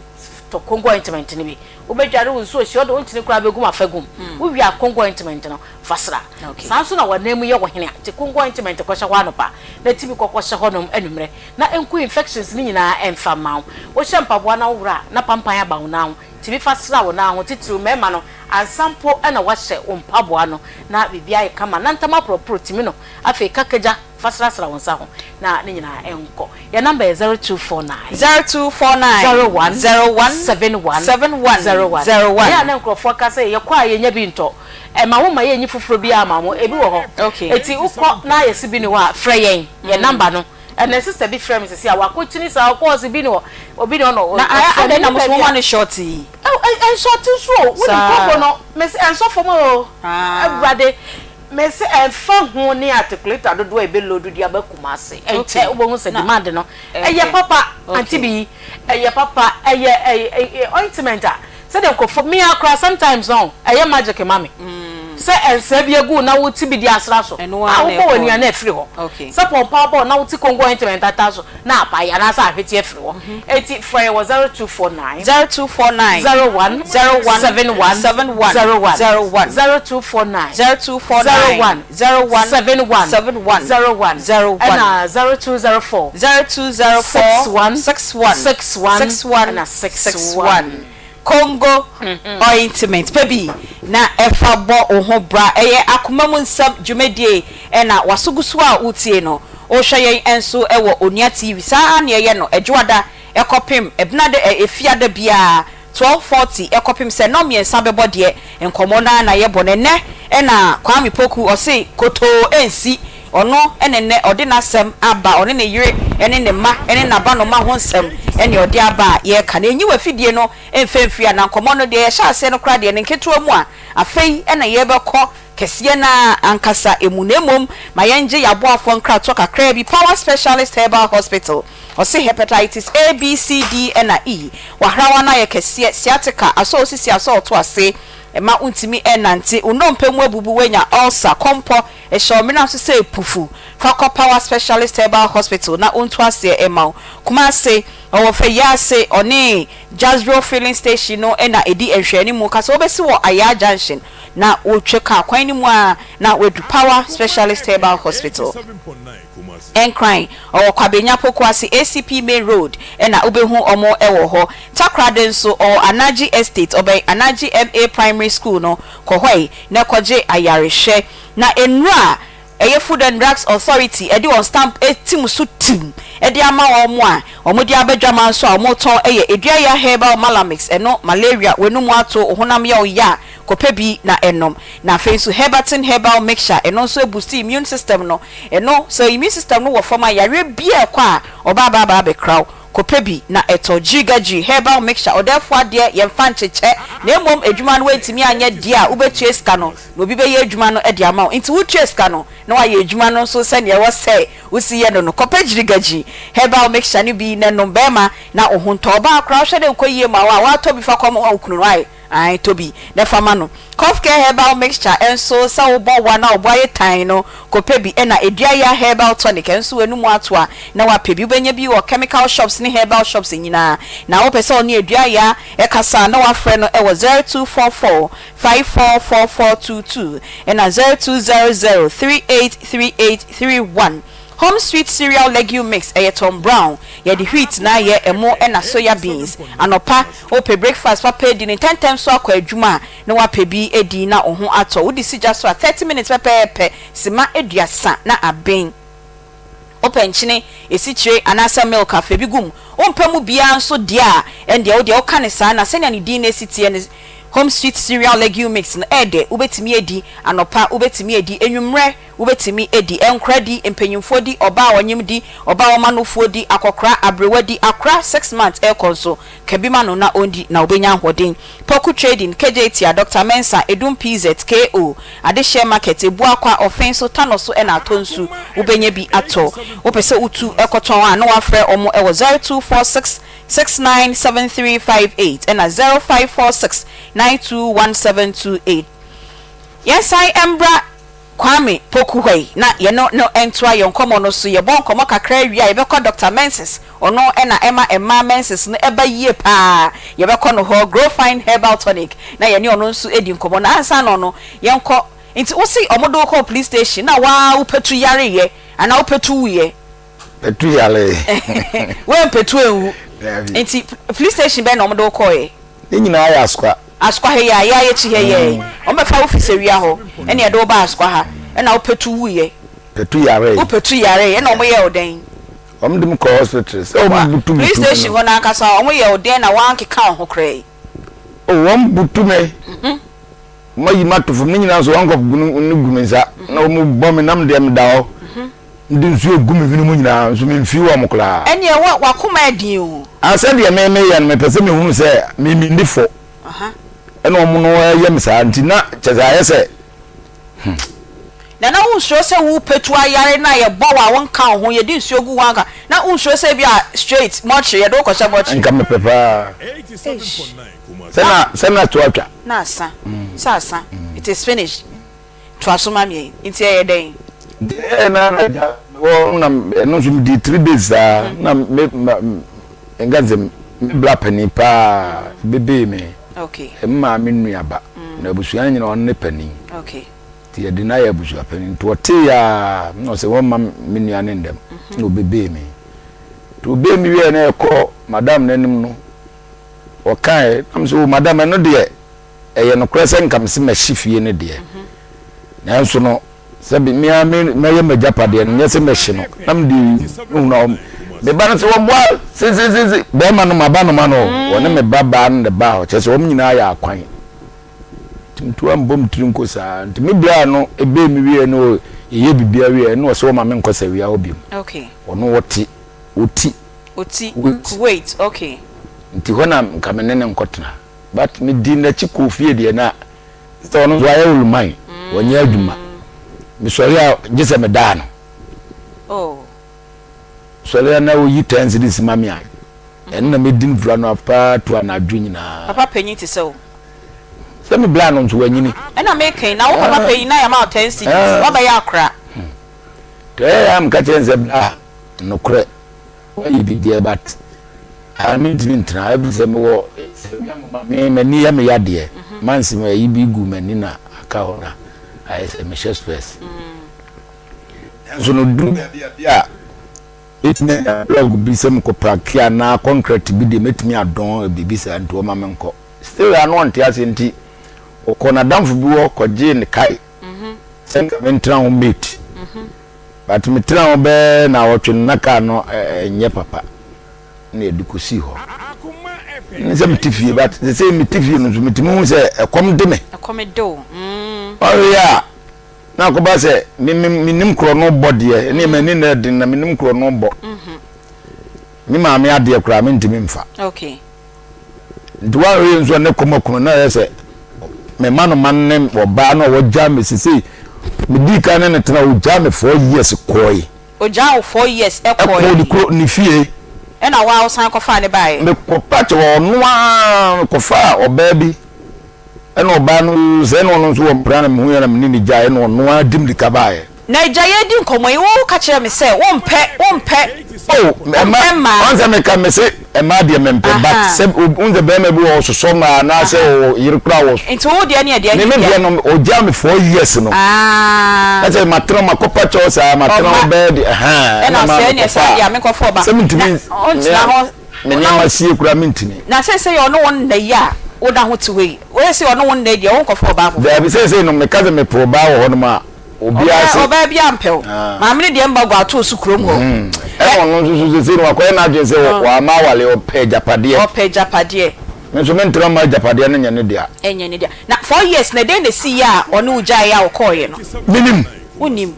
tɔ Congo ointment no bi, wobɛdware wo nsuo hye, wode wo nkyene koraa bɛgu mu afa gu mu, wowie a Congo ointment no fa sra. Saa nso na w'anan mu yɛ wo hene a, te Congo ointment kɔhyɛ hɔ anɔpa na ti bi kɔkɔhyɛ hɔnom anwummerɛ na ɛnku infections no nyinaa ɛmfa mma wo. Wohyɛ mpaboa na woworɔ a, na pampan aba wo nan ho. Tumi fa sra wo nan ho, titiriw mmarima no, ansa mpo na woahyɛ wo mpaboa no na biribi ayɛ kama. Na ntam aporɔporɔ tumi no, afei ka kagya fa srasra wo nsa ho na ne nyinaa nkɔ. Yɛn namba yɛ 0249. 0249. 01. 01. 71. 71. 01. 01. Ɛyɛ a na nkurɔfoɔ ka sɛ yɛkɔ a yɛnya bi ntɔ. Ɛma wo ma yɛnyi foforɔ biara ma wo. Ebi wɔ hɔ. Okay. Enti wokɔ na yɛse bi nni hɔ a, frɛ yɛn. Yɛn namba no. Ɛnɛ sister bi frɛ me sisi a wakɔkyini saa ɔkɔ ɔse bi ni hɔ obi ni hɔ na Na ɔfrɛ me adɛn na nipa mo so bi moma a no short yi? Ɛnshort nso o wonim Saa. koko no mese ɛnsɔ fam o Ah. awurade mese ɛnfa ho ne articulator dodoɔ a ebe load de aba Kumasi ɛnkyɛ Okay. wobɛhu sɛ Na demand no okay. ɛyɛ papa aunty Okay. bi ɛyɛ papa ɛyɛ ɛyɛ ointment a Sɛdeɛ nkurɔfoɔ, me ara koraa sometimes no ɛyɛ magic ma me sɛ nsa bi agu wo na wote bi de asra so a Ɛno ara na wobɔ w'ani ɛkɔ a no. na afiri hɔ. Okay. Sɛ pɔmpɔ abɔ wo na wote Congo ointment ata so na apae anaasɛ ahwete afiri hɔ. Enti frɛ yɛn wɔ 0249 0249 01 01 71 71 01 01 0249 0249 01 01 71 71 01 01 ɛna 0204 0204 61 61 61 61 ɛna 61. 61. Congo ointment pɛ bi na ɛfa bɔ wo ho bra. Ɛyɛ akoma mu nsɛm dwumadie ɛna w'aso gu so a wotie no. Wohwɛ yɛn nso wɔ Onua TV. Saa ara na yɛyɛ no Ɛdwoada kɔpem Ɛbenada ɛ Efiada biara 12:40 kɔpem sɛ nnɔn mmiɛnsa bɛbɔ deɛ nkɔmmɔ no ara na yɛbɔ no. Ɛnnɛ na Kwame Poku ɔse kotoo ɛnsi Ɔno na nnɛ ɔde n'asɛm aba, ɔne ne yere ne ne mma ne n'abanoma ho nsɛm ne ɔde aba a yɛreka no. Nyi w'afidie no mfa mfiri anaa nkɔmmɔ no deɛ yɛhyɛ aseɛ no koraa deɛ ne nketewa mu a, afei na yɛrebɛkɔ kɛseɛ no ara ankasa mu. Na mmom ma yɛngye yɛn aboafoɔ nkratoɔ kakraa bi, Power Specialist Herbal Hospital, ɔse Hepatitis A, B, C, D ɛna E, w'ahrawa no ayɛ kɛseɛ, sciatica, asɔ wo sisi asɔ wo to ase, ɛma wontumi nnante, wo nnompe mu abubu, woanya ulcer, kɔmpɔ, Hyɛ wo mena so sɛ pufu. Fa kɔ Power Specialist Herbal Hospital na ɔntu aseɛ mma wo. Kumase, ɔwɔ Fayiase, ɔne Jazro Filling Station no na ɛdi nhwɛanimu. Ka sɛ wobɛsi wɔ Ayaa Junction na wotwa kaa kwan no mu ara na woadu Power Specialist Herbal Hospital. Nkran, ɔwɔ Kwabenya Pokuase ACP Main Road na wobɛhu wɔn wɔ hɔ. Takoradi nso, ɔwɔ Anagye Estate, ɔbɛn Anagye MA Primary School no. Kɔ hɔ ɛ na kɔgye ayarehwɛ. Na nnuro a ɛyɛ Food and Drugs Authority de wɔn stamp atim so tim de ama wɔn a wɔde aba dwaman nso a wɔtɔn yɛ Aduaya Herbal Malamix, ɛno malaria, w'anum ato, wo honam yɛ wo ya a, kɔpɛ bi na nom. Na afei nso Herbatin Herbal Mixture, ɛno nso ɛboosti immune system no, ɛno sɛ immune system no wɔ fam a yareɛ biara ɛkɔ a ɔba aba aba abɛkra wo. Kɔpɛ bi na tɔ. Gyigagy herbal mixture, ɔdɛɛfoɔ adeɛ yɛmfa nkyekyɛ na mmom adwuma no woantumi anyɛ deɛ a wobɛtua sika no na obi bɛyɛ adwuma no de ama wo nti wotua sika no na wayɛ adwuma no nso sɛdeɛ ɛwɔ sɛ wosi yɛ no no. Kɔpɛ gyirigagyi herbal mixture no bi na nom bɛɛma na wo ho ntɔ. Ɔbaa koraa wohwɛ dɛ nkɔ yie ma wo a woatɔ bi fa kɔma wo kunu no ae. Ae, tɔ bi na fa ma no. Cough Care Herbal Mixture nso, sɛ wobɔ wa na wo bo ayɛ tann no, kɔpɛ bi. Ɛna Aduaya Herbal Tonic nso, w'anum ato a, na woapɛ bi. Wobɛnya bi wɔ chemical shops ne herbal shops nyinaa. Na wopɛ sɛ ɔne Aduaya kasa a, na woafrɛ no wɔ 0244 544422 ɛna 0200 383831. Home Sweet Cereal Legume Mix, ɛyɛ Tom Brown. Yɛde wheat na ayɛ, ɛmo ɛna soya beans. Anɔpa, wopɛ breakfast papa adi no ntɛmntɛm so akɔ adwuma a, na woapɛ bi adi na wo ho atɔ. Wode si gya so a, 30 minutes pɛpɛɛpɛ, sima aduasa na aben. Wopɛ nkyene, esikyire anaasɛ milk a, fa bi gu mu. Wompɛ mu biara nso deɛ a, ɛndeɛ wo deɛ woka no saa na sɛnea ne din no si teɛ no, Home Sweet Cereal Legume Mix no, ɛɛdɛ. Wobɛtumi adi anɔpa, wobɛtumi adi anwummerɛ. Wobɛtumi adi, nkora di, mpanyimfoɔ di, ɔbaa a ɔnyem di, ɔbaa a ɔma nufoɔ di, akɔkora, aberewa di, akora six months rekɔ nso, ka bi ma no na ɔndi na ɔbɛnya ahoɔden. Poku Trading, Kejetia, Doctor Mensah, Edum PZ, KO, Adehyeɛ Market, Ebuakwa, Ɔfen so, Tano so ɛna atɔ nsu, wobɛnya bi atɔ. Wopɛ sɛ wotu kɔtɔn a na woafrɛ wɔn wɔ 0246 697358 ɛna 0546 921728. Yɛnsan mbra Kwame Poku hɔ yi na yɛne no ntoa yɛn nkɔmmɔ no so. Yɛbɔ nkɔmmɔ kakra wie a, yɛbɛkɔ Dɔkta Menses, ɔno na ɛma mmaa menses no ba yie pa ara. Yɛbɛkɔ no hɔ, Grow Fine Herbal Tonic, na yɛne ɔno nso adi nkɔmmɔ. Na ansa na ɔno, yɛnkɔ. Nti wo se wɔde wo kɔɔ police station na wo ara wo pɛtu yareeɛ anaa wo pɛtu wuiɛ? Pɛtu yaree. Woampɛtu anwu? Daabi. Nti police station bɛn na wɔde wo kɔeɛ? Ne nyinaa yɛ Asokwa. Asokwa ha yi a, yɛa yɛkyi ha yi ɛ. Wɔn bɛfa wo fi Sewia hɔ, ɛna yɛde wo baa Asokwa ha, ɛna wo pɛtu wuiɛ. Pɛtu yaree. Wo pɛtu yaree, ɛna wɔn yɛɛ wo dɛn? Wɔn de me kɔɔ hospital, sɛ wɔn butu butu me no. Police station hɔ no ankasa, wɔn yɛɛ wo dɛn na woankeka wo ho koraa yi? Oh, wɔn butu me. Wɔn ayi me ato fam, ne nyinaa nso wɔn kɔp gu no gu me nsa, na wɔn bɔ me nam deɛ meda hɔ. Mede nsuo gu me hwene mu nyinaa, nso memfii wɔn koraa. Ɛnneɛ wo, w'akoma yɛ den o. Ah, sɛdeɛ me meyɛ no, mepɛ sɛ mehunu sɛ me menni fɔ. Ɛna wɔn no yɛ me saa nti na kyerɛ sɛ ayɛ sɛ hmm. Na na wonsuro sɛ wopɛtu ayare na yɛbɔ wo a wonka wo ho, yɛde nsuo gu wo anka, na wonsuro sɛ ebi a straight mortuary, yɛde wo kɔhyɛ mortuary? Nka mepɛ paa. Eish. Sɛ na, sɛ na to atwa. Na asa, sɛ asa, it is finished. Toa so ma me nti ɛyɛ dɛn? Nti ɛyɛ na na gya mewɔ na ɛno nso medi three days saa mm. na me ma nka sɛ me bra panin paa mm. bebee me okay. me maame nuaba mm. na abusua no nyina ɔno ne panin okay. nti yɛde no ayɛ abusua panin nti ɔtee a na ɔsɛ wɔmma me nua ne ndɛm mm-hmm. na ɔbebee me nti ɔbee me wieɛ na ɛkɔ madam n'anim no. Ɔkaeɛ na mesɛ, oh madam ɛno deɛ ɛyɛ nokorɛ sɛ nka mese mahye fie no deɛ, nanso no sɛbi me ara me mɛyɛ m'agyapadeɛ no nyɛ sɛ mɛhye no na mede hunu a me ba no sɛ wɔboa sesesese bɛrima no maba no ma no wɔne me ba baa no na ɛbaa hɔ kyerɛ sɛ wɔn nyinaa yɛ akwan nti metu a mbɔ me tiri nko saa nti me bra no ebee me wie no yɛyɛ biribiara wie ɛna ɔsɛ wɔma me nkɔ sɛ wia hɔ biom ɔno wɔte ɔti Oti, Kuwait, okay. Nti hɔ na nka me ne no nkɔtena but me dii n'akyi kɔɔ fie deɛ na sɛ ɔno nso wayɛ oluman wɔnyɛ adwuma mesɔre a gye sɛ medaa no oh. Sɔre a na oyi ten cedis ma me a ɛno na medi no fira no paa to anadwo nyinaa. Papa panyin te sɛ wo. Sɛ me bla no nso wanyini. Ɛna meka yi na wo papa panyin na yɛma wo ten cedis wabɛyɛ akora. Tɛɛ a meka kyerɛ no sɛ bla nokorɛ Wayi bi deɛ but ah mentumi ntena ɛfiri sɛ mewɔ me m'ani yɛ me yadeɛ mansi ma ayi bi gu m'ani na aka hɔ na ayɛ sɛ mehyɛ stress nanso no duru baabi a bi a mɛtumi anya blog bi sɛ mekɔ prake anaa concrete bi deɛ mɛtumi adɔn biribi saa nti wɔma menkɔ still ano ɔnte aseɛ nti ɔkɔ n'adamfo bi hɔ kɔgyee ne kae sɛ nka mentena ho mate but metena ho bɛɛ naawɔtwe no na kaa no ɛnyɛ papa na yɛde kɔsii hɔ ne sɛ mete fie but sɛ sɛ mete fie no nso metumi hu sɛ ɛkɔm de me ɛkɔm de wo mm. Ɔyɛ a na akɔba sɛ menim korɔ no bɔ deɛ ɛne m'ani na ɛden na menim korɔ no bɔ me maame adeɛ koraa mentumi mfa okay. Nti woanhwɛ yie nso a ne kɔm akunu na ɛyɛ sɛ me ma no ma ne ɔbaa no a wɔgyaa me sesei medii kan ne ne tena ɔgyaa me 4 years kɔe. Ɔgyaa wo 4 years kɔe. Ɛkɔɔ ne kuro ne fie. Ɛna wo ara wosan kɔfaa ne baeɛ. Mekɔpa kyɛw ɔno ara mekɔfaa ɔbaa bi ɛna ɔbaa no sɛ ɛna ɔno nso wɔ mpena na mehu yɛ na mene ne gyae ɛna ɔno ara di mirika baeɛ. Na agya yɛredi nkɔmmɔ yi wo ka kyerɛ me sɛ wo mpɛ wo mpɛ Oh wo mpɛ mmaa. Ɔn sɛ meka me se mmaa deɛ me mpɛ but sɛ wohu sɛ bɛrima bi wɔ hɔ ɔsosɔ mmaa anaasɛ ɔwɔ yere koraa wɔ. Nti wo deɛ ne ɛdeɛ Me me deɛ no ɔgyaa me 4 years no. Na sɛ matena makɔpa kyɛw saa matena hɔ bɛyɛ de ɛhaa ɛna maa mekɔfa sɛ mentumi me nneɛma sie koraa mentumi. Na seesei ɔne wo nna yi a woda ho te hɔ yi seesei ɔne wo nna yi deɛ wonkɔfa ɔbaa foforɔ. Daabi seesei no meka sɛ mepɛ ɔbaa wɔ hɔnom a. Obiara se. Ɔbaa biara mpɛ wo. Maame no deɛ mma gu ato so kurom hɔ. Ɛna ɔno nso so sesei no wakɔyɛ n'adwene sɛ wama awale, ɔpɛ agyapadeɛ. Ɔpɛ agyapadeɛ. Me nso mentena mma agyapadeɛ no nyɛ ne dea. Ɛnyɛ ne dea. Na 4 years no ɛdɛn na ɛsiiɛ a ɔne wo gyaeɛ a ɔkɔeɛ no? Menim. Wonnim.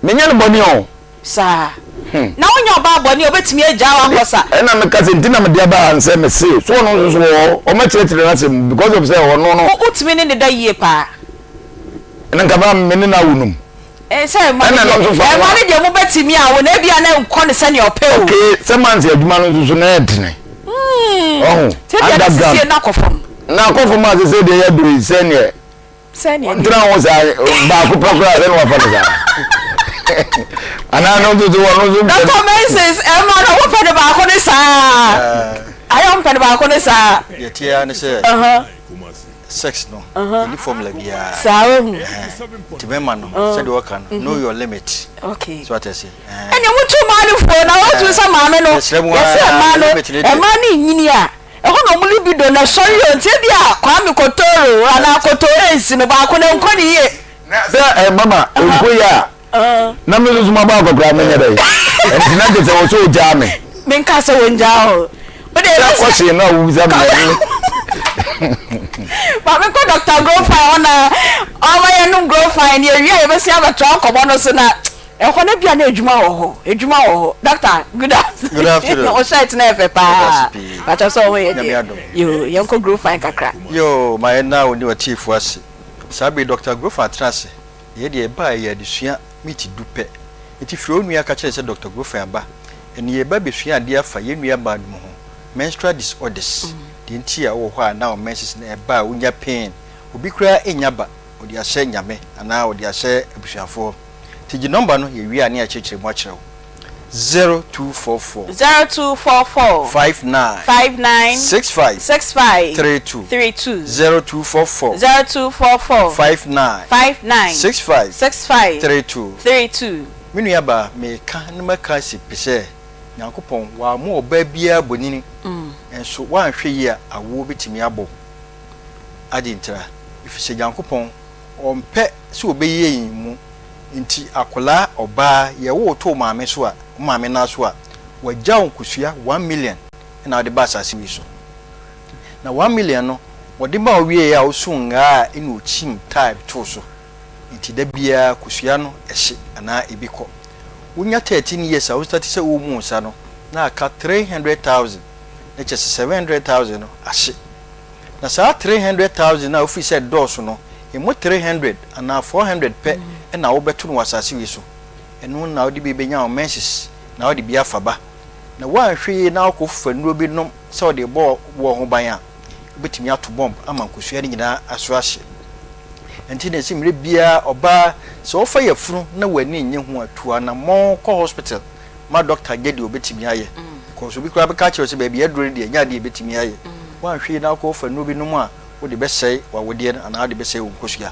Menyɛ no bɔne o. Saa. Na wonyɛ ɔbaa bɔne a ɔbɛtumi agyaa wo akɔ sa. Ɛna meka sɛ nti na mede aba ha no sɛ mese so ɔno nso so wɔ hɔ ɔmɛkyerɛkyerɛ n'asɛm mu because of sɛ ɔno no. Wotumi ne no da yie paa. Ɛna nka baa me ne no awo nom. Ɛɛ sɛ ɛma no deɛ ɛma no deɛ mobɛtumi awo na ebia na nkɔ no sɛnea ɔpɛ o. Okay sɛ months adwuma no nso so na ɛdene. Ɔho underground. Na akɔ fam. Na akɔ fam a sɛ deɛ yɛaduru yi sɛneɛ. Ɔntena ho saa baako pɛ koraa sɛ na wafa no saa. Anaa no nso so wɔn nso mpɛ. Dr. Menzies ɛma no wopɛ no baako ne saa. Ayɛ ɔmpɛ no baako ne saa. Deɛ ɛteɛ ara ne sɛ sex no ɛni formula biara. Saa ohu. Nti bɛma no sɛdeɛ ɔka no know your limit. Okay. So ate ase. Ɛnna mo tu maa no fuo na wɔtu sɛ maame no yɛsɛ mmaa no mmaa no nyini a. Ɛhɔ na ɔmo libido no sɔre o nti ebia Kwame Kotoro anaa Kotoro nsi no baako no nkɔ ne yie. Na sɛ eh, mama nkɔ yie a na me nso so mabɔ akɔkora menyɛ dɛ nti na kyerɛ sɛ wɔ sɛ ogyaa me. Menka sɛ wɔngyaa o. Wode sɛ kɔhyee no a wobisa me na Ma menkɔ Dr. Grofine hɔ na ɔma yɛnom Grofine yɛwie a yɛbɛsi abɛtoa nkɔmmɔ no so na Ɛhɔ no bia na adwuma wɔ hɔ, adwuma wɔ hɔ. Doctor, good afternoon. Good afternoon. Wo shirt no yɛ fɛ paa. Meda ase pii. Pakyɛ sɛ wo ho yɛ Nyame deɛ. adom. Yoo, yɛnkɔ grow fine kakra. Yoo, ma yɛnna wo ne w'atiefoɔ ase. Saa bere yi Doctor Grofan atena ase, na yɛn deɛ yɛbaeɛ yɛ adesua miniti du pɛ. Enti frɛ wo nua ka kyerɛ no sɛ Doctor Grofan aba. Ɛnnɛ yɛreba abɛsua adeɛ afa yɛn nuabaa nom ho, menstrual disorders, deɛ nti a wowɔ hɔ a na wo menses no ɛba a wonya pain, obi koraa nnya ba, ɔde ahyɛ Nyame anaa ɔde ahyɛ abusuafoɔ. Nti gye nɔmba no yɛwie a ne yɛakyerɛkyerɛ mu akyerɛ wo. 0244. 0244. 59. 59. 65. 65. 32. 32. 0244. 0244. 59. 59. 65. 65. 32. 32. Me nuabaa, meka na maka asi pi sɛ, Nyankopɔn, wammɔ ɔbaa biara bonini, nso woanhwɛ yie a awoɔ bɛtumi abɔ wo. Adɛn ntira? Ɛfiri sɛ Nyankopɔn, ɔmpɛ sɛ ɔbɛyi yɛn mu. Nti akwadaa, ɔbaa, yɛwo wo to wo maame so a, wo maame nan so a, wagya wo nkosua 1,000,000 na wode ba asase wei so. Na 1,000,000 no, wɔde ma wo wieeɛ a wosoo ngaa a ɛna ɔkyim type too so. Nti da biara kosua no hye anaa ebi kɔ. Wonya 13 years a wo starte sɛ woremu wo nsa no, na aka 300,000, na kyerɛ sɛ 700,000 no ahye. Na saa 300,000 no a wofiri sɛ ɛdɔɔso no, emu 300 anaa 400 pɛ na wobɛto no wɔ asase wei so. Ɛno na wode bi bɛnya wo menses na wode bi afa ba. Na woanhwɛ yie na woakɔfa nnuro bi nom sɛ wode rebɔ wo ho ban a, wobɛtumi ato bɔmb ama nkosua no nyinaa aso ahye. Ɛnti na ɛsɛ mmerɛ biara ɔbaa sɛ wofa yafunu na w'ani nnye ho a, tu anammɔn kɔ hospital ma dɔkta nyɛ deɛ ɔbɛtumi ayɛ. Because obi koraa bɛka akyerɛ wo sɛ baabi aduro no deɛ ɛnyɛ adeɛ a ɛbɛtumi ayɛ. Woanhwɛ yie na wokɔfa nnuro bi nom a, wode bɛsɛe w'awodeɛ no anaa wode bɛsɛe wo nkosua.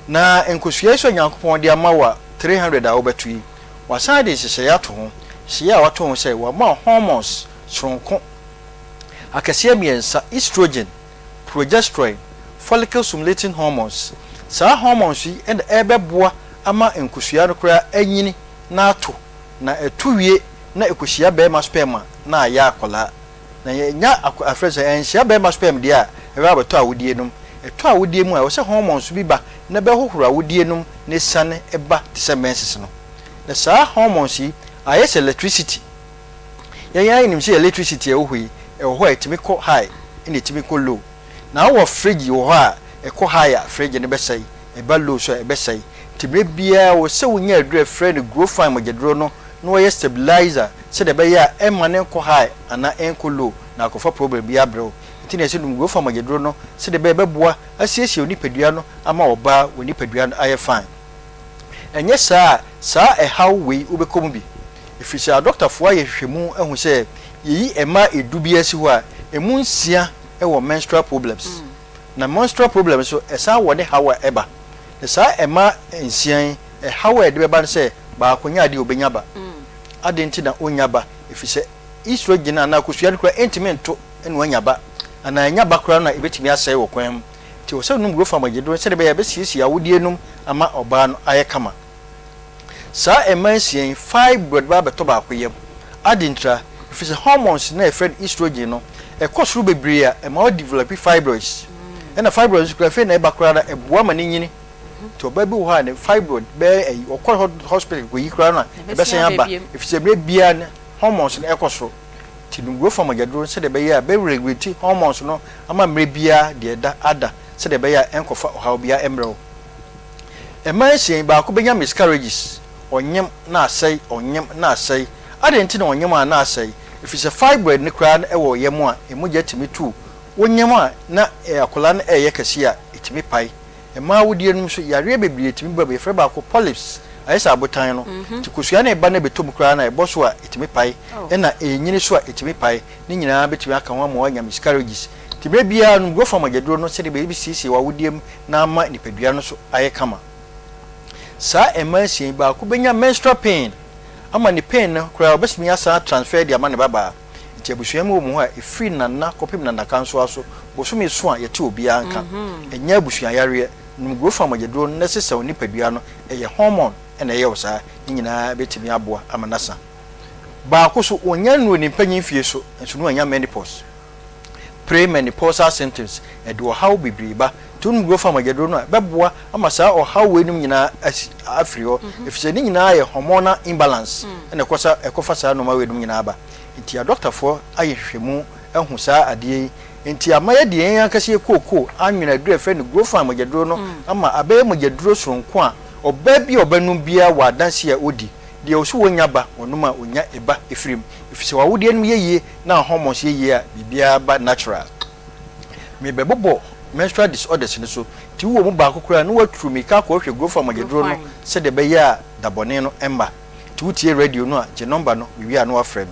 Na nkosua yi nso a Nyankopɔn de ama wo a 300 a wobɛto yi, wasan de nhyehyɛeɛ ato ho. Nhyehyɛeɛ a wato ho sɛ wama wo hormones soronko akɛseɛ mmiɛnsa, estrogen, progesterone, follicle stimulating hormones. Saa hormones yi na ɛrebɛboa ama nkosua no koraa anyini na ato, na ɛto wie na ɛkɔhyia barima sperm a, na ayɛ akwadaa. Na yɛnya akwa afrɛ sɛ ɛnhyia barima sperm deɛ a, ɛbɛba abɛtɔ awodie nom. Ɛtɔ awodie mu a, ɛwɔ sɛ hormones bi ba na ɛbɛhohoro awodie nom na ɛsiane ba te sɛ menses no. Na saa hormones yi ayɛ sɛ electricity. Yɛn ara yɛnim sɛ electricity a ɛwɔ hɔ yi, ɛwɔ hɔ a ɛtumi kɔ high ɛna ɛtumi kɔ low. Na wowɔ fridge wɔ hɔ a, ɛkɔ high a fridge no bɛsɛe, ɛba low nso a ɛbɛsɛe. Nti berɛ biara ɛwɔ sɛ wonya aduro a yɛfrɛ no Growfine mogyaduro no na wɔyɛ stabilizer sɛdeɛ ɛbɛyɛ a ɛmma no nkɔ high anaa ɛnkɔ low na akɔfa problem bi abrɛ wo. Nti na yɛsɛ nom Growfine mogyaduro no sɛdeɛ ɛbɛyɛ ɛbɛboa asiesie wo nipadua no ama ɔbaa wo nipadua no ayɛ fine. Ɛnyɛ saa a, saa ɛhaw wei wobɛkɔ mu bi. Ɛfiri sɛ adɔktafoɔ ayɛ nhwehwɛmu ahu sɛ yɛyi mmaa ɛdu biara si hɔ a, ɛmu nsia wɔ menstrual problems. Na menstrual problems nso, ɛsan wɔ ne haw a ɛba. Na saa mmaa nsia yi, ɛhaw a ɛde bɛba ne sɛ, baako nyɛ adeɛ a ɔbɛnya ba. Adɛn nti na ɔnnya ba? Ɛfiri sɛ estrogen anaa kosua no koraa ɛntumi nto na wanya ba. Anaa ɛnya ba koraa no a, ɛbɛtumi asɛe wɔ kwan mu. Nti ɛwɔ sɛ wonom Grofam agyeduro sɛdeɛ ɛbɛyɛ a ɛbɛsiesie awodeɛ nom ama ɔbaa no ayɛ kama. Saa mmaa nsia yi, fibroid ba bɛtɔ baako yam. Adɛn ntira? Ɛfiri sɛ hormones no a yɛfrɛ no estrogen no, ɛkɔ soro bebree a, ɛma wo develop fibroids. Ɛna fibroids nso koraa, afei na ɛba koraa no a, ɛboa ma no nyini. Nti ɔbaa bi wɔ hɔ a ne fibroid bɛyɛ ayi, ɔkɔ hospital kɔyi koraa no a, ɛbɛsan aba. Ɛfiri sɛ mmerɛ biara no, hormones no ɛkɔ soro. Nti nom growth hormone aduro no sɛdeɛ ɛbɛyɛ a ɛbɛ regulate hormones no ama mmerɛ biara deɛ ɛda ada sɛdeɛ ɛbɛyɛ a ɛnkɔfa ɔhaw biara mmrɛ wo. Mmaa nsia yi baako bɛnya miscarriages, ɔnyem na asɛe, ɔnyem na asɛe. Adɛn nti na ɔnyem a na asɛe? Ɛfiri sɛ fibroid no koraa no wɔ yam a mogya tumi tu. Wonyem a na akwadaa no reyɛ kɛseɛ a, ɛtumi pae. Mmaa awodeɛ no mu nso, yareɛ bebree tumi ba mu. Yɛfrɛ baako polyps, ayɛ sɛ abotan no. Nti kosua no reba na ɛbɛtɔ mu koraa no a, ɛbɔ so a, ɛtumi pae. Ɛna ɛrenyini nso a, ɛtumi pae. Ne nyinaa bɛtumi aka ho ama woanya miscarriages. Nti berɛ biara nom Growth Hormone aduro no sɛdeɛ ɛbɛyɛ ɛbɛsiesie w'awodeɛ mu na ama nipadua no nso ayɛ kama. Saa mmaa nsia yi, baako bɛnya menstrual pain ama ne pain no koraa ɔbɛtumi asan atransfer de ama ne babaa. Nti abusua mu wɔ mu hɔ a, ɛfiri nana kɔpem nanakansoa so, bosome so a yɛte obiara nka. Ɛnyɛ abusua yareɛ. Nom Growth Hormone aduro no na sesa wo nipadua no, ɛyɛ hormone na ɛyɛ wo saa. Ne nyinaa bɛtumi aboa ama no asa. Baako so, ɔnnya nnuruu ne mpanyin mfie so nso na wanya menopause. Premenopausal symptoms, ɛde ɔhaw bebree ba. Nti wonom Growth Hormone aduro no a, ɛbɛboa ama saa ɔhaw weinom nyinaa asi afiri hɔ. Efisɛ ne nyinaa yɛ hormonal imbalance na ɛkɔsa ɛkɔfa saa nnoɔma weinom nyinaa ba. Nti adɔktafoɔ ayɛ nhwehwɛmu ahu saa adeɛ yi. Nti ama yɛde yɛn ankasa yɛ kookoo anwene aduro a yɛfrɛ no Growth Hormone mogyaduro no ama abɛyɛ mogyaduro soronko a ɔbaa bi a ɔbɛnom biara wɔ adanseɛ a ɔdi. Deɛ ɔse ɔnnya ba, ɔnom a ɔnya ɛba firi mu. Efisɛ w'awodeɛ no yɛ yie na hormones yɛ yie a, biribiara ba natural. Merebɛbobɔ menstrual disorders no so, nti wowɔ mu baako koraa a na woaturu mirika akɔhwɛ Growth Hormone aduro no sɛdeɛ ɛbɛyɛ a da bɔne no mma. Nti wotie radio no a, gye nɔmba no, mewie a na woafrɛ me.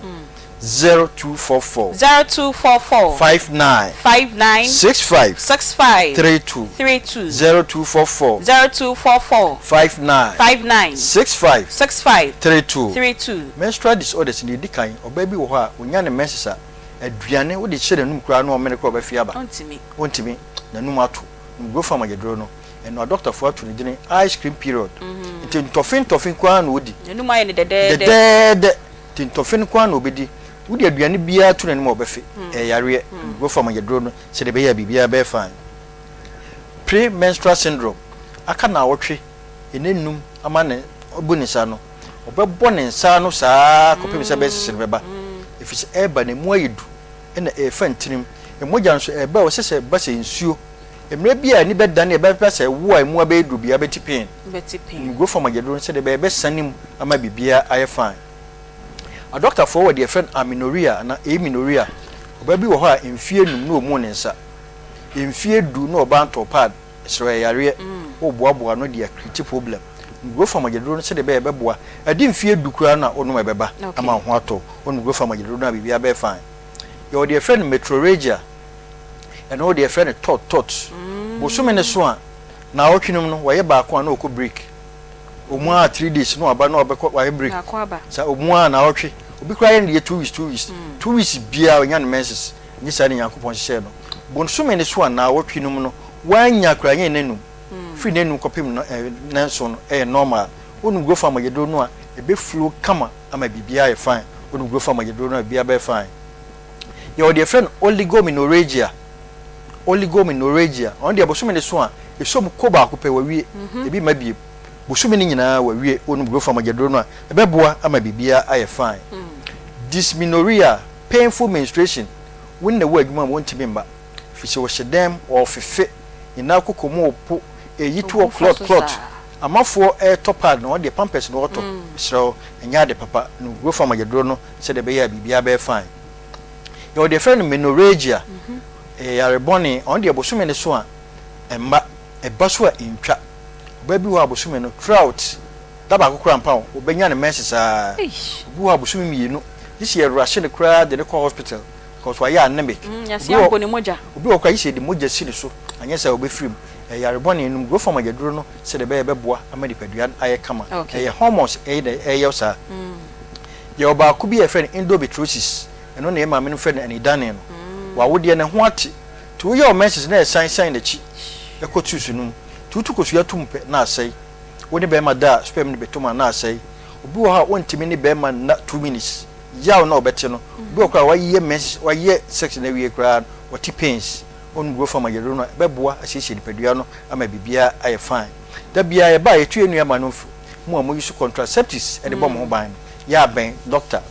0244. 0244. 59. 59. 65. 65. 32. 32. 0244. 0244. 59. 59. 65. 65. 32. 32. Menstrual disorders nea edi kan, ɔbaa bi wɔ hɔ a, onya ne menses a, aduane wode hyɛ n'anum koraa na ɔmene koraa ɔbɛfe aba. Ontumi. Ontumi. N'anum ato. Growth hormone aduro no, ɛno adɔktafoɔ ato ne dini ice cream period. Nti ntɔfe ntɔfe nko ara na ɔdi. N'anum ayɛ no dɛdɛɛdɛ. Dɛdɛɛdɛ. Nti ntɔfe nko ara na ɔbɛdi. Wode aduane biara to n'anim a ɔbɛfe. Ɛyɛ yareɛ. Growth hormone aduro no, sɛdeɛ ɛbɛyɛ a biribiara bɛyɛ fine. Pre-menstrual syndrome, aka naawɔtwe ɛna nnum ama ne ɔbu ne nsa no, ɔbɛbɔ ne nsa ano saa ara kɔpem sɛ bɛsese no bɛba. Ɛfiri sɛ ɛreba no, ɛmu ayɛ du ɛna ɛrefa ntinim. Mogya nso ɛreba a, ɛsɛ sɛ ɛba sɛ nsuo. Mmerɛ bi a ani bɛdane a ɛbɛba sɛ wo a ɛmu abɛyɛ duru biara bɛte pain. Growth hormone aduro no sɛdeɛ ɛbɛyɛ ɛbɛsane mu ama biribiara ayɛ fine. Adɔktafoɔ wɔ deɛ yɛfrɛ no amenorrhea anaa amenorrhea. Ɔbaa bi wɔ hɔ a mfeɛ num na ɔmuu ne nsa. Mfeɛ du na ɔbaa ntɔɔ pad, ɛserɛ ɔyɛ yareɛ, woboaboa ano de acreate problem. Growth hormone aduro no sɛdeɛ ɛbɛyɛ ɛbɛboa. Ɛde mfeɛ du koraa na wonom a ɛbɛba ama wo ho atɔ wo. Wonom growth hormone aduro no a biribiara bɛyɛ fine. Yɛwɔ deɛ yɛfrɛ no metrorrhagia. Ɛno deɛ yɛfrɛ no tɔt tɔt. Bosome no so a, naawɔtwe no mu no, wɔyɛ baako a na ɔkɔ break. Ɔmu ara three days na waba na wabɛkɔ wayɛ break. Saa ɔmu ara naawɔtwe. Obi koraa yɛ no deɛ two weeks two weeks. 2 weeks biara ɔnya no menses. Nyɛ saa na Nyankopɔn hyehyɛɛ no. Bosome no so a naawɔtwe no mu no, wannya koraa nyɛ nnanum. Firi nnanum kɔpem nnanson no ɛyɛ normal. Wonom growth hormone aduro no a, ɛbɛ flow kama ama biribiara ayɛ fine. Wonom growth hormone aduro no a, biribiara bɛyɛ fine. Yɛwɔ deɛ yɛfrɛ no oligomenorrhagia. Oligomenorrhagia, ɔno deɛ bosome no so a, ɛsɔ mu kɔ baako pɛ, wawie. Ebi mma biem. Bosome no nyinaa wawie. Wonom growth hormone aduro no a, ɛbɛboa ama biribiara ayɛ fine. Dysmenorrhea, painful menstruation, wo ne na ɛwɔ adwuma mu wɔntumi mma, ɛfiri sɛ wɔhyɛ dan mu, wɔrefefe, nyinaa koko mu repo, ɛreyi toɔ clot clot. Amafoɔ retɔ pad na wɔn deɛ pampers na wɔtɔ. Mesrɛ wo, ɛnyɛ ade papa. Nom growth hormone aduro no sɛdeɛ ɛbɛyɛ a biribiara bɛyɛ fine. Yɛwɔ deɛ yɛfrɛ no menorrhagia, ɛyɛ yare bɔne, ɔno deɛ bosome no so a ɛmma, ɛba so a ɛntwa. Ɔbaa bi wɔ hɔ a bosome no throughout, da baako koraa mpa ho, ɔbɛnya ne menses ara. Obi wɔ hɔ a bosome mmienu, gye sɛ yɛrushe no koraa de no kɔ hospital because wayɛ anemic. Yɛase ampo ne mogya. Obi wɔ hɔ koraa gye sɛ yɛde mogya si ne so, anyɛ saa a ɔbɛfiri mu. Ɛyɛ yare bɔne, nom growth hormone aduro no sɛdeɛ ɛbɛyɛ ɛbɛboa ama nipadua no ayɛ kama. Ɛyɛ hormones ɛyɛ na ɛyɛ wo saa. Yɛwɔ baako bi a yɛfrɛ no endometriosis, ɛno na yɛn maame nom frɛ no anidane no. W'awodeɛ no ɛho ate, nti woyɛ wo menses na ɛsan san n'akyi kɔ tubes no mu, nti wotu kosua to mu pɛ na asɛe. Wo ne bɛrima da a sperm no bɛtɔ mu a na asɛe. Obi wɔ hɔ a ɔntumi ne bɛrima nna 2 minutes, yaw na ɔbɛte no. Obi wɔ hɔ koraa a wayɛ menses, wayɛ sex no awie koraa no, ɔte pains. Ɔnom growth hormone aduro no a, ɛbɛboa asiesie nipadua no ama biribiara ayɛ fine. Da biara yɛba a yɛtu yɛn nua ma no mfo. Mo a mo use contraceptives de bɔ mo ho ban no, yɛ abɛn doctor.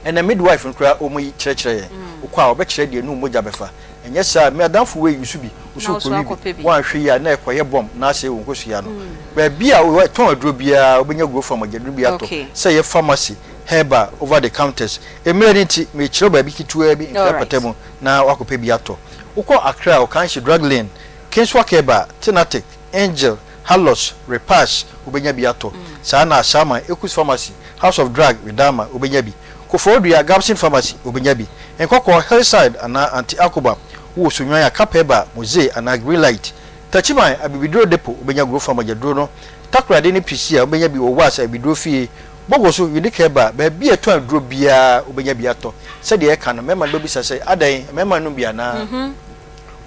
Ɛnɛ midwife no koraa wɔn yi kyerɛkyerɛ yɛn. Wokɔ a wɔbɛkyerɛ deɛ ne wo mogya bɛfa. Ɛnyɛ saa a, me adamfo wei use bi, wo nso wokɔwi bi, woanhwɛ yie a na ɛkɔyɛ bomb na asɛe wo nkosua no. Baabi a wɔtɔn aduro biara wobɛnya growth hormone aduro bi atɔ, sɛ ɛyɛ pharmacy, herbal, over the counters. Mmerɛ no nti, merekyerɛ wo baabi ketewaa bi, Nkran Pata mu, na woakɔpɛ bi atɔ. Wokɔ Accra a, Okanshe Drug Lane, Kingswak Herbal, Tinatic, Angel, Hallos, Repash, wobɛnya bi atɔ. Saa na Ashaiman, Ekus Pharmacy, House of Drug, Widama, wobɛnya bi. Koforidua, Gabson Pharmacy, wobɛnya bi. Nkɔkɔɔ, Hillside anaa Aunty Akoba, wowɔ Sunyani a, Cap Herbal, Mosaic anaa Green Light. Takyiman, Abibiduro Depot, wobɛnya Grofa mogyaduro no. Takoradi ne Prisia, wobɛnya bi wɔ Was Abibiduro Fie. Bogoso, Unique Herbal, baabi a yɛtɔn aduro biara, wobɛnya bi atɔ. Sɛdeɛ yɛka no, mmarima no bɛbisa sɛ, Adɛn, mmarima nnom bi anaa?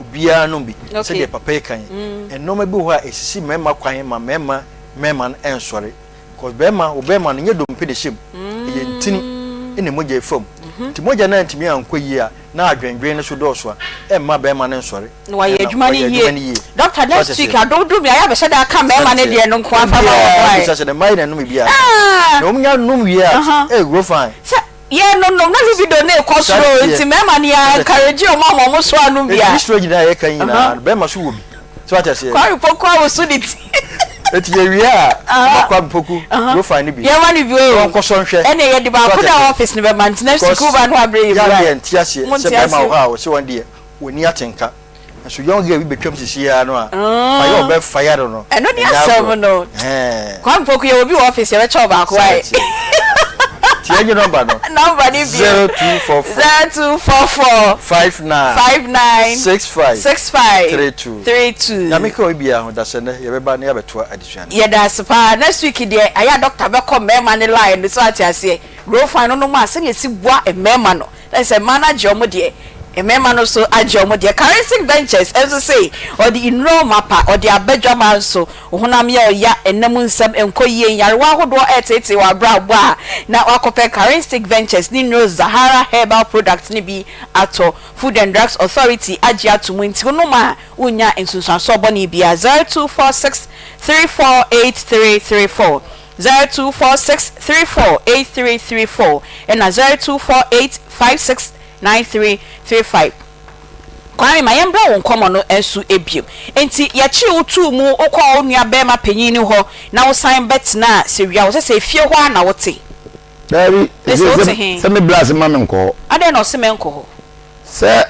Obiara nom bi. Sɛdeɛ papa yi ka yi, nnoɔma bi wɔ hɔ a ɛsisi mmarima kwan ma mmarima mmarima no nsɔre. Because barima, wo barima no nyɛ dompe na ɛhyɛ mu, ɛyɛ ntini ɛna mogya ɛfa mu. Nti mogya no antumi ankɔ yie a, na adwendwen no so dɔɔso a, ɛmma barima no nsɔre. Na wayɛ Ɛna adwuma no wayɛ yie. adwuma no yie. Doctor So next ate week aseɛ? adom dum yɛ a yɛabɛhyɛ da aka mmarima no Sɛnteɛ. deɛ no nko ara fa ma wɔn Obiara ae. bisa sɛ ne mma yi na ɛnom bi a. Ah! Na wɔn nya nom wie a, Uh-huh. ɛɛ grow fine. Sɛ yɛn no nom na libido no rekɔ Saa soro na ɛteɛ. nti mmarima no yɛ Saa na ɛteɛ. encourage wɔn ama wɔn so anom bi Eti a. estrogen a yɛka yi nyinaa Uh-huh. no, bɛrima so wɔ bi. So wate aseɛ? Kwame Poku awoso ne ti. Eti yɛwie a, ma Kwame Poku grow fine no bi. Yɛma no bi o. Na ɔnkɔsɔ nhwɛ. Ɛnna yɛde So baako wate da aseɛ? office no bɛma nti next week Because woba no abrɛ yɛ bi yɛa wae. deɛ nte aseɛ Mo sɛ nte bɛrima wɔ aseɛ. hɔ a ɔse wɔn deɛ wɔnni atenka. Nso young girl bi bɛtwam sisi ara no a, fire a ɔbɛ fire no no, Ɛno ne ɛnyɛ asɛm agorɔ. no. Ɛhɛn. Kwame Poku yɛwɔ bi wɔ office yɛbɛkyɛ wo baako Saa wae. na ɛteɛ. Nti yɛnye nɔmba no. Nɔmba no bio. 0244. 0244. 59. 59. 65. 65. 32. 32. Nyame nka obiara ho, dasɛ nnɛ yɛbɛba na yɛabɛtoa adesua no so. Yɛda ase paa. Next week deɛ ayɛ a doctor bɛkɔ mmarima ne line no so ate aseɛ. Growfine no nom a sɛdeɛ ɛsi boa mmarima no. Na sɛ mmaa no agye wɔn deɛ, mmarima no nso agye wɔn deɛ. Charistic Ventures nso se ɔde nnuro mapa, ɔde aba dwaman nso. Wo honam yɛ ɔya, nna mu nsɛm nkɔ yie, nyarewa ahodoɔ reteetee w'abrabɔ a, na woakɔpɛ Charistic Ventures ne nnuro Zahara Herbal Products no bi atɔ. Food and Drugs Authority agye ato mu nti wonom a, wonnya nsunsuansoɔ bɔne biara. 0246 348334. 0246 34 8334 ɛna 0248 56 9335. Kwame ma yɛmbra wo nkɔmɔ no nso bio. Enti yɛkyee wo too mu wokɔɔ wo nua bɛɛma panyin no hɔ na wo san bɛtenaa Sewia hɔ sɛ sɛ efie hɔ ara na wote? Daabi, Ese wote he? sɛ me bra se ma menkɔ hɔ. Adɛn na ɔse mɛnkɔ hɔ? Sɛ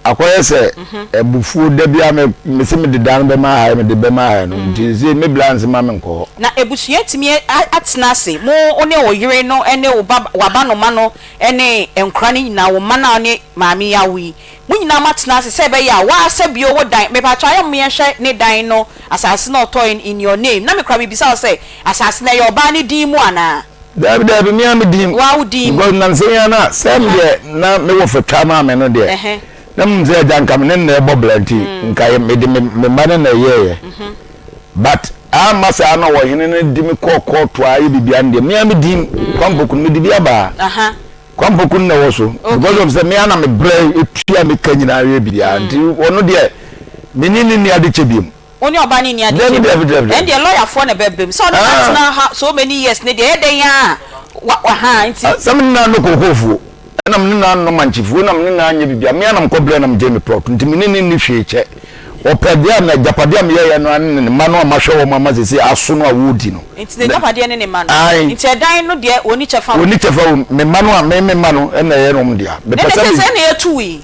Akɔyɛ sɛ abufuo da biara me mese mede dan no bɛma ha yi mede bɛma ha yi no nti seesei me bra nse ma menkɔ hɔ. Na abusua atumi atena ase, mo wo ne wo yere no ne wo ba w'abanoma no ne nkora no nyinaa, wo mma no a wo ne maame yi awo yi, mo nyinaa moatena ase sɛ ɛbɛyɛ a woa sɛ bio wo dan, mepakyɛw ayɛ mo yɛnhwɛ ne dan no asase no a ɔtɔe no in your name, na me koraa mebisa wo sɛ asase no ɛyɛ ɔbaa no din mu anaa? Daabi daabi me ara me din. Waa wo din mu. Because nansa yi ara na sɛ me deɛ na me wɔ fɛ twa maa me no deɛ na menim sɛ agya nka me ne no na ɛbɔ bra nti nka mede me me mma no na ɛyɛɛyɛ but amma saa na ɔhene no de me kɔɔ kɔɔto a ayɛ biribiara no deɛ me ara me din Kwampoku no mede bi aba ha Kwampoku no na ɛwɔ so because of sɛ me ara na me brɛ etua me ka nyinaa yɛ biribiara nti ɔno deɛ me ne no nni adekyɛ biom. Wo ne ɔbaa no nni adekyɛ bio. Ɛndeɛ lɔyafoɔ na ɛbɛba mu. Sɛ ɔne no atena ha so many years no deɛ, ɛyɛ dɛn ara a, wa, ahaa, nti. Sɛ me ne no annɔ kookoofuo, ɛna me ne no annɔ mankyefuo, ɛna me ne no anyɛ biribiara, me ara na mekɔbrɛɛ na megyee me plot, nti me ne no nni hwee kyɛ. Ɔpɛ deɛ a, n'agyapadeɛ a meyɛeɛ no ara ne ne mma no a mahwɛ wɔn ama seesei aso no a wɔredi no. Nti n'agyapadeɛ ne ne mma no. Ae. Nti ɛdan no deɛ, ɔnni kyɛfa wɔ mu. Ɔnni kyɛfa wɔ mu. Me mma no a, me me mma no na ɛyɛ wɔn dea. Mepɛ Ɛnna sɛ me. seesei na yɛatu wo yi.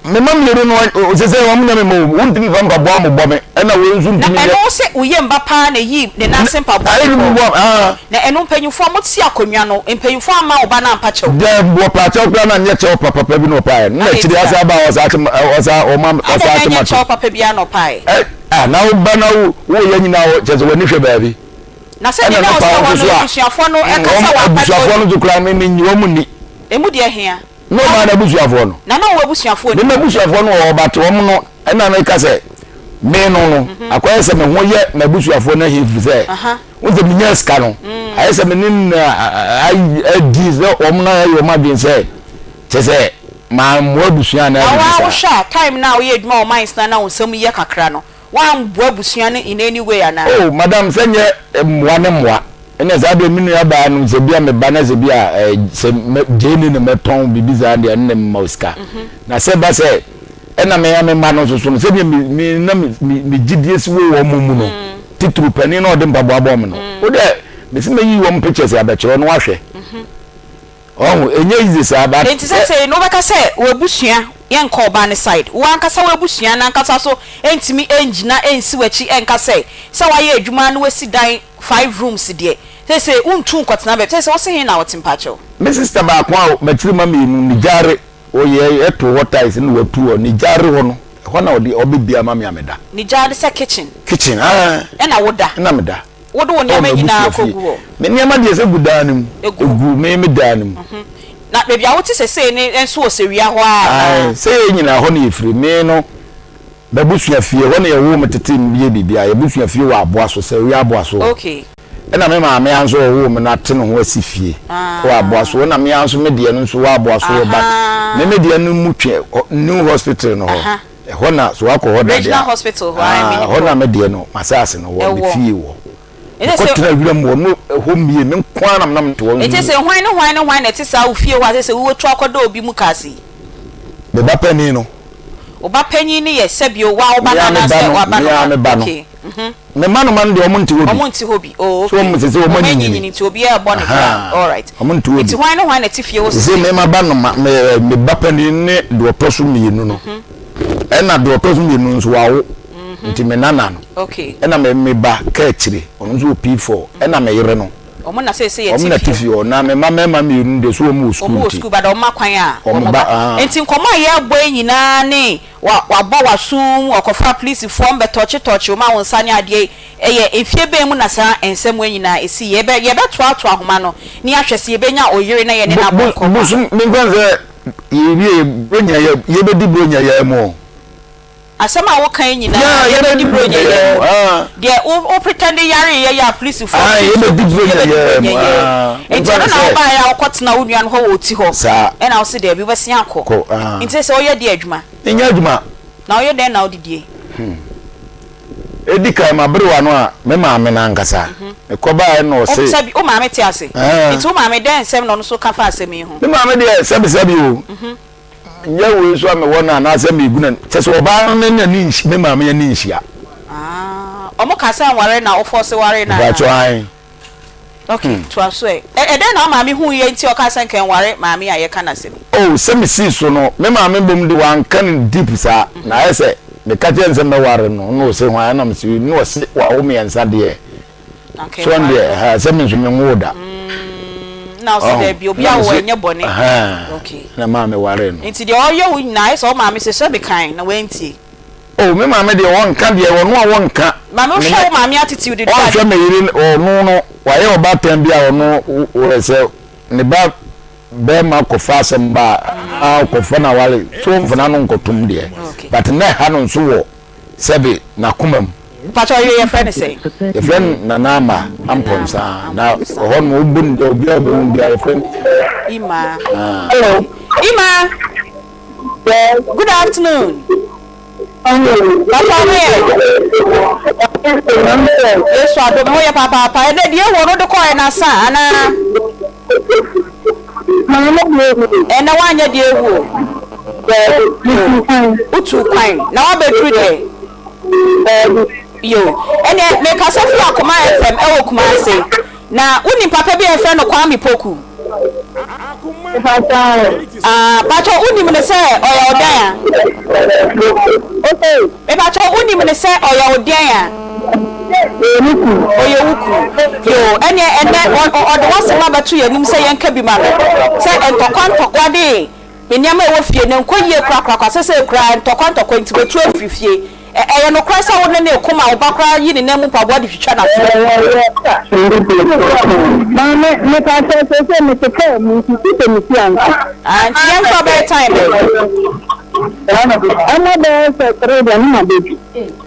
Me mma mmienu no, seesei wɔn nyɛ me mma o, wontumi mfa mpaboa mmobɔ me, ɛnna wei nso Na ntumi nyɛ. ɛno wo se wo yam ba paa na eyii ne nan ase mpaboa Ayi de bɔɔ bɔ ah. Na ɛno mpanyinfoɔ mo te akonnwa no, mpanyinfoɔ amma wo ba no ampa kyɛw. Dɛ wɔpaa kyɛw koraa na nyɛ kyɛw papapa bi na ɔpaeɛ. Na Adɛn akyiri nti asa a? aba a ɔsa akye ɔsa ɔma Adɛn ɔsa na akye ɛnyɛ mato. kyɛw papa biara na ɔpaeɛ? Ɛ ah na wo ba na wo woyɛ nyinaa wɔ kyerɛ sɛ w'ani hwɛ baabi. Na sɛdeɛ Ɛna na ne ɔsɛ paa hɔ nso no so a abusuafoɔ no ɛka wɔn sɛ wampa kyɛw abusuafoɔ no nso koraa me me wɔn nni. Emu deɛ hea? Ne ɔbaa no abusuafoɔ no. Na na ɔwɔ abusuafoɔ ni. Me m'abusuafoɔ no wɔ hɔ but wɔn no ɛna meka sɛ me no no mhm. akɔyɛ sɛ me ho yɛ m'abusuafoɔ no ahi firi sɛ wo sɛ menya sika no mm. ayɛ sɛ me ne na adi sɛ wɔn no ayɛ wɔn adwene sɛ kyɛ sɛ mammoa abusua anaa biribi saa. Na wohwɛ a time na woyɛ adwuma wɔ mines na na wo nsam yɛ kakra no Woamboa abusua no in any way anaa? Oh madam sɛ nyɛ mmoa ne mmoa ɛna saa deɛ me nua baa no sɛ bia me ba na sɛ bia eh, sɛ gyeene na mɛtɔn biribi saa deɛ ɛno na mema wo sika na sɛ ba sɛ ɛna me me mma no nso so no sɛdeɛ me me na me me gyidie si wɔ wɔn mu no titiriw panin na ɔde mpaboa bɔɔ me no wo deɛ mesi mɛyi wɔn pictures abɛkyerɛ no wahwɛ Wahu, ɛnyɛ easy saa but. Enti sesei no wobɛka sɛ w'abusua, yɛnkɔ ɔbaa no side, wo ankasa w'abusua no ankasa so ntumi ngyina nsi w'akyi nka sɛ, sɛ woayɛ adwuma na woasi dan five rooms deɛ, sesei wontu nkɔtena baabi, sesei wose he na wote mpakyɛw? Me sister baako a m'akyiri mma mmienu, ne gyaare, ɔyɛ ɛto hɔ tiles na watu hɔ, ne gyaare hɔ no, ɛhɔ na ɔde ɔbɛbie ama me a meda. Ne gyaare sɛ kitchen? Kitchen, aah. Ɛna woda? Ɛna meda. Wode wo nneɛma nyinaa kɔgu hɔ? Me nneɛma deɛ sɛ gu dan no mu. Egu. Egu me me dan no mu. Na baabi a wote sesei no nso wɔ Sewia hɔ ara anaa? Ae, sɛ yɛn nyinaa hɔ na yɛfiri. Me no, m'abusua fie, hɔ na yɛwoo me tetee me yɛɛ biribiara. Yɛn abusua fie wɔ Aboaso, Sewia Aboaso hɔ. Okay. Ɛna me maame ara nso a ɔwoo me no ate ne ho asi fie wɔ Aboaso hɔ. Ɛna me ara nso me deɛ no nso wɔ Aboaso hɔ but me me deɛ no mu twe New Hospital no hɔ. Ɛhɔ na so wakɔ hɔ da deɛ a? Regional hospital hɔ ae menim hɔ. Ɛhɔ na me deɛ no m'asaase no wɔ, me fie wɔ. Ɛnti sɛ. Mekɔ tena wiram hɔ no ɛhɔ mmie me nko ara na menam te hɔ. Ɛnti sɛ hwan ne hwan ne hwan na ɛte saa wo fie hɔ a sɛ sɛ wotu akɔda obi mu kaase yi? Me ba panin no. Wo ba panin no yɛ sɛbio wo a wo ba no anaasɛ w'aba no ba? Me ara me ba no. Okay. Mhm. Me mma no ma no deɛ wɔn nte hɔ bi. Wɔn nte hɔ bi. Oh, okay. So wɔn sese wɔn anyinyini. Nti obiara ɛbɔ ne bra. All right. Wɔn nte hɔ bi. Nti hwan ne hwan na ɛte fie hɔ sese? Sese me ma ba no ma me eh, me ba panin ne deɛ ɔtɔ so mmienu no. Mhm. Ɛna deɛ ɔtɔ so mmienu nso wawo. Mhm. Nti me nana no. Okay. Ɛna me me ba ka akyire ɔno nso wɔ P4. Ɛna me yere no. Wɔn na seesei Wɔn na ɛte te fie fie hɔ. hɔ. Na me mma mmarima mmienu deɛ so wɔn wɔ sukuu Wɔn wɔ nti. sukuu but wɔn ma kwan a Wɔn wɔn ba ba. ah. Nti nkɔmmɔ a yɛrebɔ yi nyinaa ne wa wabɔ w'asom, wɔkɔfa apolisifoɔ, wɔn bɛtɔɔkye tɔɔkye wo ma wo nsa ne adeɛ yi, ɛyɛ mfie bɛn mu na saa nsɛm wei nyinaa ɛsii? Yɛbɛ yɛbɛtoatoa ahoma no na yɛahwɛ sɛ yɛbɛnya oyere na yɛne no Bo abɔ bo nkɔmmɔ a. bosom memfa no sɛ yɛwie Buronya yɛ yɛbɛdi Buronya yɛn mu o. Asɛm a woka yi nyinaa yɛbɛdi Buronya yi mu. Deɛ wo wo pretende yareeɛ yi a polisifoɔ too tuo gu so yɛbɛdi Buronya yi mu. Nti ɛno na wobaeɛ a wokɔtena wo nua no hɔ wɔ oti hɔ ɛna wose daabi wobɛsen akɔ. Nti sɛ woyɛ deɛ adwuma? Menyɛ adwuma. Na woyɛ dɛn na wodidie? Edi kan m'aberewa no a me maame no ankasa mekɔbaeɛ na ɔse. Sɛbi wo maame te ase? Nti wo maame dɛn nsɛm na ɔno nso ka fa asɛm yi ho? Me maame deɛ sɛbi sɛbi o. Nyɛ wei nso a mewɔ no anaasɛ megu no kyɛ sɛ ɔbaa no ne n'ani nhyia me maame ani nhyia. Ah, ɔmo ka sɛ nware na wo force ware no anaa? Mpakyɛw ae. Ok, toa so ɛ. Ɛ ɛdɛn na wo maame hui yɛ nti a ɔkaa sɛ nka nware maame a yɛka n'asɛm yi? Oh, sɛ mesii so no, me maame mmom de wanka no deep saa, na ayɛ sɛ meka kyerɛɛ no sɛ mɛware no na ɔse hwan ɛna mese na ɔse wawo mmiɛnsa deɛ. Anka So ɔno ɛnware deɛ no. ɛhɛn sɛ me nso menwoo da. Mm, na ɔse Ɔho daabi, obi na awo mese ɛnyɛ bɔne. ɛhɛn Okay. na maa mewaree no. Nti deɛ ɔyɛ wo nyinaa ayɛ sɛ wo maame se sɛ mekan na wantie. Oh me maame deɛ ɔnka deɛ ɔno a ɔnka. Maame Me wohwɛ ne wo maame attitude deɛ a. ɔnhwɛ me yere ɔno no wayɛ ɔbaatan bi a ɔno wɔ sɛ ne ba bɛrima kɔfa asɛm ba a ɔkɔfa no aware so ɔmfa n'ano nkɔtom deɛ Okay. but na ɛha no nso wɔ sɛbe n'akoma mu. Mpakyɛ ɔyere yɛfrɛ no sɛn? Yɛfrɛ no Nana Ama Amponsah na ɛhɔ no wobɔ no obiara ɔbɛhu no biara yɛfrɛ no Ima. Ah. Hello. Ima. Yes. Good afternoon. Papa ho yɛ? Yesu adom ho yɛ papaapa. Ɛnɛ deɛ ɛwɔ no de kɔɛ no asa anaa? Ɛnɛ woanyɛ deɛ ewu o. Wotu kwan na woabɛduru deɛ? Yo, ɛnneɛ mekasa firi Akoma FM ɛwɔ Kumase. Na wonim papa bi a yɛfrɛ no Kwame Poku? Ah, pakyɛ wonim no sɛ ɔyɛ wo dɛn a? Mepakyɛ wonim no sɛ ɔyɛ wo dɛn a? Ɔyɛ wo kunu. Yo, ɛnneɛ ɛnnɛ ɔde w'asɛm abɛto yɛn anim sɛ yɛnka bi ma no. Sɛ ntɔkwa ntɔkwa de Me nneɛma a ɛwɔ fie no nkɔ yie korakorakora, sɛsɛɛ koraa ntɔkwa ntɔkwa nti matu afiri fie. Ɛ, ɛyɛ nokorɛ sɛ wo ne no reko ma wo ba koraa yi ne nan mu mpaboa de twitwa n'aso? Maame, mepakyɛw seesei mete kaa mu nti gye sɛ misi ansa. Ah, nti yɛmfa bɛyɛ time bɛn? Ɛmmɔ bɛyɛ sɛ tree deɛ ne mabedu.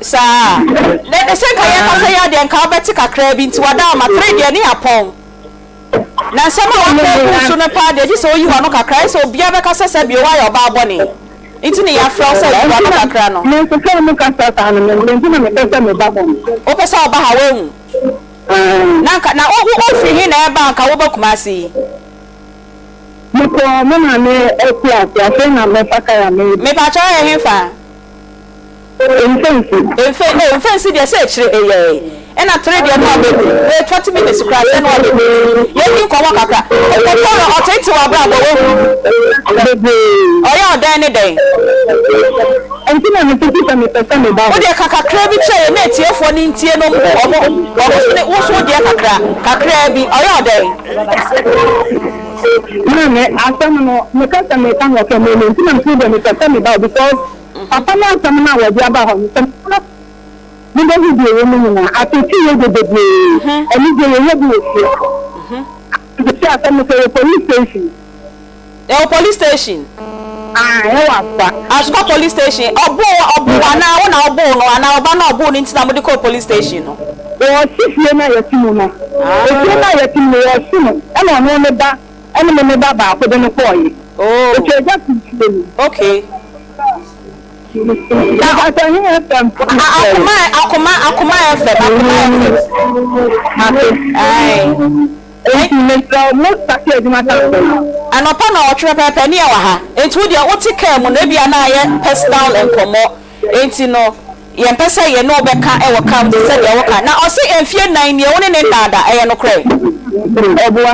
Saa? Na sɛ nka yɛkasa yi ara deɛ nka wobɛte kakraa bi nti wada ama tree deɛ ne yɛapɔn. Na nsɛm a waka agu wo so no paa deɛ, gye sɛ woyi w'ano kakra. Ayɛ sɛ obiara bɛka sɛ sɛbio woayɛ ɔbaa bɔne nti na yɛafrɛ wo sɛ yi w'ano kakra no. Me nso sɛ wɔka saa saa no, mempɛ nti na mepɛ sɛ meba hɔ no. Wopɛ sɛ woba ha, woahu. Na anka, na wo, wo, wofiri he na ɛreba a anka woba Kumasi yi? Mekɔɔ me maame akuraase, afei na mɛfa kar a mereba. Mepakyɛ woyɛ hefa? Mfɛnsi. Mfɛ oh mfɛnsi deɛ sɛ akyire eyɛɛ ɛna tere deɛ no abɛdu wei 20 minutes koraa sɛ no abɛdu yɛnni nkɔmmɔ kakra ɔkɔtɔ no ɔtete w'abrabɔ wahu Bebree. ɔyɛ ɔdɛn ne dɛn. Nti na me tete sɛ mepɛ sɛ meba hɔ. Wodeɛ ka kakra bi kyerɛ yɛn na atiefoɔ no ntie no ɔmo ɔmo so ne wo so wodeɛ kakra kakraa bi ɔyɛ ɔdɛn. Maame asɛm no meka sɛ meka no ɔsɛ mene nti na mese deɛ mepɛ sɛ meba hɔ because Papa no asɛm no a wɔde aba hɔ no, sɛ mekɔ a, mobɛhu deɛ ɛwɔ mu nyinaa. Ateetee yɛ de bebree, anigyeɛ yɛnya bi wɔ fie. Mete asɛm no sɛ ɛwɔ police station. Ɛwɔ police station? Ah, ɛwɔ Asokwa. Asokwa police station. Ɔboo ɔboo anaa wo na ɔboo no anaa ɔba no a ɔboo no nti na mode kɔɔ police station no? Wɔɔhye fie no a yɛte mu no. Efie no a yɛte mu no, wɔɔhye no ɛna ɔno ne ba ɛne me me ba baako de no kɔɔye. Oh. Otwa gya firi fie no. Okay. Na ɔsɛ he FM fo no sɛ. Akoma akoma akoma FM akoma FM. Mate. Aye. Enti mesrɛ wo mo starte adwuma time bɛn? Anɔpa nnɔnwɔtwe pɛpɛɛpɛ ne yɛwɔ ha. Enti wo deɛ wote kaa mu no ebia na ayɛ personal nkɔmmɔ enti no yɛmpɛ sɛ yɛne wo bɛka wɔ kaa mu te sɛ deɛ woka. Na ɔse mfie nnan nie wo ne no nnaa da, ɛyɛ nokorɛ? Ɔboa.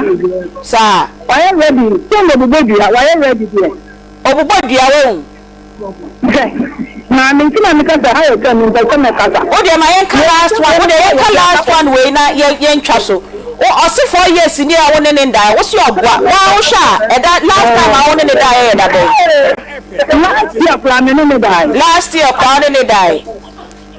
Saa. Wayɛ ready, sɛ ɔbobɔ dua, wayɛ ready deɛ. Ɔbobɔ dua wahu. Hwɛ, maame nti na meka sɛ ha yɛ sɛ mempɛ sɛ mɛkasa. Wo deɛ ma yɛnka last one, wo deɛ yɛnka last one wei na yɛntwa so. Wo ɔse 4 years nie a wo ne ne ndaeɛ wo se ɔboa wo a wo hwɛ a ɛda last time a wo ne ne daeɛ yɛ da bɛn? Last year koraa me ne ne daeɛ. Last year koraa wo ne ne daeɛ.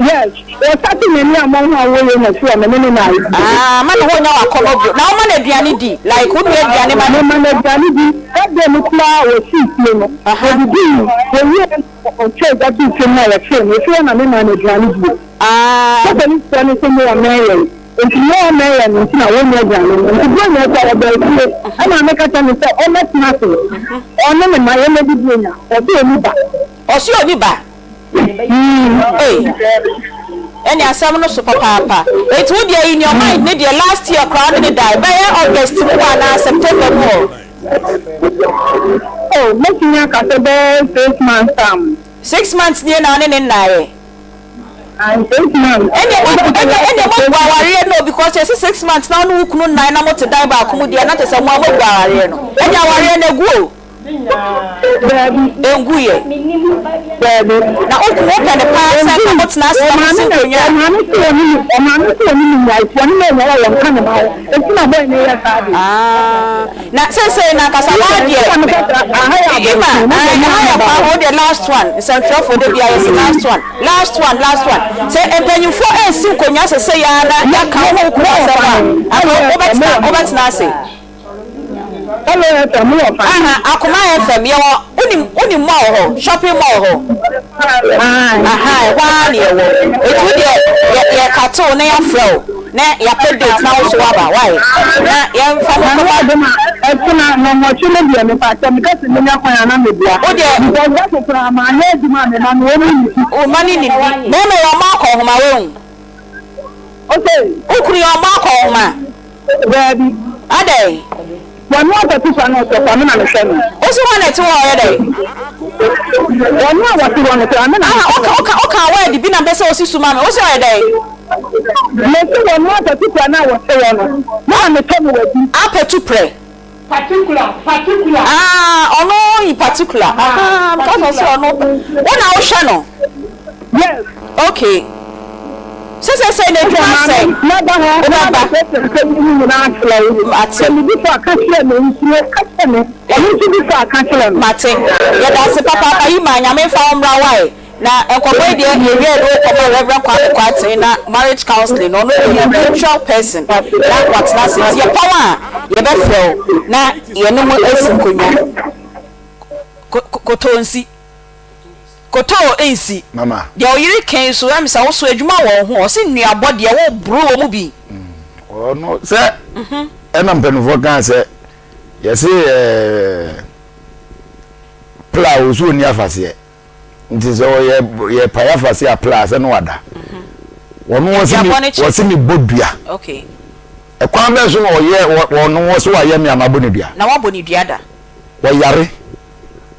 Yes, wɔsate m'ani a mɔho a wɔyɛ na fi a me ne ne na ayɛ. Ah, ma ne ho nya wakɔnɔ bio. Na woma no aduane di? Like wo nua aduane ma no? Mema no aduane di. That day no koraa wɔsii fie no, wɔdidii, wɔwie no ɔtwaa gya too fam na wɔkyee no. Ɛfiri hɔ na memaa no aduane bio. Ah. Sɛ polisifoɔ no se mo wɔ mmɛn yɛn, nti mo wɔ mmɛn yɛn no nti na wɔnni aduane no. Nti Buronya akyi a wɔbaa fie ɛna meka kyerɛ no sɛ ɔmmɛtena ase, ɔne ne mma yɛmmɛdi Buronya. Ɔse ɔnni ba. Ɔse ɔnni ba? Ei ɛne asɛm no so papaapa. Enti wo deɛ in your mind ne deɛ last year koraa wo ne no dae bɛyɛ August mu hɔ anaa September mu hɔ? Oh mɛtumi aka sɛ bɛyɛ 6 months time. 6 months nie na wo ne no nnaeɛ? Ae 6 months. Ɛneɛ moagu ɛneɛ ɛneɛ moagu awareɛ no o because yɛse 6 months na wo ne wo kunu nnae na mote dan baako mu deɛ na kyerɛ sɛ mo a moagu awareɛ no. Ɛneɛ awareɛ no agu o. Daabi. Ɛnguiɛ. Daabi. Na wo kunu wopɛ no paa sɛ nka motena ase na mosi nkonnwa a. Ɔmaame se ɔne ne ɔmaame se ɔne ne nyae nti ɔne no anyae a wɔnka ne mma ho nti na boy no yɛ saa de. Ah na seesei no ankasa w'adeɛ Ima ɛha yɛ kwan ho deɛ last one nsɛntwerɛfoɔ da biara yɛse last one last one last one sɛ mpanyinfoɔ ɛresi nkonnwa sesei ara na yɛaka wo ho wo kunu asɛm a anka wobɛtena wobɛtena ase. Hello FM mo wɔ fa. Aha Akoma FM yɛwɔ wonim wonim mall hɔ shopping mall hɔ aha ɛhɔ ara na yɛwɔ eti wo deɛ yɛ yɛ kate wo na yɛafrɛ wo na yɛapɛ date na wo so waba why na yɛmfa no Nyame kɔma. adom a ɛkyena nɔnwɔtwe no deɛ mepakyɛ meka sɛ menya kwan a na meboa Wo deɛ. because dako koraa manyɛ adwuma a me ma no wɔn nni bi. Wo mma no nim bi mɛɛma yɛ ɔmo akɔ nhoma wahu. Ose. Wo kunu yɛ ɔmo akɔ nhoma. Daabi. Adɛn? Wɔne ɔpɛtufa ne ɔsɔfo a me na mehwɛ no. Wo se hwan na ɛte hɔ a ɔyɛ dɛn? Wɔne a wɔte hɔ no koraa, me na mehwɛ wɔn. Aha, woka, woka word bi na mpɛ sɛ wosi so ma me. Wo se ɔyɛ dɛn? Mese wɔne ɔpɛtufa no a wɔte hɔ no, me na metɔ no wadi. Apɛtuprɛ. Particular, particular. Ah, ɔno in particular. Ah, because ɔse ɔno, wo na wohwɛ no? Yes. Okay. Sɛ sɛ sɛ na adwuma asɛe. Mɛba hɔ. Wobɛba. Sɛ mi nyinaa akyerɛ wo. Mate. Sɛ mi bi so aka kyerɛ me nsuo ka kyerɛ me. Ɔno nso bi so aka kyerɛ me. Mate. Yɛda ase papaapa yi ma Nyame mfa wo mmra wae. Na nkɔmmɔ yi deɛ yɛwie a yɛde wo kɔma Rev. Kwame Kwarteng na marriage counseling no ɔno yɛ neutral person na watena ase nti yɛpaw a yɛbɛfrɛ wo na yɛne mo asi nkonnwa. Kotoo nsi. Kotoo nsi. Mama. Deɛ ɔyere kɛn so ɛm sɛ woso adwuma wɔ wo ho ɔse nnuabɔ deɛ wo boro wɔ mu bi. Ɔno sɛ ɛna mpanimfoɔ kaa sɛ yɛse ɛɛ pla osu oni afaseɛ nti sɛ ɔyɛ yɛ pae afaseɛ a pla sɛ no wada wɔn wɔsi mi wɔsi mi bɔ dua ɛkwan bɛn so na ɔyɛ wɔn wɔsi wayɛ mi ama bɔ ne dua. Na wabɔ ne dua da. Wɔyare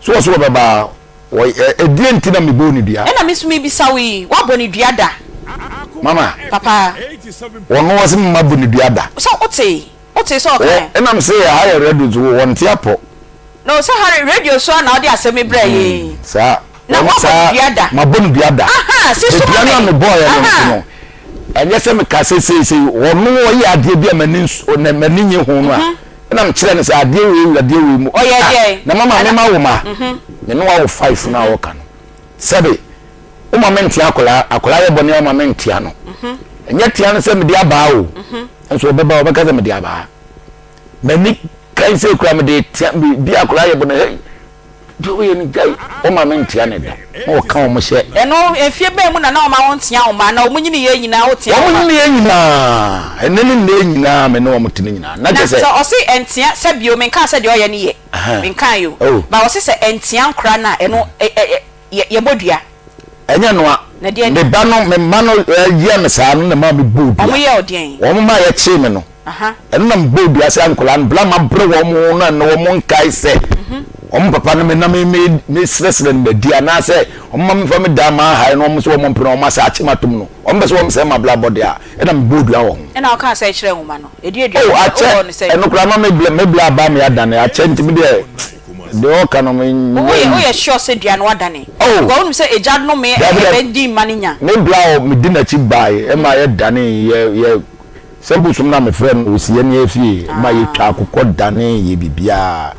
so wɔ so wɔbɛba a, wɔ ɛ ɛdeɛn nti na mebɔɔ no dua? Ɛna me nso mebisa wo yi, woabɔ no dua da? Mama, Papa. Ɔno ɔse mma bɔ no dua da. Sɛ wotee, wotee sɛ ɔkae? Wɔ, ɛna mese ɛha yɛ radio so, wɔnte apɔ. No, sɛ ha radio so a na wode asɛm yi brɛɛ yɛn yi. Saa. Na Wɔn woabɔ saa, no dua da? Mabɔ no dua da. Aha, si so Dua ma no a me. mebɔeɛ no nso Aha. no, ɛnyɛ sɛ meka sɛ seisei, ɔno ɔyɛ adeɛ bi a m'ani ns, m'ani nnye ho no a, Ɛna me kyerɛ no sɛ adeɛ wei wura adeɛ wei mu. Ɔyɛ deɛn? Na mama me ma wo ma. Me ne wawo five no a wɔka no. Sɛbe wo ma me ntea akwadaa akwadaa yɛ bɔne a wo ma me ntea no. Ɛnyɛ tea no sɛ mede abaa o. Nso ɔbɛba ɔbɛka sɛ mede abaa. M'ani kan sɛ kura mede tea bi akwadaa yɛ bɔne hey. Deɛ ɔyɛ no gyae, ɔma me ntea no da, na ɔka wɔn hyɛ. Ɛno, mfeɛ bɛn mu na na ɔma wo ntea wo mma, anaa wɔn nyiniiɛ nyinaa wotea wo Wɔn mma? nyiniiɛ nyinaa, ɛnnɛ ne nnɛ nyinaa me ne wɔn te no nyinaa, na Na kyerɛ sɛ. sɛ ɔse ɛntea, sɛ bio, menkaa sɛ deɛ ɔyɛ no yɛ, menkae o, Oh. but ɔse sɛ ɛntea nkora no a, ɛno ɛ ɛ ɛ yɛ yɛbɔ dua. Ɛnyɛ noa, Na deɛ me ni? ba no, me mma no yɛɛ me saa no na ɛmaa me bɔɔ dua. Wɔn yɛɛ wo deɛn? Wɔn maa yɛkyee me no. Ɛno na mebɔɔ dua sɛ nkwadaa no, berɛ a mabrɛ wɔn ho no na wɔn nkae sɛ wɔn papa no me na me me mesrɛsrɛ no madi anaasɛ wɔn ma mefa me dan ma ahae no wɔn sɛ wɔn mpene wɔn asa akye matom no wɔn bɛ sɛ wɔn sɛ mabrabɔ deɛ a ɛna mebɔɔ dua wɔ ho. Ɛna ɔkaa sɛ kyerɛ nwoma no ɛdi aduane oh akyɛ ɛno koraa ma me blɛ me blɛ aba me adane akyɛ nti me deɛ deɛ ɔka no me woyɛ woyɛ sure sɛ dua no wadane oh because wonim sɛ egya nnome ɛbɛ di mma no nya me blɛ a me di n'akyi bae ɛma yɛ dane yɛ yɛ. Sɛ bosom no a mefrɛ no ɔsi yɛn yɛ fie ma yɛtwa akokɔ dane yɛ biribiara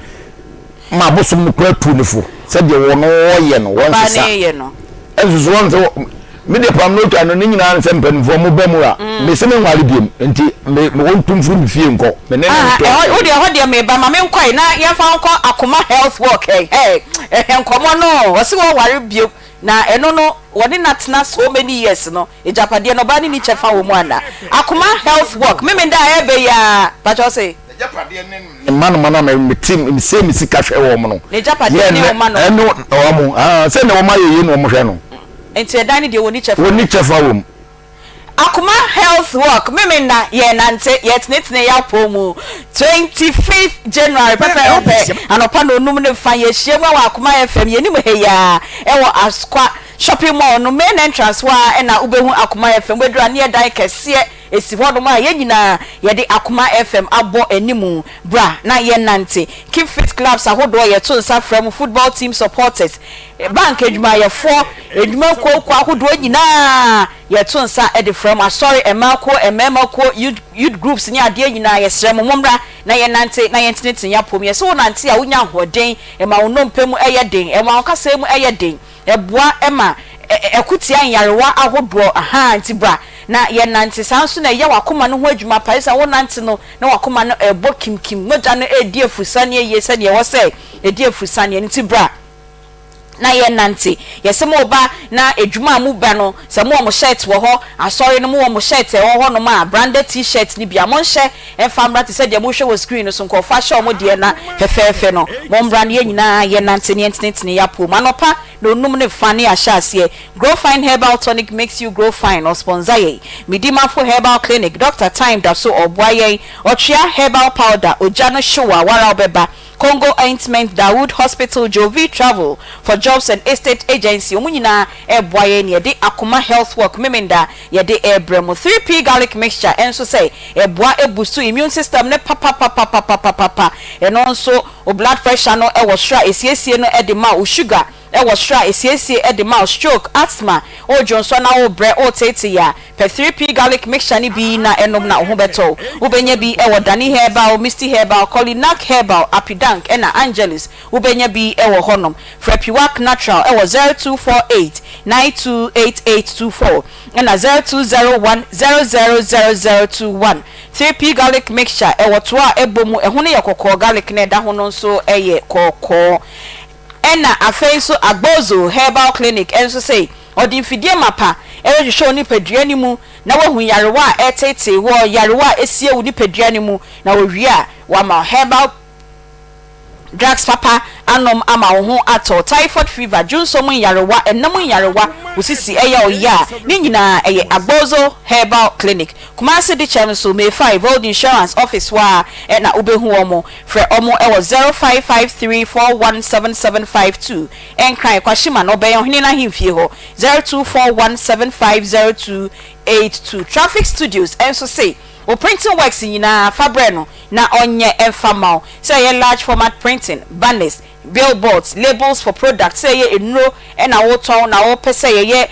ma abosom no koraa tu ne fo sɛdeɛ wɔn wɔyɛ no wɔnsesa ɛnso so wɔn sɛ me deɛ pam no twa no ne nyinaa nsɛ mpanimfoɔ mo ba mu a mm. mese me nware biom nti me me wɔntu mfiri me fie nkɔ me ne ne ntɔ wo deɛ ɛhɔ deɛ meba ma menkɔe na yɛmfa nkɔ akoma health work ɛ ɛ nkɔmmɔ no ɔse wɔware biom Na ɛno no wɔne no atena so many years no agyapadeɛ no ɔbaa no nni kyɛfa wɔ mu anaa? Akoma health work Memenda a ɛɛbɛ yi ara pakyɛ ɔse. N'agyapadeɛ ne ne mma no ma no a mete mesɛe me sika hwɛ wɔn no. N'agyapadeɛ ne wo mma no. Ɛne wɔn aa sɛ na wɔn ayɛ yie na wɔn hwɛ no. Nti ɛdan no deɛ wɔnni kyɛfa wɔ mu. Wɔnni kyɛfa wɔ mu. Akoma Health Walk, Memenda, yɛrenante, yɛretenetene yɛn apɔw mu. 25th January pɛpɛɛpɛ, anɔpa nnɔnnum ne fa, yɛahyia mu wɔ Akoma FM, yɛn anim ha yi ara, wɔ Asokwa Shopping Mall no main entrance hɔ ara na wobɛhu Akoma FM. Wobɛduru a, ne yɛ dan kɛseɛ si hɔnom a yɛn nyinaa yɛde Akoma FM abɔ anim. Bra na yɛnnante. Keep Fit Clubs ahodoɔ, yɛto nsa frɛ mo, football team supporters, Bank adwumayɛfoɔ, adwuma kuo kuo ahodoɔ nyinaa yɛto nsa de frɛ mo. Asɔre, mmaa kuo, mmarima kuo, youth, youth groups ne adeɛ nyinaa yɛsrɛ mo mommra na yɛnnante na yɛntenetene yɛn apɔ mu. Yɛse wonante a wonya ahoɔden, ɛma wo nnompe mu yɛ den, ɛma wo kasaa mu yɛ den, ɛboa ma ɛko tia nyarewa ahodoɔ, ahaa, nti bra na yɛnnante. Saa nso na ɛyɛ w'akoma no ho adwuma pa, ɛsiane wonante no na w'akoma no ɛrebɔ kimkim, mogya no ɛredi afurusaneɛ yie sɛdeɛ ɛwɔ sɛ ɛdi afurusaneɛ no, nti bra. na yɛnante. Yɛse mo ba na adwuma a mo ba no sɛ mo wɔ mo shirt wɔ hɔ, asɔre no mo wɔ mo shirt a ɛwɔ hɔ nom a, branded T-shirt no bi a monhyɛ mfa mmra te sɛ deɛ mohwɛ wɔ screen no so nkurɔfoɔ ahyɛ wɔn deɛ na fɛfɛɛfɛ no. Mommra na yɛn nyinaa yɛnante na yɛntenetene yɛn apɔw mu. Anɔpa nnɔnnum ne fa ne yɛahyɛ aseɛ. Grow Fine Herbal Tonic makes you grow fine, ɔsponsor yɛn. Medimafo Herbal Clinic, Doctor Time da so ɔboa yɛn. Ɔtwea Herbal Powder, ogya no hyew a, woara wobɛba. Congo Ointment, Dawood Hospital, Jovi Travel for Jobs and Estate Agency, wɔn nyinaa reboa yɛn na yɛde Akoma Health Work Memenda yɛde rebrɛ mo. 3P Garlic Mixture nso sɛ ɛboa ɛbustu immune system no papapapapapapa. Ɛno nso wo blood pressure no wɔ soro a ɛsiesie no de ma wo, wo sugar wɔ soro a ɛsiesie de ma wo, stroke, asthma, woredwonsɔ na worebrɛ, woreteetee a, Pɛ 3P Garlic Mixture no bi na nom na wo ho bɛtɔ wo. Wobɛnya bi wɔ Dani Herbal, Misty Herbal, Kolinak Herbal, Apidank ɛna Angelus. Wobɛnya bi wɔ hɔnom. Frɛ Piwak Natural wɔ 0248 928824 ɛna 0201 000021. 3P Garlic Mixture ɛwɔ toa a ɛbɔ mu, ɛho no yɛ kɔkɔɔ, garlic no a ɛda ho no nso yɛ kɔkɔɔ. Ɛna afei nso Agbozo Herbal Clinic nso sei, ɔde mfidie mapa rehwehwɛ wo nipadua no mu na wahu nyarewa a ɛreteetee woɔ, nyarewa a ɛsie wo nipadua no mu, na ɔwie a wama wo herbal drugs papa anom ama wo ho atɔ wo. Typhoid fever, dwonsɔ mu nyarewa, ɛna mu nyarewa, wo sisi ɛyɛ wo ya a, ne nyinaa ɛyɛ Agbozo Herbal Clinic. Kumasi Dikyɛm nso, May 5, Old Insurance Office hɔ ara na wobɛhu wɔn. Frɛ wɔn wɔ 0553417752, Nkran, Kwashima na ɔbɛn Ɔhene no ahemfie hɔ, 0241750282. Traffic Studios nso se wo printing works nyinaa fa brɛ no na ɔnyɛ mfa mma wo, sɛ ɛyɛ large format printing, banners, billboards, labels for products, sɛ ɛyɛ nnuro na wotɔn na wopɛ sɛ yɛyɛ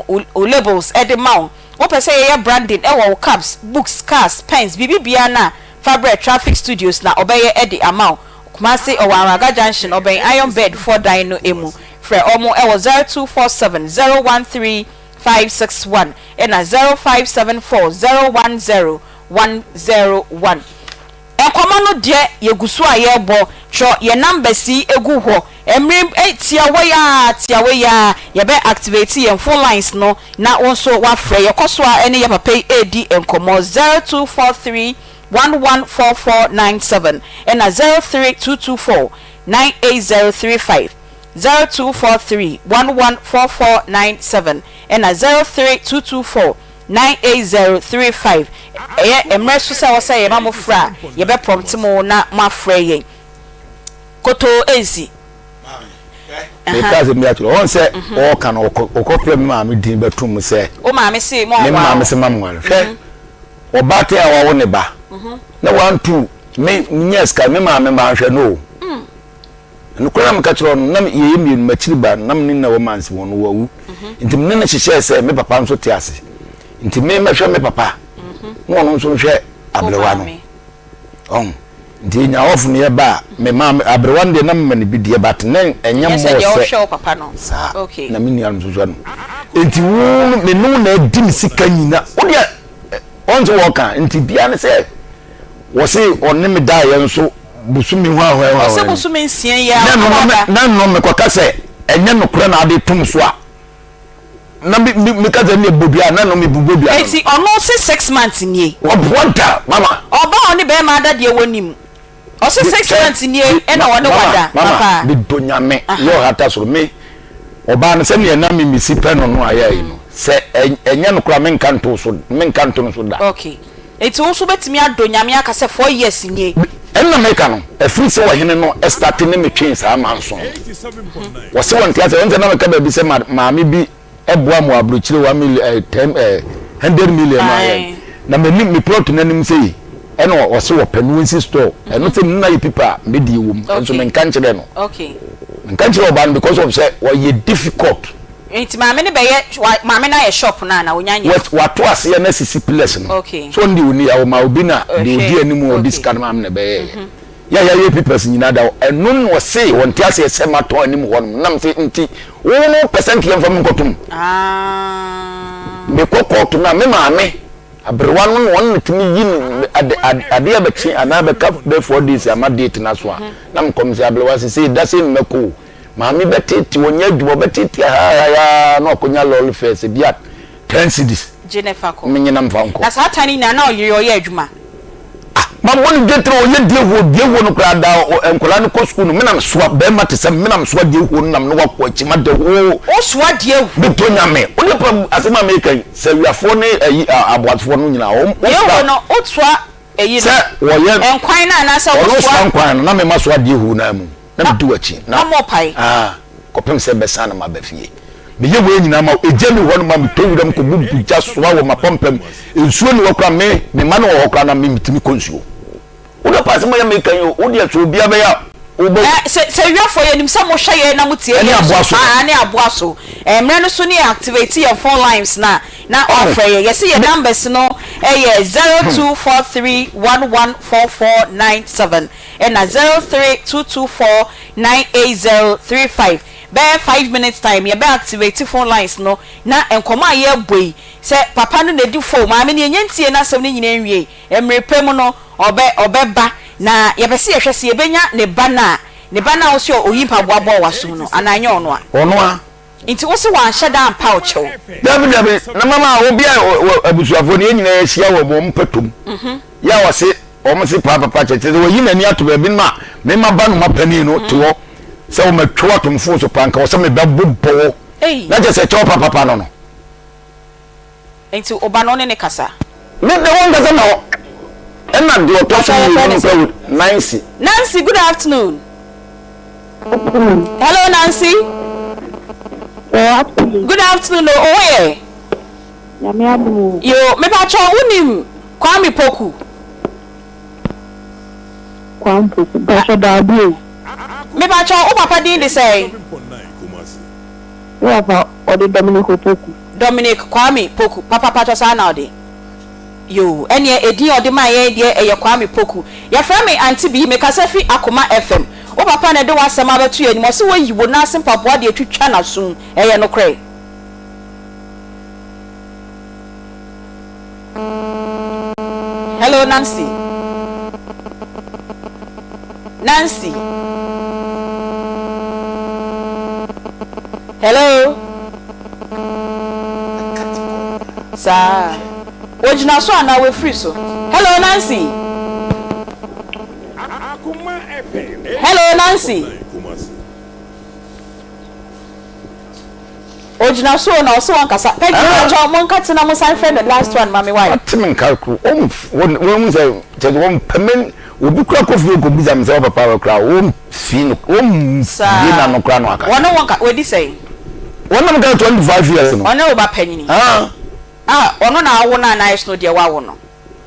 wo labels de ma wo, wopɛ sɛ yɛyɛ branding wɔ wo cups, books, cars, pens, biribi biara no a, Fa brɛ Traffic Studios na ɔbɛyɛ de ama wo. Kumasi ɔwɔ Anraga Junction ɔbɛn Iron Bed foɔ dan no mu. Frɛ ɔmo wɔ 0247 013 561 ɛna 0574 010 101. Nkɔmɔ no deɛ yɛgu so a yɛrebɔ. Twerɛ yɛn numbers yi gu hɔ. Mmere tiawa yi ara tiawa yi ara yɛbɛ activate yɛn phone lines no na wo nso woafrɛ. Yɛkɔ so ara ne yɛn papa yi redi nkɔmmɔ 0243 114497 ɛna 03224 98035, 0243 114497 ɛna 03224 98035. Ɛyɛ mmerɛ so sɛ ɛwɔ sɛ yɛma mo frɛ a, yɛbɛ prompt mo na moafrɛ yɛn. Kotoo nsi. Meka asɛm bi akyerɛ wo. Ɔn sɛ ɔɔka no ɔkɔfrɛ me maame din bɛto mu sɛ. Wo maame se mo anware. Me maame se ma mo nware. Hwɛ ɔbaatan a wawo ne ba na wantu me nyɛ sika me maame manhwɛ no o. Nokorɛ na meka kyerɛ no na yɛyɛ mmienu m'akyiri ba na me ne na wɔ mansi wɔn no wawu. Nti me ne no hyehyɛɛ sɛ me papa nso te ase. Nti me mɛhwɛ me papa. na ɔno nso nhwɛ aberewa no. Ɔho nti yɛnya off no yɛba a me ma aberewa no deɛ na mema no bi deɛ but na ɛnyɛ more sɛ saa na me nua no nso hwɛ no. Nti wo me ne wo na adi me sika nyina wo deɛ ɔn sɛ wɔka nti bia ne sɛ wɔse ɔne me daeɛ nso bosome hwahwahwa Ɔse bosome nsia yi ara ɔne wada. Na no mekɔka sɛ ɛnyɛ nokorɛ na ade tom so a na me me meka sɛ ɛnneɛ bɔ dua na no mebu bɔ dua no. Enti ɔno se six months nie. Ɔboa da mama. Ɔbaa a ɔne bɛɛma ada deɛ wɔnim. Ɔse six months nie ɛna ɔne wada papa. Mama medɔ Nyame yɛ ɔhata soro me ɔbaa no sɛdeɛ na me mesi pɛ no no ayɛ yi no sɛ ɛnyɛ no koraa menka nto so menka nto no so da. Okay enti wo nso wobɛtumi adɔ Nyame aka sɛ four years nie. Ɛna meka no ɛfiri sɛ ɔhene no starte ne me twee saa manson no wɔse wɔnte aseɛ wɔn sɛ na meka baabi sɛ maame bi boa mo aburokyire one million eh, ten eh, hundred million no ayɛ na m'anim me plot n'anim sɛ yi ɛna ɔse wɔpɛ no nsi store ɛno sɛ nna yɛ pipa a medie wɔ mu nso menka nkyerɛ no menka nkyerɛ ɔbaa no because of sɛ ɔyɛ difficult. Nti maame no bɛyɛ maame no ayɛ shop no ana onya nyɛ. Wato aseɛ na sisi pillars no so ɔno deɛ ɔni ɔma obi na deɛ ɔdi anim ɔdi sika no maame na ɛbɛyɛɛyɛ. Yɛ a yɛayɛ papers nyinaa da hɔ, ɛno na ɔse ɔnte aseɛ sɛ matɔn anim hɔ nom, nam se nti wo no wopɛ sɛ nka yɛmfa me nkɔtom? Mekɔ kɔɔto no a, me maame aberewa no na ɔno na tumi yi no ade ade adeɛ bɛkye anaa bɛka bɛyɛ 4 days ama date no aso a, na mekɔ mesɛ aberewa sesei da sei na mɛkɔ o, maame bɛtete ɔnyɛ adwuma ɔbɛtete ahaahayaa na wakɔnya lɔre fares ebi a 10 cedis. Gye ne fa kɔ. Menye na mfa nkɔ. Na saa tan no nyinaa na ɔyere ɔyɛ adwuma. Ah mabɔ no dwetire ɔyɛ diehuo diehuo no koraa da nkwadaa no kɔ sukuu no menam soa bɛrima te sɛ menam soa diehuo no nam ne wakɔ akyi ma da hoo. Wo soa diehuo. Metɔ nyame wo de pa asɛm a meka yi sɛ wiafoɔ ne ayi aboafoɔ no nyinaa wɔn. Diehuo no wo soa ayi no. Sɛ wɔyɛ. Nkwan no anaasɛ wo soa. Ɔno soa nkwan no na mema soa diehuo no ara mu. Na medi w'akyi. Na mopae. Ah, kɔpem sɛ mɛsan na maba fie. Meyɛ wei nyinaa ma wo. Egya nni hɔ no ma metɔ wuram kɔbubu gya soa wɔ m'apampam. Nsuo nni hɔ koraa, me, me mma no wɔ hɔ koraa na me metumi kɔ nsuo. Wo deɛ paase mo yɛ meka yi o, wo deɛ sɛ obiara bɛyɛ a, wobɛ. Ɛ, sɛ, sɛ wiafoɔ yɛnim sɛ mohwɛ yɛn na motie Ɛne yɛn aboa nso. so. Aa, ne aboa so. Ɛ, mmerɛ no so ne yɛ activate yɛn phone lines no a, na Ɔho. wɔafrɛ yɛn. Yɛse yɛn Me. numbers no yɛ 0243114497. Ɛna 0322498035 bɛyɛ five minutes time yɛbɛ activate phone lines no na nkɔmɔ a yɛbɔ yi sɛ papa no na edi fo maame no yɛnyɛ ntie n'asɛm no nyinaa nwie mmere pɛ mu no ɔbɛ ɔbɛba na yɛpɛ sɛ yɛhwɛ sɛ yɛbɛnya ne ba no a ne ba no a wose oyi mpaboa bɔɔ w'asom no anaa ɛnyɛ ɔno a. Ɔno a. Nti wose wanhyɛ da ampa wo kyɛw. Dabi dabi na mama obi a abusuafoɔ no yɛn nyinaa yɛahyia wɔ wɔn mpɔtam yɛ a wɔse wɔn se paa papa kyɛ kyerɛ sɛ wɔyi n'ani ato baabi no ma me ma ba no ma panin no te hɔ sɛ wɔn atwa atom fon so paa nka wɔ sɛ mebɛbobɔ wɔ na kyɛ sɛ kyɛw papapa no no. Nti wo ba no wo ne no kasa? Me de wo nkasa ma hɔ. Ɛna deɛ ɔtɔ so mmienu no nka Nancy. Nancy good afternoon. Hello Nancy. Good afternoon o, wo ho yɛ? Nyame adom o. Yo, mepakyɛ wo nim Kwame Poku? Kwame Poku, mpakyɛ daabi o. Mepakyɛ wo papa din de sɛn? Me papa ɔde Dominic Opoku. Dominic Kwame Poku, papa pakyɛ saa na ɔde? Yoo, ɛneɛ edin a ɔde maa yɛn deɛ ɛyɛ Kwame Poku. Yɛfrɛ me Auntie Bee, mekasa fi Akoma FM. Wo papa na ɛde w'asɛm abɛto yɛn anim, ɔse wayi wo nan ase mpaboa de atwitwa n'asom, ɛyɛ nokorɛ? Hello Nancy. Nancy. Hello. Saa. Ogyina so anaa wafiri so? Hello Nancy. Hello Nancy. Ogyina so o na ɔse ɔnkasa. Peggy mpakyɛw monka te na monsan frɛ no last one ma me wai. Wate me nka koro wɔn wɔn sɛ kyɛ sɛ wɔn pɛ me obi kura kɔ fie kɔ bisa me sɛ wɔ papa wɔ kura wɔn fi no wɔn bie na no kura no aka. Wɔne wɔn ka wadi sɛn. Wɔn nam ka 25 years no. Ɔne wo ba panyini. Ah. Ah ɔno na awo no anaa ɛsono deɛ wawo no.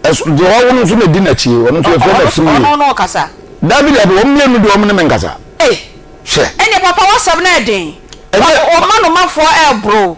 Ɛsono deɛ wawo no nso na di n'akyi ɔno nso yɛfrɛ no afiri. Ɔno no ɔkasa. Dabi dabi wɔn mmienu deɛ wɔn ne me nkasa. Ei. Hwɛ. Ɛnneɛ papa w'asɛm no ɛden. Ɛnyɛ. Ɔma no mafoɔ ɛɛboro.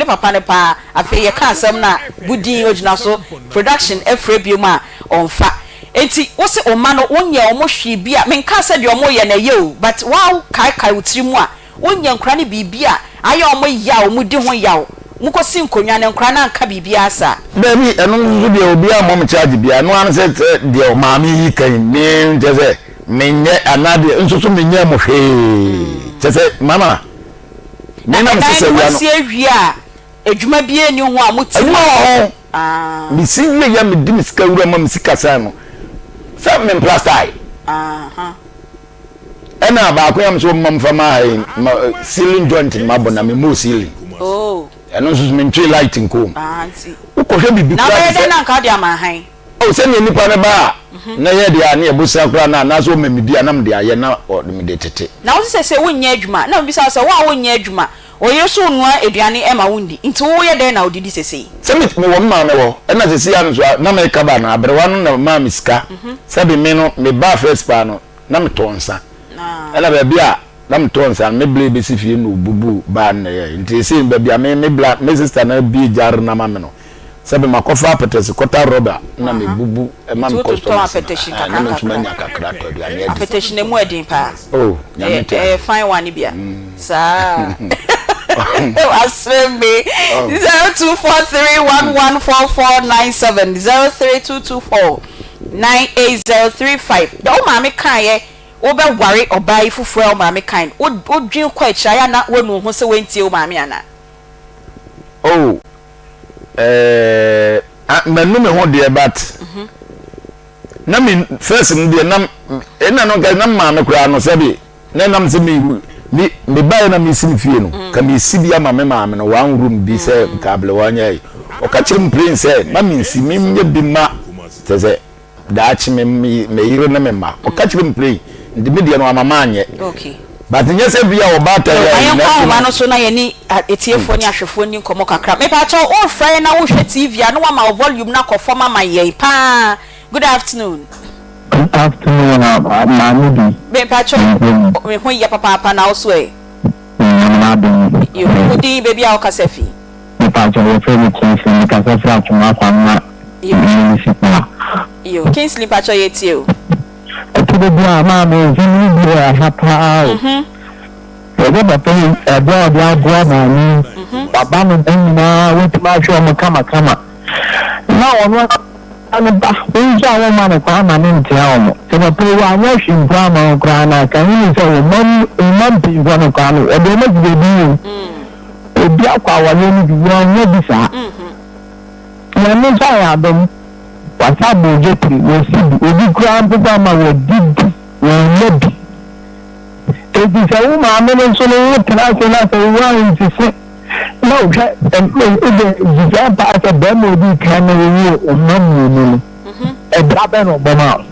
ne papa no paa afei yɛka asɛm no a budin ogyina so production frɛ biom a ɔnfa enti wose wo mma no wonyɛ wɔn hwee bi a menkaa sɛ deɛ wɔyɛ no ɛyɛ o but woa kaekae wo tiri mu a Wonyɛ nkwadaa no biribi a ayɛ wɔn yaw, wɔdi ho yaw, mokɔsi nkonnwa no, nkwadaa no anka biribiara saa. Dabi, ɛno nso deɛ obiara mmɔ me charge biara, ɛno ara ne sɛ sɛ deɛ maame yi ka yi, me kyerɛ sɛ menyɛ anaa deɛ nso so menyɛɛ mo hwee, kyerɛ sɛ mama me na Na mesesa ɛdan no wia no. moasi awie a, adwuma biara nni ho a mote mu Adwuma a. wɔ ho, Ah. mesi wie yɛ mede me sika wura ma me sika san no, sɛ memplastae. Aha. Ɛna baako yam so mma mfa ma ha yi ma ceiling joint ma bɔ na me mo ceiling. Oh. Ɛno nso so mentwe light nkɔ mu. Ah, nti. Wokɔhwɛ biribi Na koraa bɛyɛ te dɛn sɛ na nka wode ama han? oh sɛnea nipa no ba a na yɛ deɛ a ne yɛbosea koraa na anaasɛ ɔma me bi a na mede ayɛ na ɔde mede tete. Na wo sɛ sɛ wonyɛ adwuma na mebisa wo sɛ wo a wonyɛ adwuma wo yere so nnoa aduane ma wondi nti wo yɛ dɛn na wodidi sesei? Sɛ me mewɔ me maame hɔ ɛna sesei ano nso a na meka ba no aberewa no na ɔmaa me sika sɛbe me no mebaa first paa no na metɔ nsa ɛna baabi a na metɔ nsa no me bla ebesi fie na obubu baa no na ɛyɛ nti esei baabi a me me bla me sister na bie gyaare na ma me no sɛbi makɔfa apɛtɛsi kɔta rɔba na me bubu ɛma me customers na na me nso manya kakra atɔ aduane adi. Apɛtɛsi na emu ɛden paa. Oh nyame te ase. Ɛyɛ fine one bia. Saa. Wasere me. 0243114497 03224 98035 Deɛ wo maame kaeɛ wobɛware ɔbaa yi foforɔ a wo maame kae no, wodwen kɔ akyiri ayɛ a na woanu wo ho sɛ woantie wo maame anaa? Oh, eh, manu me ho deɛ but na me first no deɛ na ɛna no nka na maame koraa no sɛbe na ɛnam sɛ me me me baeɛ na mesi me fie no mm. ka mesi bi ama me maame no one room bi sɛ mm. nka abelewa nyɛ yi ɔka kyerɛ me plain sɛ ma mensi menyɛ bi ma kyɛ sɛ daakye me me yere ne me mma ɔka kyerɛ me plain nti me deɛ no ama maanyɛ but nyɛ sɛ bi a ɔbaatan yɛ ayɛ nkɔ ahoma no so na yɛne atiefoɔ ne ahwɛfoɔ ni nkɔmmɔ kakra mepaakyɛw wofrɛ yɛn na wohwɛ tv a na wama wo volume no akɔ fam ama yɛn paa good afternoon. Good afternoon maame bi. Me mpakyɛw me ho yɛ papaapa na wo so ɛ? Nyame n'adom. Yo, wo din baabi a wo kasa fi? Me pakyɛw yɛfrɛ me Kingsley me kasa firi Atwoma Kwamina Municipal. Yo, Kingsley mpakyɛw yɛ tie o. Ɛtɔ da bi a maame nsɛm no bi wɔ ɛha paa o. Ɛyɛ papa yi ɛboa a ɔde aboa maame yi, waba no ba nyinaa watumi ahwɛ wɔn kamakama. Na ɔno ara ne ba, wo nso a womma no kwan ma no ntea wɔn. Sɛ papa yi wanyɛ hwee mpo amma wo koraa no a, ka hunu sɛ wo mma wo mma mpanyinfoɔ no koraa no, ɔde wɔn asi baabi o. Obi akɔ awareɛ no bi, wɔanyɛ bi saa. Nyame nso ayɛ adom, wasa abɔ ogya piri, wasi bi, obi koraa mpo koraa ma wadidi, wɔanya bi. Enti sɛ wo maame no nso no wotena ase na sɛ woansese na wohwɛ wode nhyehyɛe paa sɛ bɛrima a odii kan no wowoo mma mmienu no, ɛda bɛn na ɔbɔ maa wo?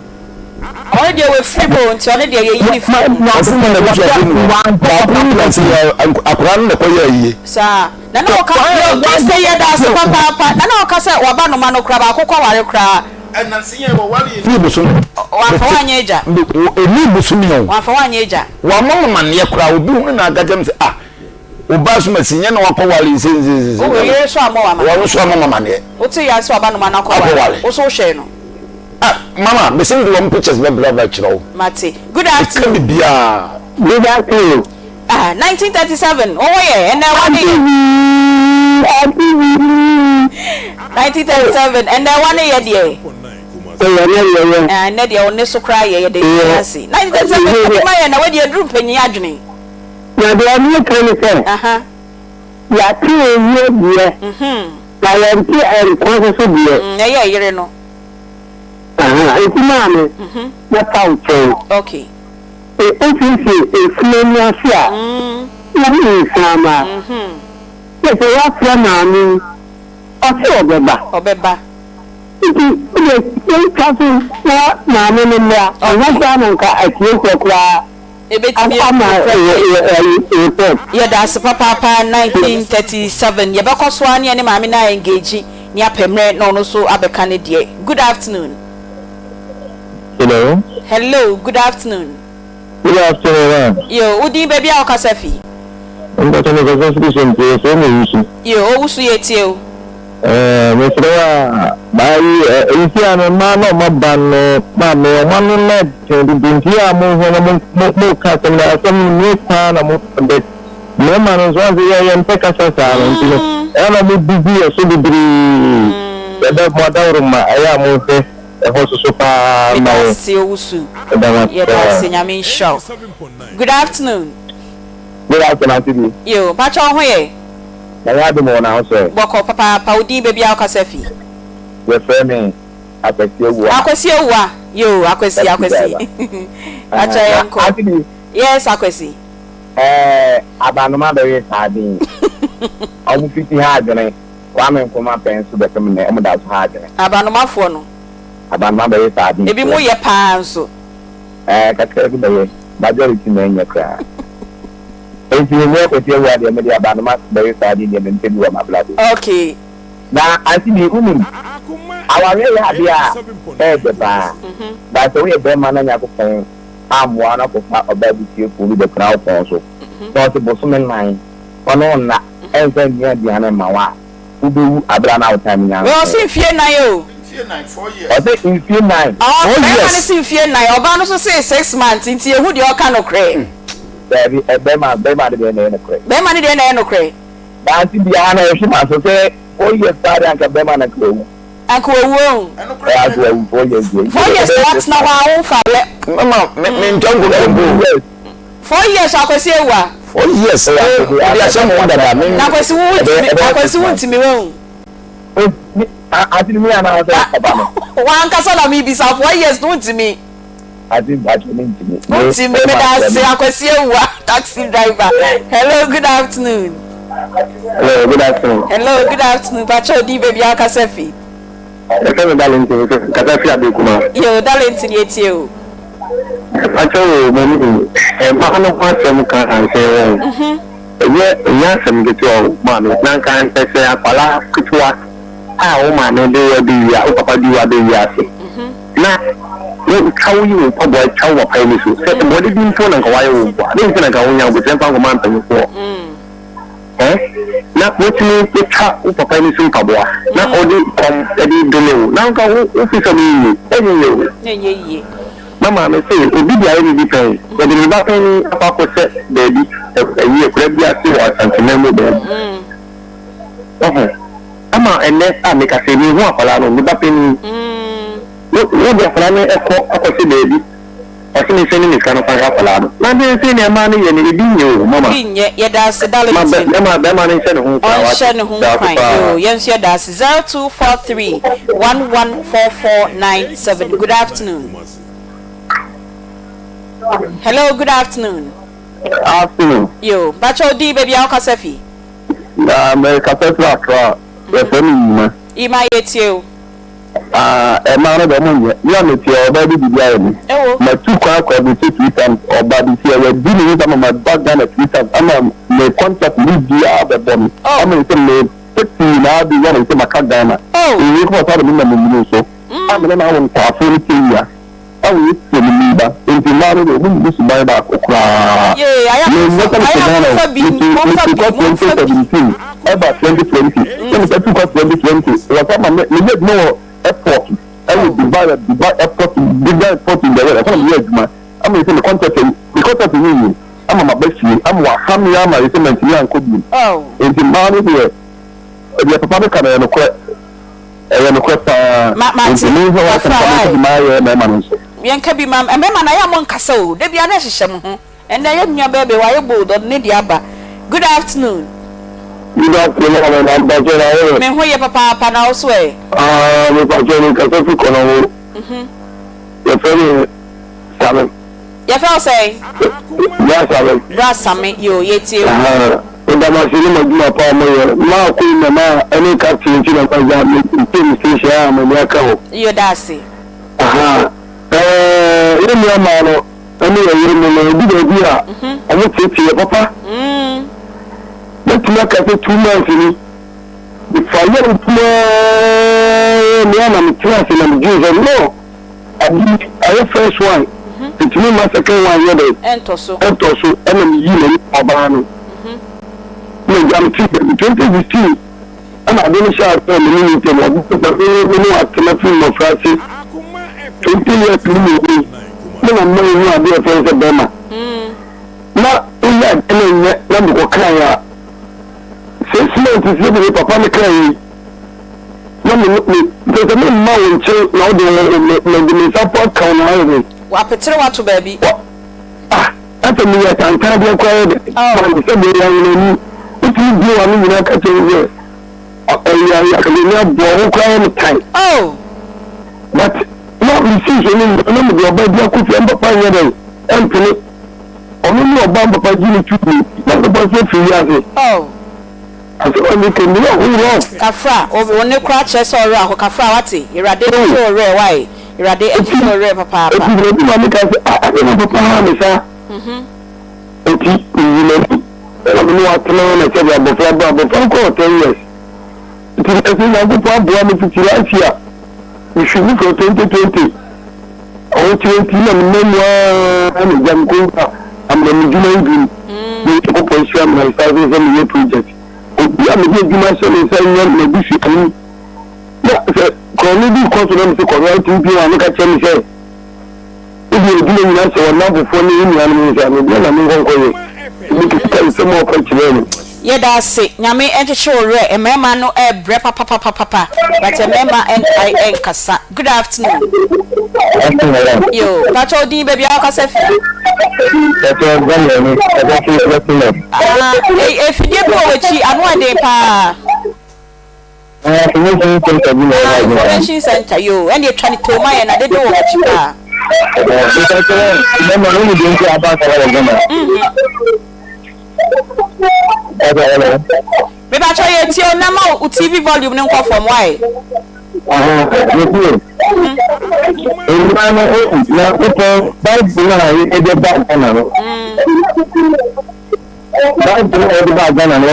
Ɔno deɛ wafiri mu o, nti ɔno deɛ yɛyi no firi mu. Ɔse na n'abusuafo mu no, baako no na sɛ yɛ akwadaa no na ɛkɔyɛ ayie. Saa. Na na ɔka, yo, Kingsley yɛda ase papaapa. Na na ɔka sɛ waba noma no koraa, baako kɔware koraa. Ɛnanse yɛn wɔ ware yɛn ni bosome. Wamfa wo anyɛ agya. Ɛni bosome o. Wamfa wo anyɛ agya. Wammɔ me amaneɛ koraa obi hunu na aka kyerɛ me sɛ ah wo ba so masi nyɛ na wakɔ ware yi sei sei sei. Wo yere nso ammɔ wo amaneɛ. Wɔn nso ammɔ me amaneɛ. Wote yɛ sɛ waba noma no akɔ ware. Wo nso wohwɛɛ no. Ah mama mese mede wɔn pictures bɛbrɛ bɛkyerɛ wo. Mate. Good afternoon. Meka biribiara. Good afternoon. Ah, 1937, wo ho yɛ, ɛnɛ wa ne yɛ. Auntie Winnie. 1937, ɛnɛ wa ne yɛ deɛ. Ɛyɛ ne deɛ yɛ. Ah, ɛnɛ deɛ wo ne so koraa yɛ, yɛda Nyame ase. 1937, ɛde ma yɛ na wadi aduru mpanyin adwene. Na deɛ meka ne sɛ, yɛate owuo deɛ, na yɛnte nkwa nso so deɛ. Ɛyɛ yere no. Enti maame, mɛpa wo kyɛw. Okay. Wosiesie efunu ani ase a, wohu nsaama. Sɛ sɛ woafrɛ maame yi, ɔse ɔbɛba. Ɔbɛba. Nti wode yɛntwa so na maame no mmra. Ɛnyɛ koraa na nka atiefoɔ koraa Ebetumi ama report. Yɛda ase papaapa 1937 yɛbɛkɔ so ara ne yɛne maame no a engage ne apɛ mmerɛ na ɔno nso abɛka ne deɛ. Good afternoon. Hello. Hello, good afternoon. Good afternoon ma'am. Yo, wo din baabi a wokasa fi? Mpakyɛ me kasa firi Sɛntie, yɛfrɛ me Owusu. Yo, Owusu yɛtie wo. Ɛɛ mesrɛ wo a baa yi ɛ nti a no mmaa na ɔma ba no maame ɔma no na ɛtɛn dodo nti yɛ a mo hwɛ na mo mo mo ka asɛm na asɛm no nie paa na mo but mmarima no nso wɔn sɛ yɛ yɛn mpɛ kasa saa no nti no ɛyɛ na mo bubu yɛ so bebree yɛda mo adaworo ma ɛyɛ a mo hwɛ ɛhɔ soso paa ma Meda yɛ ase Owusu. ɛda mo ase Yɛda paa. ase Nyame nhyira wo. Good afternoon. Good afternoon Auntie Bi. Yo, mpakyɛ wo ho yɛ? Nyame adom o na wo sɛ? Bɔkɔ papaapa wo din baabi a wo kasa fi? Yɛfrɛ me Akwasi Awuah. Akwasi Awuah yoo Akwasi Taxi Akwasi driver. Pakyɛ Na yɛnkɔ. Auntie Bi. Yes Akwasi. Ɛɛ abanoma bɛwe saa den yi. Ɔmo fiti ha adwene Kwame Nkrumah pɛn so bɛpem nnɛ ɔmo da so ha adwene. Abanomafoɔ no. Abanoma bɛwe saa den Ebi mo yɛ paa nso. Ɛɛ kakra bi bɛyɛ, majority na ɛnyɛ koraa. Enti me nua Kwasi Awuah deɛ mede abanoma bɛwe saa din deɛ mempɛ bi wɔ m'abrabɔ mu. Okay. Na Auntie Bee wonim, awareɛ yɛ adeɛ a ɛyɛ dɛ paa, but sɛ woyɛ bɛrima na Nyankopɔn ammoa wo na kɔfa ɔbaa bi fiefoɔ bi bɛtena wo pɔn so na ɔse bosome nnan ɔne wo nna ɛmfa nnua aduane mma wo a, wobɛwu aberɛ a na wo time nya Wei ɔse nsoeɛ. mfie nnan o. Ɔse mfie nnan. Ɔɔ bɛrima no se mfie nnan, ɔbaa no nso se six months nti yɛhu deɛ ɔka nokorɛ. Daabi, ɛ bɛrima bɛrima no deɛ na ɛyɛ nokorɛ. Bɛrima no deɛ na ɛyɛ nokorɛ. Daakye biara na ɛhwe m'aso sɛ four years paa deɛ anka bɛrima no anka wawu. Anka wawu o. Ɛ anka wawu 4 years deɛ. 4 years na watena hɔ a womfa yɛ. Mama me me ntɔ nkontompo o. 4 years Akwasi awu a. 4 years ee wode ahyɛ mo ho dada me. Na Akwasi wo wontumi Akwasi wontumi wahu. Ati mi anaasɛ papa no. Wankasa na mebisa 4 years no wontumi. Ati mpakyɛ mi ntumi. Wontumi meda ase Akwasi Awuah taxi driver hello good afternoon. Hello good afternoon. Hello good afternoon mpakyɛ odin baabi a wakasa fi. Yɛfrɛ me Darlington kasa fi Ablekuma. Yo Darlington yɛtie o. Mpakyɛ o mami mmaa no ho asɛm ka ansɛ wɔn. Ɛnyɛ ɛnyɛ asɛm ketewa o maame na nka mpɛ sɛ akwadaa ketewa a wo maame de wo abɛwia wo papa de wo abɛwia ase na wotwa wo yi wo mpaboa twa wo papa ani so sɛ bɔne bi mpo na nka wayɛ wo mpo a ne nti na nka wonya abotire mfa nkɔma mpanyinfoɔ ɛ na wotumi twa wo papa ani so mpaboa na ɔde kɔm de dome wo na nka wo wo fi sɛ no yie ɛnyɛ yie o. Na maame se obi de ayɛ ne bi pɛn, wɔde ne ba panin akɔ akɔhyɛ baabi, ayi akura bi ase wɔ Asanteman mu baabi. Wahu? Ama ɛnnɛ a mekasa yi, menhu akwadaa no, me ba panin. Wo, wode akwadaa no kɔ akɔhyɛ baabi, ɔse mensɛne ne sika no mfa nhwɛ akwadaa no. Na dɛn sɛ nea mmaa no yɛ no, ebi nyɛ o, mama. Ebi nyɛ, yɛda ase Ma bɛ, Darlington. bɛma, bɛrima no nhyɛ ne ho nkuran, wate? Ɔnhyɛ ne ho Da ase nkuran, paa. yoo, yɛn nso yɛda ase. 0243 114497, good afternoon. Hello, good afternoon. Afternoon. Yo, mpakyɛ wo din, baabi a wokasa fi? Na mekasa firi Accra, yɛfrɛ me Yima. Yima, yɛtie wo. Ah, ɛmaa no deɛ ɔmo nyɛ. Me a meteɛ ɔbaa bi biribi ayɛ me. Ewo. Matu kwan akɔ aburokyire three times, ɔba de fie wadi me nsa ma maba Ghana three times ama me contract ne biaa bɛbɔ me. Oh. Ama sɛ me taxi nyinaa de wura me sɛ maka Ghana. Oh. Ewie kɔ saa de me nam nwunu so. A me ne no awo nkwaafoɔ ne Kenya. A wɔyɛ sɛ me ni ba. Enti mmaa no deɛ ɔmo nni suban baako koraa. Yee, ayɛ a Me momfa, mmɔ sɛ mete ayɛ a Ghana o. momfa bi, Metu, momfa metu bi, kɔ momfa bi. 2017 ɛba 2020. Na mesa tu kɔ 2020. Wɔsa ma me, meyɛ adwuma wɔ airport ɛwɔ Oh. Dubai, Dubai airport, biggest airport in the world. Ɛhɔ na meyɛ adwuma. Ama yɛ sɛ me contract, me contract nyɛ yie. Ama maba fie, ama wɔaha me ama yɛ sɛ mantumi ankɔ bio. Oh. Enti mmaa no deɛ, deɛ papa no ka no ɛyɛ nokorɛ. Ɛyɛ nokorɛ paa. Ma, mate. Enti monhwɛ wɔn asɛm Kafra, pa no why? nso de mayɛ mmarima no nso. Yɛnka bi ma mmarima no, ayɛ a monkasa o. Da biara na ɛhyehyɛ mo ho. Ɛnɛ yɛ nua bɛɛ bɛ wayɛ bold ɔde ne deɛ aba. Good afternoon. Good afternoon maame na mpakyɛ na wo. Me ho yɛ papaapa na wo so ɛ? Ah me pakyɛ me kasa fi kɔnɔwo. Yɛfrɛ me Same. Yɛfrɛ wo sɛn? Bra Same. Bra Same yoo yɛtie wo. Ahaa meda mo ase ne mo adwuma pa a mo yɛ. Maa koi na ma ɛne captain nti na ma gya me tie me station a m'ani aka hɔ. Yoo daase. Ahaa ɛɛ yɛn nua maa no. Ɛne yɛn yerenom no, ɛdu baabi a, wɔteetee yɛn papa. Mɛtumi aka sɛ 2 months ni, mefa yaw paa me a na metena ase na medwene sɛ no, ade yi ayɛ first one, ɛtumi ma second one yɛ dɛ, Ɛntɔ so. ɛntɔ so, ɛna meyii m'ani ɔbaa no. Na gya mete baabi 2016 ɛna ade no hyɛ aseɛ me ne ne ntam, ɔde sɛ me ne atena firi mmɔfra ase 20 years ne mmienu. Me na mma ehu ade a ɛfrɛ no sɛ bɛrima. Na woyɛ ade na ɛnyɛ na mekɔ kae a, 6 months sɛ me papa no kae yi, na me me sɛ sɛ me mma wo nkyɛn na wode wo me mede me nsa po aka wo na ayɛ dɛ. Wapetere wato baabi. Wa ah asɛ meyɛ tantan deɛ koraa yɛ dɛ. Ma me sɛ meyɛ ahonani. Wotumi bue w'ano nyinaa ka kyerɛ me sɛ ɛyɛ akademi aboa wo koraa yɛ me tan. Oh. But na mesii so no nyinaa na mede ɔbaa bi akɔ fie mpapa nyɛ dɛn ɛmpene ɔno ne ɔbaa mpapa gye ne tumi na mpapa nso afiri wiase. Oh. Asɛm a meka yi meyɛ ho wrong. Kafra, wo nne koraa kyerɛ sɛ ɔwerɛ aho kafra wate, Awurade nkyekye wo werɛ wai, Awurade nkyekye wo werɛ papaapa. Eti na obi ma meka sɛ ah adɛn na papa haa me saa. Eti meyi m'ani ɛna me ne wo atena na sɛdeɛ abɔfra ba abɔfra no kɔɔ 10 years. Nti na sɛ Nyankopɔn aboa me fiti last year mehwɛ mu from 2020 ahokyerɛ nti na menam mu ara na gya mekɔwura amena me dwuma yi bi mu na Nyankopɔn hyira me na nsa so sɛ meyɛ project obi a mede adwuma hyɛ ne nsa nyɛ m'abusuani na sɛ korɔno bi kɔ so na mese kɔno nti wopie a meka kyerɛ me sɛ Wode adwuma nyinaa hyɛ w'annamfofoɔ ne wo nuanom nsa no, deɛn na menkɔ nkɔyɛ? Mekeka nsɛm a ɔka kyerɛɛ no. Yɛda ase Nyame nkyekye wo werɛ mmarima no ɛbrɛ papapapapa but mmarima ntae nkasa good afternoon. Afternoon. Yoo pakyɛ wo din baabi a wokasa fi. Pakyɛ Ghana ni kasa fi Western. Ah efidie bi wɔ w'akyi ano ɛden paa. Information center bi na ɛwɔ Ah, information center yoo ɛnna etwa ne tow ma yɛn na dede wɔ akyi paa. Mɛma no de nti aba asara wɔ Ghana. Mepakyɛ yɛ tie o na ma wo TV volume no nkɔ fam why? Yɛtie. Mmaa no na wopɛ Bible a yɛde ba Ghana no. Bible a yɛde ba Ghana no.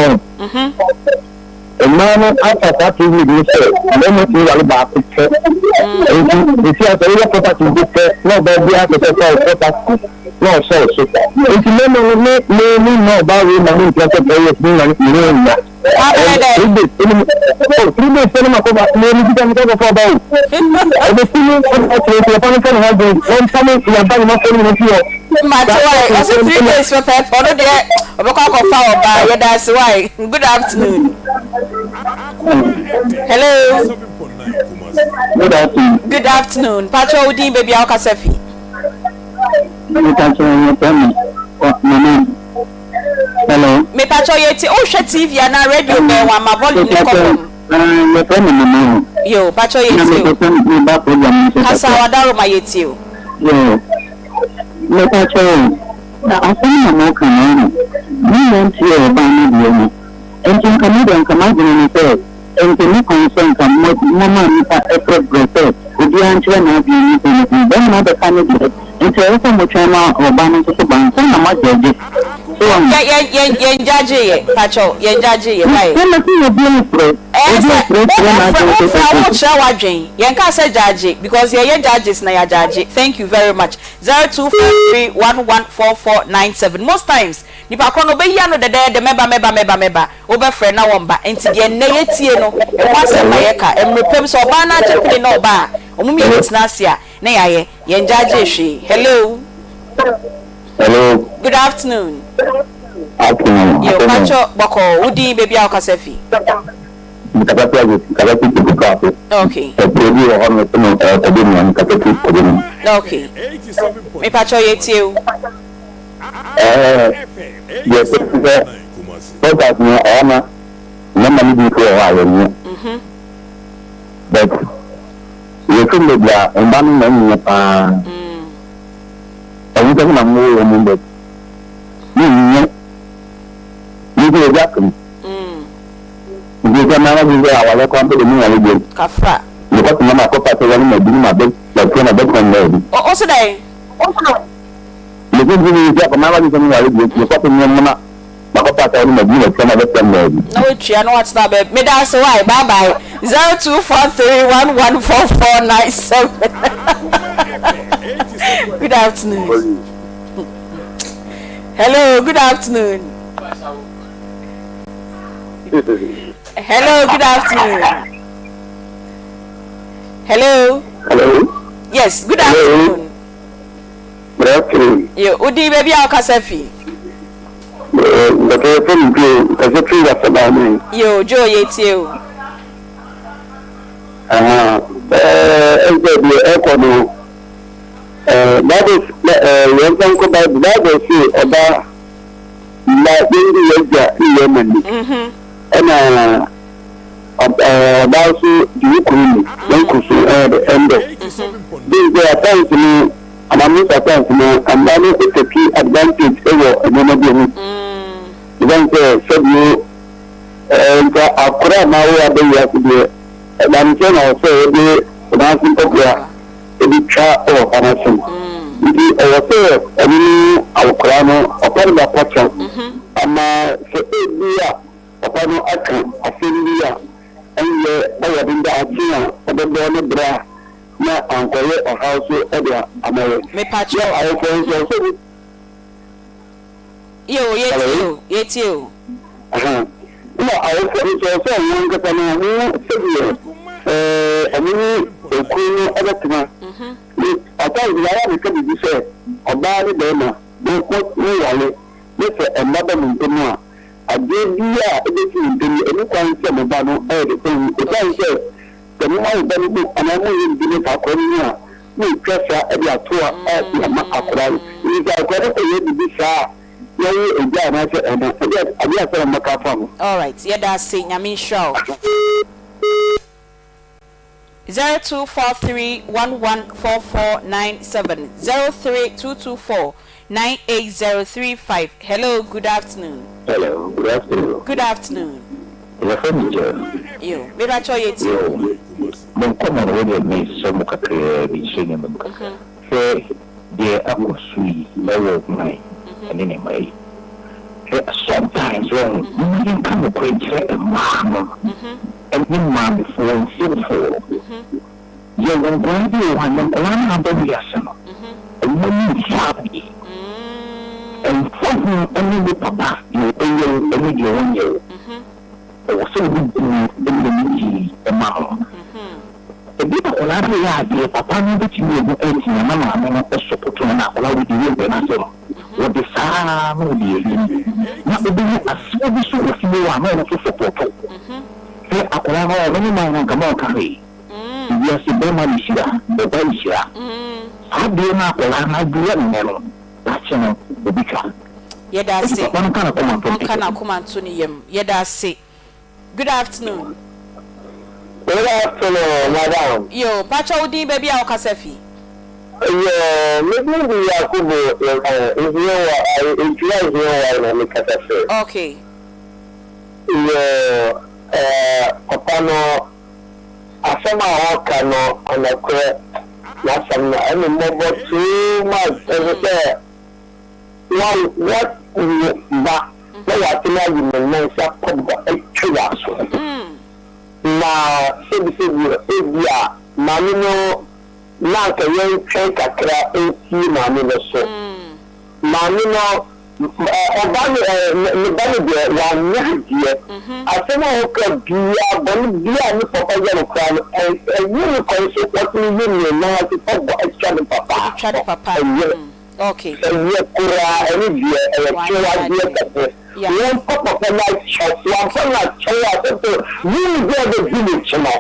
Mmaa no afa saa privilege no sɛ mmarima tumi ware baako pɛ. Enti seesei a sɛ woyɛ property bi pɛ na ɔbaa biara pɛ sɛ ɔfa wo property na ɔhyɛ wo so. Enti mmarima no me me me mma ɔbaa wei ma me ntua sɛ 4 years me ma me ne wo nna. 3 days ɛne mu oh 3 days pɛ ne ma kɔ ba me me sika me kɔ kɔfa ɔbaa o. Ɔbɛsi me ɔbaa kyerɛ nti ɔfa no mfa ne ho adwene na ɔmfa me yaba ne ma fɔ ne nyina fi hɔ. Mate wai ɔse 3 days pɛpɛɛpɛ ɔno deɛ ɔbɛkɔ akɔfa ɔbaa yɛda ase wai good afternoon hello. Good afternoon. Good afternoon pakyɛ wo din baabi a wokasa fi. Mepakyɛ yɛfrɛ me Mama hello. Mepakyɛ yɛ ti wohwɛ TV anaa radio bɛn wa ma volume ne kɔ fam. Yɛfrɛ me Mama. Yo pakyɛ yɛ ti o. Meba program no so. Kasa wadaro ma yɛ ti o. Yo. Mepa kyɛw o, na asɛm na moka no ɔho, me nua ntie ɔbaa no deɛ no, nti nka me deɛ nka m'adwene ne sɛ nka ɛni kwan sɛ nka mo moma nnipa frɛ brɛ sɛ obiara nkyerɛ n'adwene ne sɛ ne bɛrima no abɛka ne deɛ, nti ɛwɔ sɛ motwɛn ma ɔbaa no nso so ba ansa na moagyɛgye, so wahu. Yɛ yɛ yɛn yɛn gyagye yɛ pakyɛw yɛn gyagye yɛ why. Sɛ mɛte obi afrɛ, Ɛɛ obi sɛ afrɛ kyerɛ wofrɛ n'adwene wofrɛ a sɛ wokyerɛ w'adwene yɛn kaa sɛ gyagye because yɛyɛ judges na yɛagyagye thank you very much 0253114497 most times nipa korɔ no ɔbɛyi ano dɛdɛɛdɛ mɛba mɛba mɛba mɛba wobɛfrɛ na wɔmba nti deɛ nnɛ yɛtie no ɛho asɛm na yɛka mmerɛ pɛm sɛ ɔbaa no agye pene na ɔba a ɔmo mmienu tena ase a na yɛayɛ yɛn gyagye hwee hello. Hello. Good afternoon. Afternoon. Yo, pacho bɔkɔɔ, wo din baabi a wokasa fi? Mekasa fi Agosi, kasa fi Kokokaase. Okay. Ɛkuro bi wɔ hɔ no sɛ no ɛɛ Kɔbɛnua, mekasa fi Kɔbɛnua. Okay. Mepacho yɛtie wo. Ɛɛ, deɛ ɛsɛ sɛ sometimes no ɛyɛ na mmarima no bi nso wɔ hɔ a wɔnyɛ. But yɛhwɛ mu bebree a mma no na ɛnyɛ paa. Ɛho sɛ na mo wɔ mu but mo nyɛ. Mo nso yɛgye atom. Nti sɛ mmaa no bi sɛ awale kwan pɛ de mo wale bio. Kafra. Mekɔ tena ma kɔfa sɛ wɔne ma bi ne ma bɛ bɛteɛ ma bɛtena mmaa bi. O o so dɛn? Mese nti mi sɛ mmaa no bi sɛ mo wale bio mekɔ so nyɛ mma ma kɔfa sɛ wɔne ma bi ne ma tia ma bɛtena mmaa bi. Na watua na watena baabi. Meda ase wai bye bye 0243114497 Good afternoon. Hello, good afternoon. Hello, good afternoon. Hello. Hello. Yes, good afternoon. Good afternoon. Yo, udi baby a okasa fi. Mbɛkɛ yɛ fɛn Joe, kasa fi wasaba mi. Yo, Joe yɛ tie o. Ɛɛ ɛsɛ deɛ ɛkɔ no ɛɛ Bible ɛɛ yɛn nsa nkɔ Bible Bible se ɔba mma yɛn di yɛn agya ne yɛn na ni ɛna ɔbaa nso di wo kunu ni na nku so ɛyɛ de ɛndɔ de sɛ at times no anaa most at times no mmaa no take advantage ɛwɔ nneɛma bi ho ɛsiane sɛ sɛdeɛ ɛɛ nka akora a mawo abɛ wiase deɛ ɛnam sɛ na ɔsɛ yɛde ɔnaase mpaboa de twa wɔ fa no ase nti ɛwɔ sɛ ɔno ne awokora no ɔpa no ba pɔkyɛ ama sɛ ebi a papa no aka asɛm bi a ɛnyɛ ɛwɔ ne daakye a ɔbɛbɔ ne bra na ankɔyɛ ɔhaw so de ama yɛ. Mepakyɛw. Na awofoɔ nso ɛwɔ sɛ. Yo, yɛtie o, yɛtie o. Aha. Ɛna awofoɔ no nso ɛwɔ sɛ wɔn ankasa no wɔn sɛdeɛ ɛɛ wɔn ne okunu no ɛbɛtena. Ne at times no ayɛ a meka biribi sɛ ɔbaa ne barima mo mo mo ware ne sɛ mma ba mo ntam a adeɛ biara a ɛbɛsi mo ntam no ɛni kwan sɛ mo ba no ɛyɛ de ɛhu ɛsiane sɛ sɛ moma mo ba no hu anaa moyɛ biribi ne saa akwadaa no hu a na otwa saa de ato a de ama akwadaa no. Nti sɛ akwadaa no kɔyɛ biribi saa a, na ɔyɛ agya anaasɛ ɛna, ɛdeɛ adeɛ asɛm a mɛka afa ho. Alright yɛda ase Nyame nhyira wo. 0243114497 03224 98035 Hello good afternoon. Hello good afternoon. Good afternoon. Yɛfrɛ me Jeff. Yo, me ba kyɛw yɛ tie o. Yo, mo nkɔmɔ no wodeɛ me sɔ mo kakraa bi nhyɛ nneɛma mu kakra. Hwɛ deɛ akɔ so yi ɛwɔ man ɛne ne mma yi. Hwɛ sometimes wahu momma yɛnka nokorɛ nkyerɛ mmaa no ɛne maamefoɔ mfemfoɔ. Yɛwɔ nkwadaa bi wɔ hɔ a, na nkwadaa no aba wiase no, wɔn ani nsɔ adeɛ. Ɛmfa ho ne wo papa, deɛ ɔbɛyɛ wo ne deɛ ɔnyɛ wo, ɛwɔ sɛ wode buo ne anigyeɛ ma no. Ebi akwadaa no reyɛ adeɛ, papa no bɛtumi ahu atia na maame no sɔpoto no na akwadaa wei deɛ wompɛ n'asɛm. Wɔde saa ara na wɔde ayi. Na wobɛhu aseɛ bi nso wɔ fie hɔ a na ɔno nso sɔpɔto. Sɛ akwadaa no ɔno ne man no anka ma ɔnka hwee. Wiase bɛma no hyira, ɔba nhyira. Saa deɛ no akwadaa no adwira ne nɛ no, daakye no ɔbɛtwa. Yɛda Enti ase. papa no nka n'akoma nto ne Ɔnka yam. n'akoma nto ne yam. Yɛda ase. Good afternoon. Good afternoon, madam. Yo, mpakyɛ wo din baabi a wokasa fi? Yoo, me din de Yakubu Nhyira, Nhyira Nhyira na me kasa fi. Okay. Yoo, eh, papa no Asɛm a ɔka no ɔnɔkorɛ n'asɛm no ɛne mmɔbɔ too much ɛfisɛ wa wa wo ba na watumi ayi ne nan nsa kɔbɔ atwa w'aso na sɛbi sɛbi ebia maame no na anka yɛntwɛn kakra ntie maame no so maame no Ɔba no ɛ, ne ba no deɛ, wanyɛ adeɛ. Asɛm a ɔka biara, bɔne biara a ne papa yɛ no koraa no, ɛ, ɛnyɛ ne kwan so ɔtumi yi ne nan ase fa bɔ atwa ne papa. Ɛnyɛ, ɛnyɛ koraa, ɛno deɛ, ɛyɛ kyewadeɛ kɛse. Wɔmfa papa no akyɛw, wɔamfa no akyɛw a, sɛ sɛ wonni bi a bɛdi n'akyi no.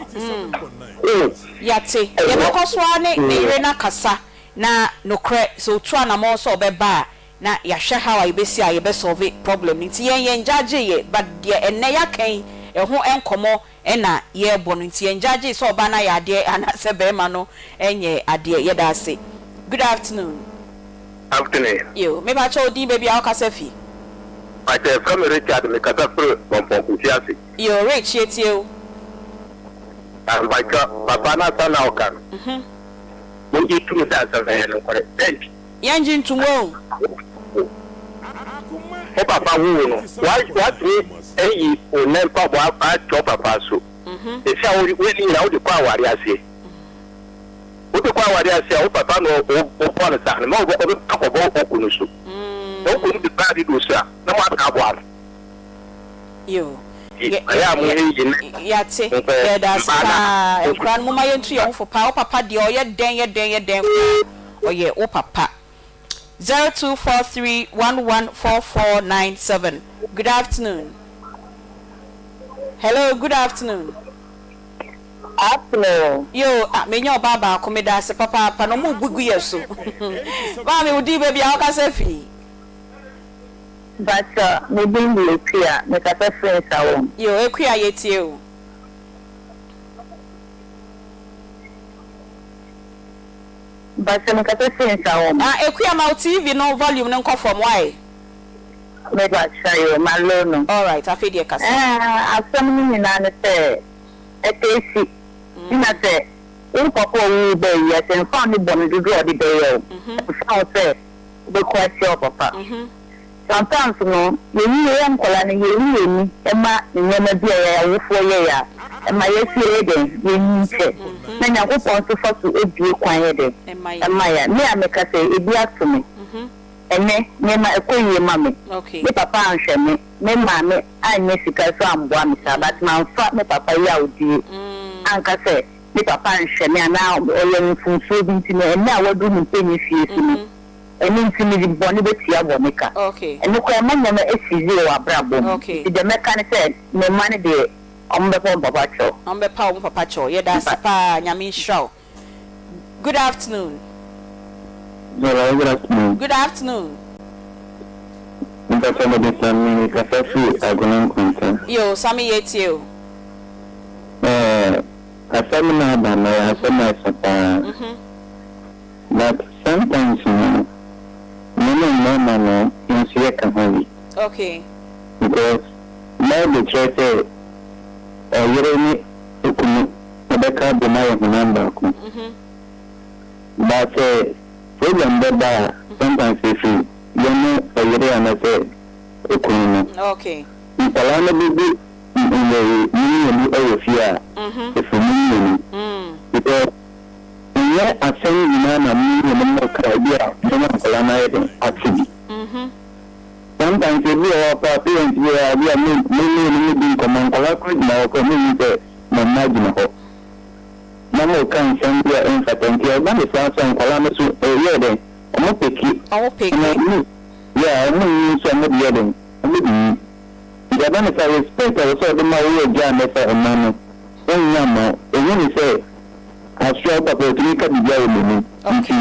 Yɛate. Yɛbɛkɔ so ara ne ne yere no akasa, na nokorɛ, sɛ ɔtu anamɔn sɛ ɔbɛba a, na yɛahwɛ how a yɛbɛsi a yɛbɛ solve problem no. Nti yɛn yɛn judge yɛ, but deɛ ɛnnɛ yɛaka yi ɛho nkɔmmɔ na yɛrebɔ no nti yɛn judge sɛ ɔbaa no ayɛ adeɛ anaasɛ barima no nyɛɛ adeɛ. Yɛda ase. Good afternoon. Afternoon. Yo, me pakyɛ wo din baabi a wokasa fi? Pakyɛ yɛfrɛ me Richard me kasa firi Mampɔn Kusiase. Yo, Rich yɛtie wo. Ah mpakyɛ papa no asɛm na woka no mongye tum sɛ asɛm no ɛyɛ nokorɛ dɛn nti? Yɛngye ntom o. Wo papa wo wo no watumi ayi wo nan mpaboa ato wo papa so ɛsi a wo ne nyina wode kɔ aware aseɛ wode kɔ aware aseɛ a wo papa na wobɔ no saa no ma wobɛkɔ akɔbɔ wo kunu so na wo kunu de baa de do so a na mo asa aboa no. Yo. Ɛyɛ a mo yɛ yi ne Yɛate. Yɛda ase paa. Nkwadaa no momma yɛntu yɛn ho fo paa. Wo papa deɛ ɔyɛ dɛn yɛ dɛn yɛ dɛn koraa ɔyɛ wo papa. 0243114497 Good afternoon. Hello, good afternoon. Afternoon. Yo, ah, menya ɔbaa baako, meda ase papaapa na ɔmo bu gu yɛ so. Maame, wo din baabi a wokasa fi? Mpakyɛ, me din de Akua, me kasa firi Nsawam. Yo, Akua yɛtie wo. Mpakyɛ me kasa firi Nsawam. Ah, Akua ma wo TV no volume no nkɔ fam, why? Me pakyɛ yo, ma low no. Alright, afei deɛ kasa. Ɛɛ, asɛm no nyinaa ne sɛ, ɛtɛ si, ɛna sɛ wo papa a ɔwoo wo baa wiase, ɛmfa ho ne bɔne dodoɔ a ɔde bɛyɛ wo, ɛmfa ho sɛ wobɛko atia wo papa. Sometimes no, yɛyi yɛyɛ nkwadaa no, yɛyi yɛn ani ma nneɛma bi a yɛn awofoɔ yɛeɛ a, ɛma yɛn nso yɛyɛ dɛn? Yɛnyin kyɛ. Na Nyankopɔn nso fa so bue kwan yɛ dɛn? Ɛma yɛn. Me a meka sɛ, ebi ato me. Ɛnnɛ, nneɛma ɛkɔ yie ma me. Me papa anhwɛ me, me maame annya sika nso amboa me saa, but mamfa me papa yawdie anka sɛ me papa anhwɛ me anaa ɔyɛ me mfomsoɔ bi nti no, ɛnnɛ a waduru ne mpanin fie so no, ɛno nti mede bɔne bɛtua bɔne ka. Ɛno koraa ɛma nneɛma si yie wɔ abrabɔ mu. Nti deɛ mɛka ne sɛ, me mma no deɛ, wɔbɛpa wɔn papa kyɛw. Wɔbɛpa wɔn papa kyɛw. Yɛda ase paa. Nyame nhyira wo. Good afternoon. Hello, good afternoon. Good afternoon. Mpakyɛ mede Sammy mekasa firi Agona Nkwanta. Yo, Sammy yɛtie o. Ɛɛ asɛm no aba no ɛyɛ asɛm a ɛsɔ paa. But sometimes no me ne mmarima no nso yɛka ho bi. Okay. Because Bible kyerɛ sɛ ɔyere ne okunu bɛka abom ayɛ honam baako. But sɛ problem bɛba a sometimes ɛfiri yɛne ɔyere anaasɛ okunu no. Okay. Nkwadaa no bɛgu mo mmienu wɔ fie a, ɛfiri mo mmienu. Because ɛnyɛ asɛm nyinaa na mo mmienu mo ka ebi a moma nkwadaa no ayɛ den ate bi. Sometimes ebi wɔ hɔ koraa parents bi wɔ hɔ a ebi a mo mo mmienu mo di nkɔmmɔ nkwadaa koraa gyina hɔ koraa mo nhu sɛ mo mma gyina hɔ na mo ka nsɛm bi a ɛmfata nti ɛba ne saa nso a nkwadaa no so ɛyɛ dɛn ɔmo peke Ɔmo peke. ɔmo yeah ɔmo nyi nso ɔmo de yɛ dɛn ɔmo de nyi. Nti ɛba no saa respect a ɛwɔ sɛ ɔde ma wo agya anɛsɛ ɔma no ɔnnya mma wo. Ɛhu ne sɛ asoa wo papa ɔtumi ka biribiara wɔ m'anim nti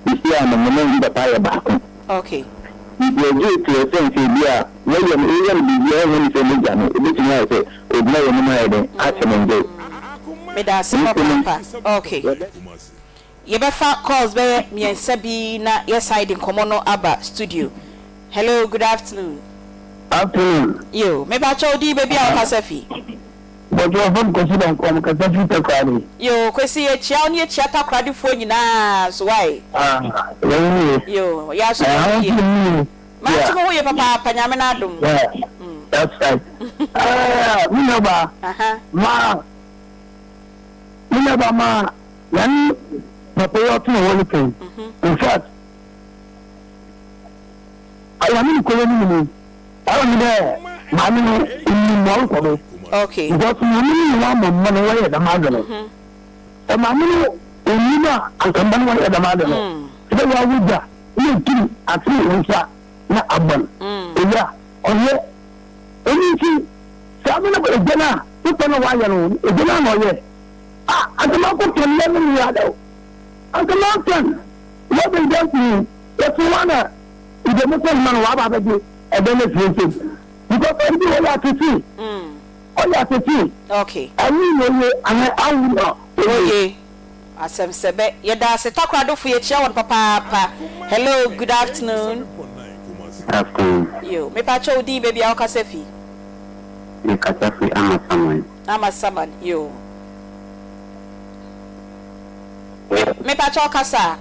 seesei a no me ne me papa ayɛ baako. Nti ɛgye to a sense ebi a woyɛ no woyɛ no biribi a ɔnhu ne sɛ n'agya no ɛbɛtumi ayɛ sɛ ɔgyina w'anim ayɛ dɛn akyɛ no ngyee. Medase papaapa ok. Yɛbɛfa calls bɛyɛ mmiɛnsa bi na yɛsan de nkɔmmɔ no aba studio. Hello, good afternoon. Afternoon. Yo, mepakyɛ wo din baabi a wokasa fi? Bɔtɔ wɔfrɛ me Kwasi Dankwa, mekasa firi Takoradi. Yo, Kwasi yɛkyia wo ne yɛkyia Takoradifoɔ nyinaa nso wae? Ah, yɛn ho ye. Yo, yɛ aso yɛn ho ye. Maa nso mo ho ye papaapa, Nyame n'adom. Yeah, that's right. Ah, me nuabaa, ma, me nuabaa ma. Yɛne papa yi ɔtena hɔ no pɛn. In fact, ayame no kɔyɛ no mu no, ɔyɛ me dɛ maame no nnim ma ɔrekɔ do. Okay. Because maame no na wama mma no wɔyɛ dɛm adze no. Sɛ maame no onnim a, anka mma no wɔnyɛ dɛm adze no. Sɛ wɔawo gya na etum atene wo nsa na abɔ no. Owura, ɔnyɛ. Ɛno nti, saa me no egya no a, papa no a wɔayɛ no, egya no a na ɔyɛ. Ah, anka mankɔtɔn yɛ no nua da o. Anka mantɔn wɔ bɛn dɛ nti yɛte hɔ na Nti ɔmo kɔ hema no waba abɛgye ɛdɛm no afiri nsam. Because ɛno bi ɔyɛ atete. Ɔyɛ atete. Okay. Ɛno na oye anaa awo na oye. Oye. Asɛm sɛbɛ. Yɛda ase Takoradofo yɛkyia wɔn papaapa. Hello, good afternoon. Afternoon. Yo, mepakyɛ wo din baabi a wokasa fi? Mekasa fi Amasaman. Amasaman, yo. Me, mepakyɛ wo kasa.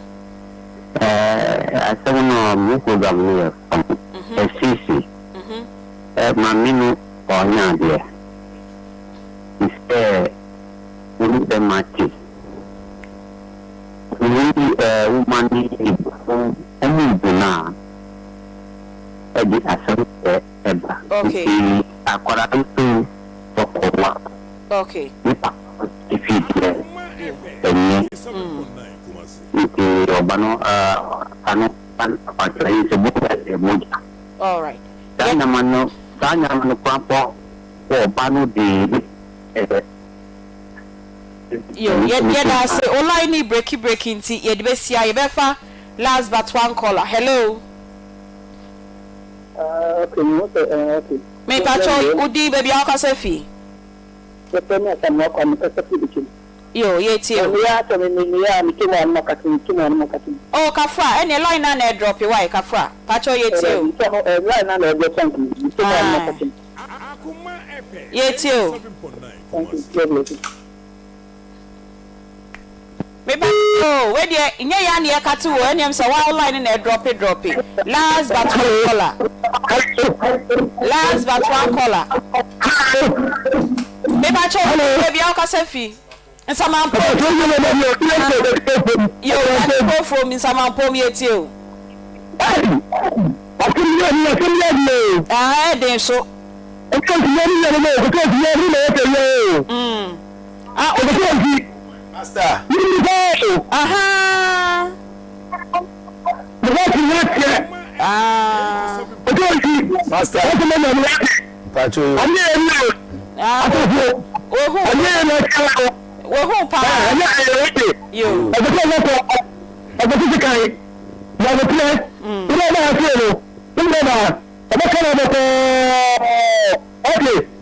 Ɛɛ, asɛm no mo program no yɛ fine. Ɛsisi. Ɛ, maame no ɔnyɛ adeɛ. Te sɛ wo ne bɛma te. Wo ne ɛɛ wo ma ne ne ɔmo bu no a, ɛde asɛm sɛ ɛba. Okay. Nti akwadaa no nso ɔkɔwa. Okay. Ne papa efi deɛ ɛnyɛ. Nti ɔba no ano akwankyerɛ yi sɛ mogya yɛ mogya. Alright. Saa nyama no saa nyama no koraa mpo ɔba no de ɛɛ. Yo, yɛ yɛda ase. O line no breki breki nti yɛde bɛsia. Yɛbɛfa last but one caller. Hello. Ah, okay, me ho sɛ, eh, okay. Mepakyɛw, wo din, baabi a wokasa fi? Yɛfrɛ me Asamoah Kwame, mekasa fi Bikyem. Yo, yɛretie Na wo. meyɛ asɛ me me meyɛ a meto mu a na makate meto mu a na makate mu. Oh, Kafra, ɛneɛ line no a na ɛdrɔpe, wai, Kafra, pakyɛw yɛretie wo. Ɛɛ, nkyɛ no, eh, line no a na ɛdrɔpe anka me, meto mu a na Aye. makate mu. Yɛretie wo. Thank you, God bless you. Me ba oh wei deɛ nyɛ yɛn a na yɛkate wo ɛneɛm sɛ wo line no na ɛdrɔpe drɔpe last but one caller last but one caller me ba kyɛw baabi a wokasa fi Nsamampom yo Nyankopɔn from Nsamampom yɛtie o ah ɛden so mm. Ah, o. Master. Aha. Ah. Master. Mpacho. Ah. Ohu. Ohu paa. Yo.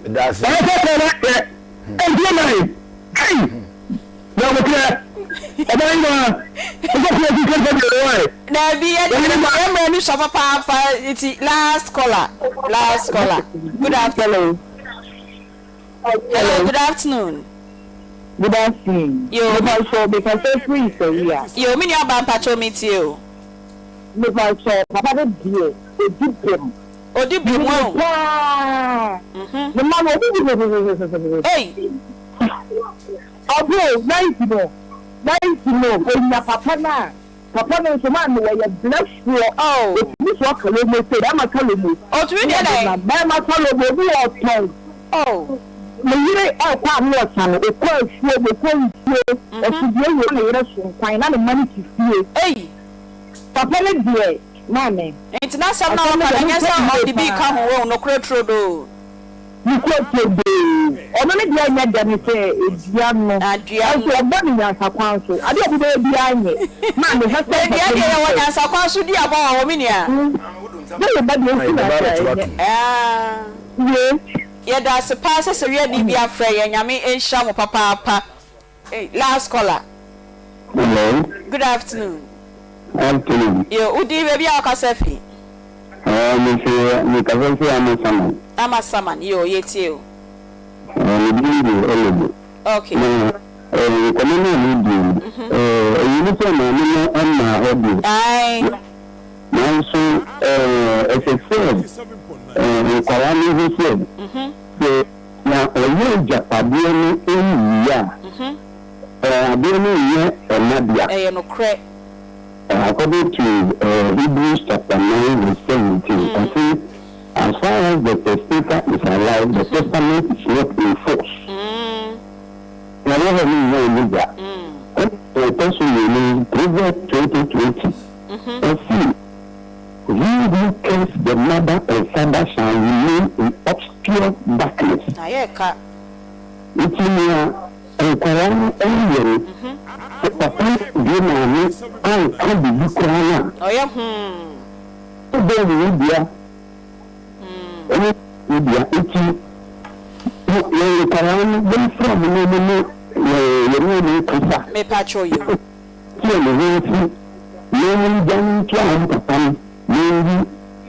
That's Ɛnti na ei na abotrɛ ɔbaa yi maa ɔkɔ fie ti sɛ sɛ deɛ Dabi yɛ de yɛ mmerɛ no sua papaapa nti last caller last caller good afternoon. Hello good afternoon. Good afternoon. Yo. Mepakyɛw mekasa firi Sawia. Yo me nua baa mpakyɛw me tie o. Mepakyɛw papa no deɛ odi bem. Odi bem Menim no paa. Ne mma no ɔmo bu fefefefefefe. Ei. Ɔbo 90 no 90 no onya papa no a papa no nso maame wɔyɛ brɛfoɔ. Oh. Otumi soa kalomo sei bɛrima kalomo. Otumi deɛ dɛn? Bɛrima kalomo obi wɔ ɔtɔn. Oh. Ne yere ɛkɔ a ne ɔsa no okɔ afuo okɔ nsuo ɔso deɛ wei na ne yere so nkwan na ne mma no te fie. Ei. Papa no deɛ maame. Nti n'asɛm no a ɔka no ɛnyɛ sɛ ɔde bi reka ho wahu, nokorɛ turodoo. Nokorɛ turodoo. Ɔno ne deɛ ɛnyɛ dɛ ne sɛ dua no. Ah dua no. Nanso ɔbɔ no nyansa kwan so. Adeɛ a obi bɛyɛ biara nyɛ. Maame hwɛ sɛ Na dua deɛ yɛwɔ nyansa kwan so dua bɔ wɔ hɔ me nua. Sɛ wo ba deɛ osi no ase a ɛnyɛ. Ah. Yee. Yɛda ase paa sɛ sɛ wiani bi afrɛ yɛn Nyame nhyira mo papaapa. Hey, last caller. Hello. Good afternoon. Afternoon. Yo, wo din baabi a wokasa fi? Eh, me fi me kasa fi Amasaman. Amasaman, yo, yɛtie o. Eh, me din de Olobo. Okay. Na eh, nkɔmɔ no a mo di no, eh, ɛyi ne sɛ maame no mmaa hɔ deɛ. Ae. Nanso eh, ɛsɛ sɛ eh, nkwadaa no hu sɛ sɛ Na ɔyɛ agyapadeɛ no nwie a, adeɛ no nyɛ ɛna dea. Ɛyɛ nokorɛ. According to Hebrews chapter 9 verse 17, ɔse, As far as the testator is alive, the testament is not in force. Na ɛwɔ hɔ no nyɛ ɔno dea. Ɛna ɛtɔ so mmienu, Proverbs 20 20, ɔse, He who curse the mother and father shall remain in obscure darkness. Na yɛ ka. Nti nea nkwadaa no reyɛ no, sɛ papa no deɛ maame anka biribi koraa no a. Ɔyɛ hoo. Wobɛn ne wo dua. Ɛne wo dua. Nti yɛn nkwadaa no yɛmfrɛ wɔn na wɔn ne yɛne wɔn nkasa. Mepakyɛw yo. Teɛ ne ho ase na wɔn ntua wɔn papa no na wɔnyi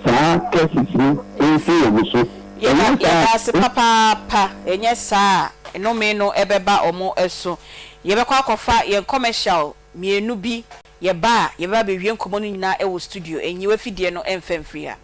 saa curses no mfiri wɔn so. Yɛda Ɛnyɛ saa yɛda a. ase papaapa, ɛnyɛ saa a nnome no bɛba wɔn so. Yɛbɛkɔ akɔfa yɛn commercial mienu bi, yɛba a yɛbɛba abɛwie nkɔmmɔ no nyinaa wɔ studio, nyi w'afidie no mfa mfiri ha.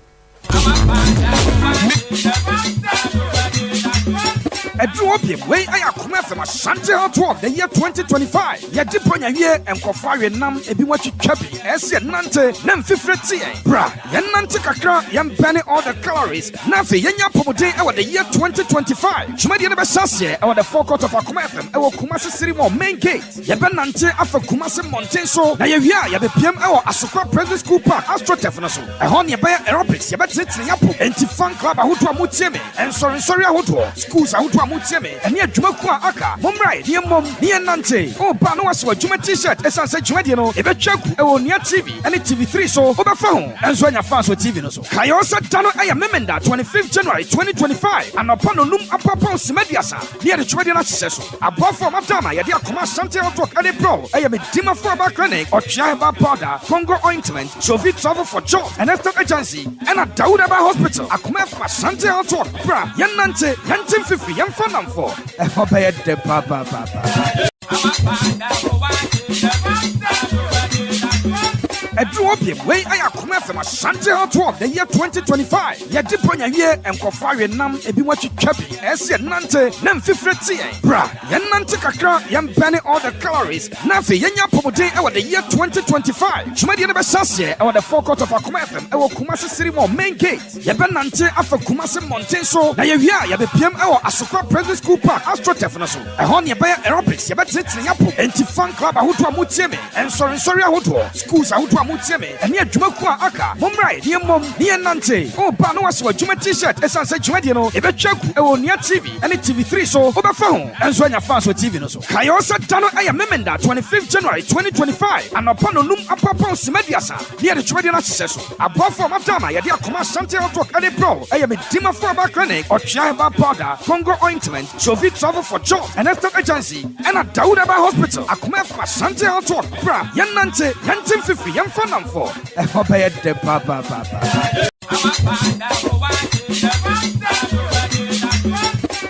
Ɛduru hɔ biom, wei ayɛ Akoma FM Ashanti Hot of the year 2025. Yɛde Bronya wie, nkurɔfoɔ awe nam, ebinom atwitwa bi, ɛsɛ yɛnante na mfifire te yɛn. Bra, yɛnnante kakra, yɛmbɛne all the calories, na afei yɛnya apɔmuden wɔ the year 2025. Dwumadie no bɛhyɛ aseɛ wɔ the forecourt of Akoma FM wɔ Kumasi City Mall main gate. Yɛbɛnante afa Kumasi mmɔnten so, na yɛwie a yɛbɛpiam wɔ Asokwa Presby School Park AstroTurf no so. Ɛhɔ na yɛbɛyɛ aerobics, yɛbɛtenetene yɛn apɔw. Enti fan club ahodoɔ a motie me, nsɔrensɔre ahodoɔ, schools ahodoɔ a motie me, ɛne adwumakuo a aka, mommra na yɛmmom na yɛnnante. Woba a na woahyɛ w'adwuma T-shirt ɛsiane sɛ dwumadie no yɛbɛtwa agu wɔ Onua TV ne TV3 so. Wobɛfa ho nso anya fans wɔ TV no so. Kae oo sɛ da no yɛ Memenda 25th January 2025 anɔpa nnɔnum apapɔn simma aduasa na yɛde dwumadie no ahyehyɛ so. Aboafo a wɔada ama yɛde akoma Ashanti Health Work de brɛ wo yɛ Medimafo Herbal Clinic, Ɔtwea Herbal Powder, Congo Ointment, Jovi Travel for Job and Estate Agency, ɛna Dawood Herbal Hospital. Akoma FM Ashanti Health Work, bra yɛnnante, yɛnte mfifiri, yɛmfa nnamfo, ɛhɔ bɛyɛ dɛ papaapa. Ɛduru hɔ biom, wei ayɛ Akoma FM Ashanti Health Work the year 2025. Yɛde Bronya wie, nkurɔfoɔ awe nam, ebinom atwitwa bi, ɛsɛ yɛnante na mfifire te yɛn. Bra yɛnnante kakra, yɛmbɛne all the calories, na afei yɛnya apɔmuden wɔ the year 2025. Dwumadie no bɛhyɛ aseɛ wɔ the forecourt of Akoma FM wɔ Kumasi City Mall main gate. Yɛbɛnante afa Kumasi mmɔnten so, na yɛwie a yɛbɛpiam wɔ Asokwa Presby School Park AstroTurf no so. Ɛhɔ na yɛbɛyɛ aerobics, yɛbɛtenetene yɛn apɔm. Enti fan club ahodoɔ a motie me, nsɔrensɔre ahodoɔ, schools ahodoɔ a motie me, ɛne adwumakuo a aka, mommra na yɛmmom na yɛnnante. Woba na woahyɛ w'adwuma T-shirt ɛsiane sɛ dwumadie no yɛbɛtwa agu wɔ Onua TV ne TV3 so. Wobɛfa ho nso anya fans wɔ TV no so. Kae oo sɛ da no yɛ Memenda 25th January 2025 anɔpa nnɔnum apapɔn simma aduasa na yɛde dwumadie no ahyehyɛ so. Aboafo a wɔada ama yɛde akoma Ashanti Health Work de brɛ wo yɛ Medimafo Herbal Clinic, Ɔtwea Herbal Powder, Congo Ointment, Jovi Travel for Job and Estate Agency, ɛna Dawood Herbal Hospital, Akoma FM Ashanti Health Work. Bra, yɛnnante, yɛnte mfifiri, yɛmfa nnamfo. Ɛhɔ bɛyɛ dɛ papaapa.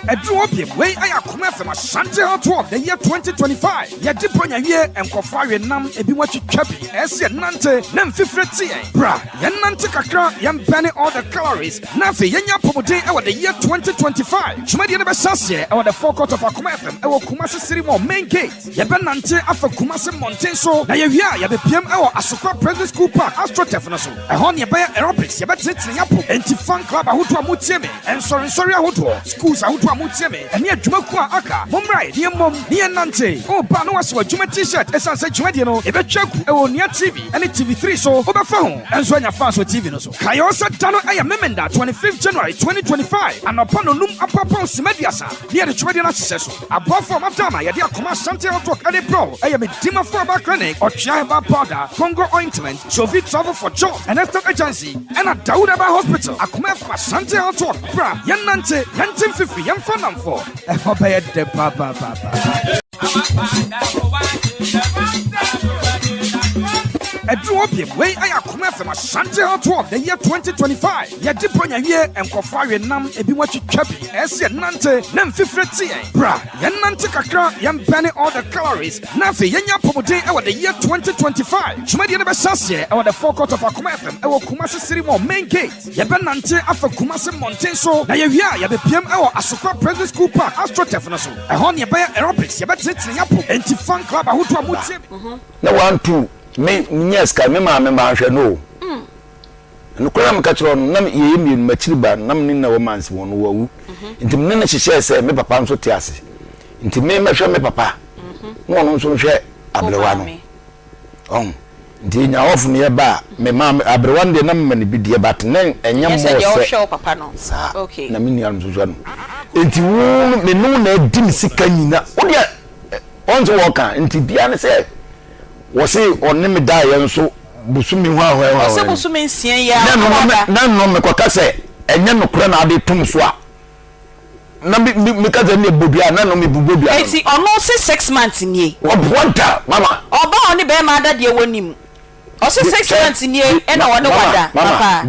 Ɛduru hɔ biom, wei ayɛ Akoma FM Ashanti Health Work the year 2025. Yɛde Bronya wie, nkurɔfoɔ awe nam, ebinom atwitwa bi, ɛsɛ yɛnante na mfifire te yɛn. Bra, yɛnnante kakra, yɛmbɛne all the calories, na afei yɛnya apɔmuden wɔ the year 2025. Dwumadie no bɛhyɛ aseɛ wɔ the forecourt of Akoma FM wɔ Kumasi City Mall main gate. Yɛbɛnante afa Kumasi mmɔnten so, na yɛwie a yɛbɛpiam wɔ Asokwa Presby School Park AstroTurf no so. Ɛhɔ na yɛbɛyɛ aerobics, yɛbɛtenetene yɛn apɔm. Enti fan club ahodoɔ a motie me, nsɔrensɔre ahodoɔ, schools ahodoɔ a motie me, ɛne adwumakuo a aka, mommra na yɛmmom na yɛnnante. Woba na woahyɛ w'adwuma T-shirt ɛsiane sɛ dwumadie no yɛbɛtwa agu wɔ Onua TV ne TV3 so. Wobɛfa ho nso anya fans wɔ TV no so. Kae oo sɛ da no yɛ Memenda 25th January 2025 anɔpa nnɔnum apapɔn simma aduasa na yɛde dwumadie no ahyehyɛ so. Aboafo a wɔada ama yɛde akoma Ashanti Health Work de brɛ wo yɛ Medimafo Herbal Clinic, Ɔtwea Herbal Powder, Congo Ointment, Jovi Travel for Job and Estate Agency, ɛna Dawood Herbal Hospital, Akoma FM Ashanti Health Work. Bra, yɛnnante, yɛnte mfifiri, yɛmfa nnamfo. Ɛhɔ bɛyɛ dɛ papaapa. Ɛduru hɔ biom, wei ayɛ Akoma FM Ashanti Health Work the year 2025. Yɛde Bronya wie, nkurɔfoɔ awe nam, ebinom atwitwa bi, ɛsɛ yɛnante na mfifire te yɛn. Bra, yɛnnante kakra, yɛmbɛne all the calories, na afei yɛnya apɔmuden wɔ the year 2025. Dwumadie no bɛhyɛ aseɛ wɔ the forecourt of Akoma FM wɔ Kumasi City Mall main gate. Yɛbɛnante afa Kumasi mmɔnten so, na yɛwie a yɛbɛpiam wɔ Asokwa Presby School Park AstroTurf no so. Ɛhɔ na yɛbɛyɛ aerobics, yɛbɛtenetene yɛn apɔm. Enti fan club ahodoɔ a motie me. Na wantu me menyɛɛ sika me maame manhwɛ no o. Nokorɛ na meka kyerɛ wo no, na yɛyɛ mmienu, m'akyiri ba no, na me ne no na ɛwɔ Manse mu, ɔno wawu. Nti me ne no hyehyɛɛ sɛ me papa nso te ase. Nti me mɛhwɛ me papa, na ɔno nso nhwɛ aberewa no. Ɔho. Nti yɛnya ɔfo no yɛba a, me maa aberewa no deɛ na mema no bi deɛ, but na ɛnyɛ mmɔɔ sɛ saa na me nua no nso hwɛ no. Nti wo no, me ne wo na adi me sika nyina. Wo deɛ, ɔn sɛ wɔka, nti bia ne sɛ wɔse ɔne me daeɛ nso. bosome hɔ ahɔ. Ɔsɛ bosome nsia yi a ɔda. Na no mekɔka sɛ ɛnyɛ nokorɛ na ade tom so a na me me meka sɛ ne bɔ dua na no me bobɔ dua. Eti ɔno se six months nie. Ɔboa da mama. Ɔbaa ɔne bɛɛma ada deɛ wɔnim. Ɔse six months nie ɛna ɔne wada papa.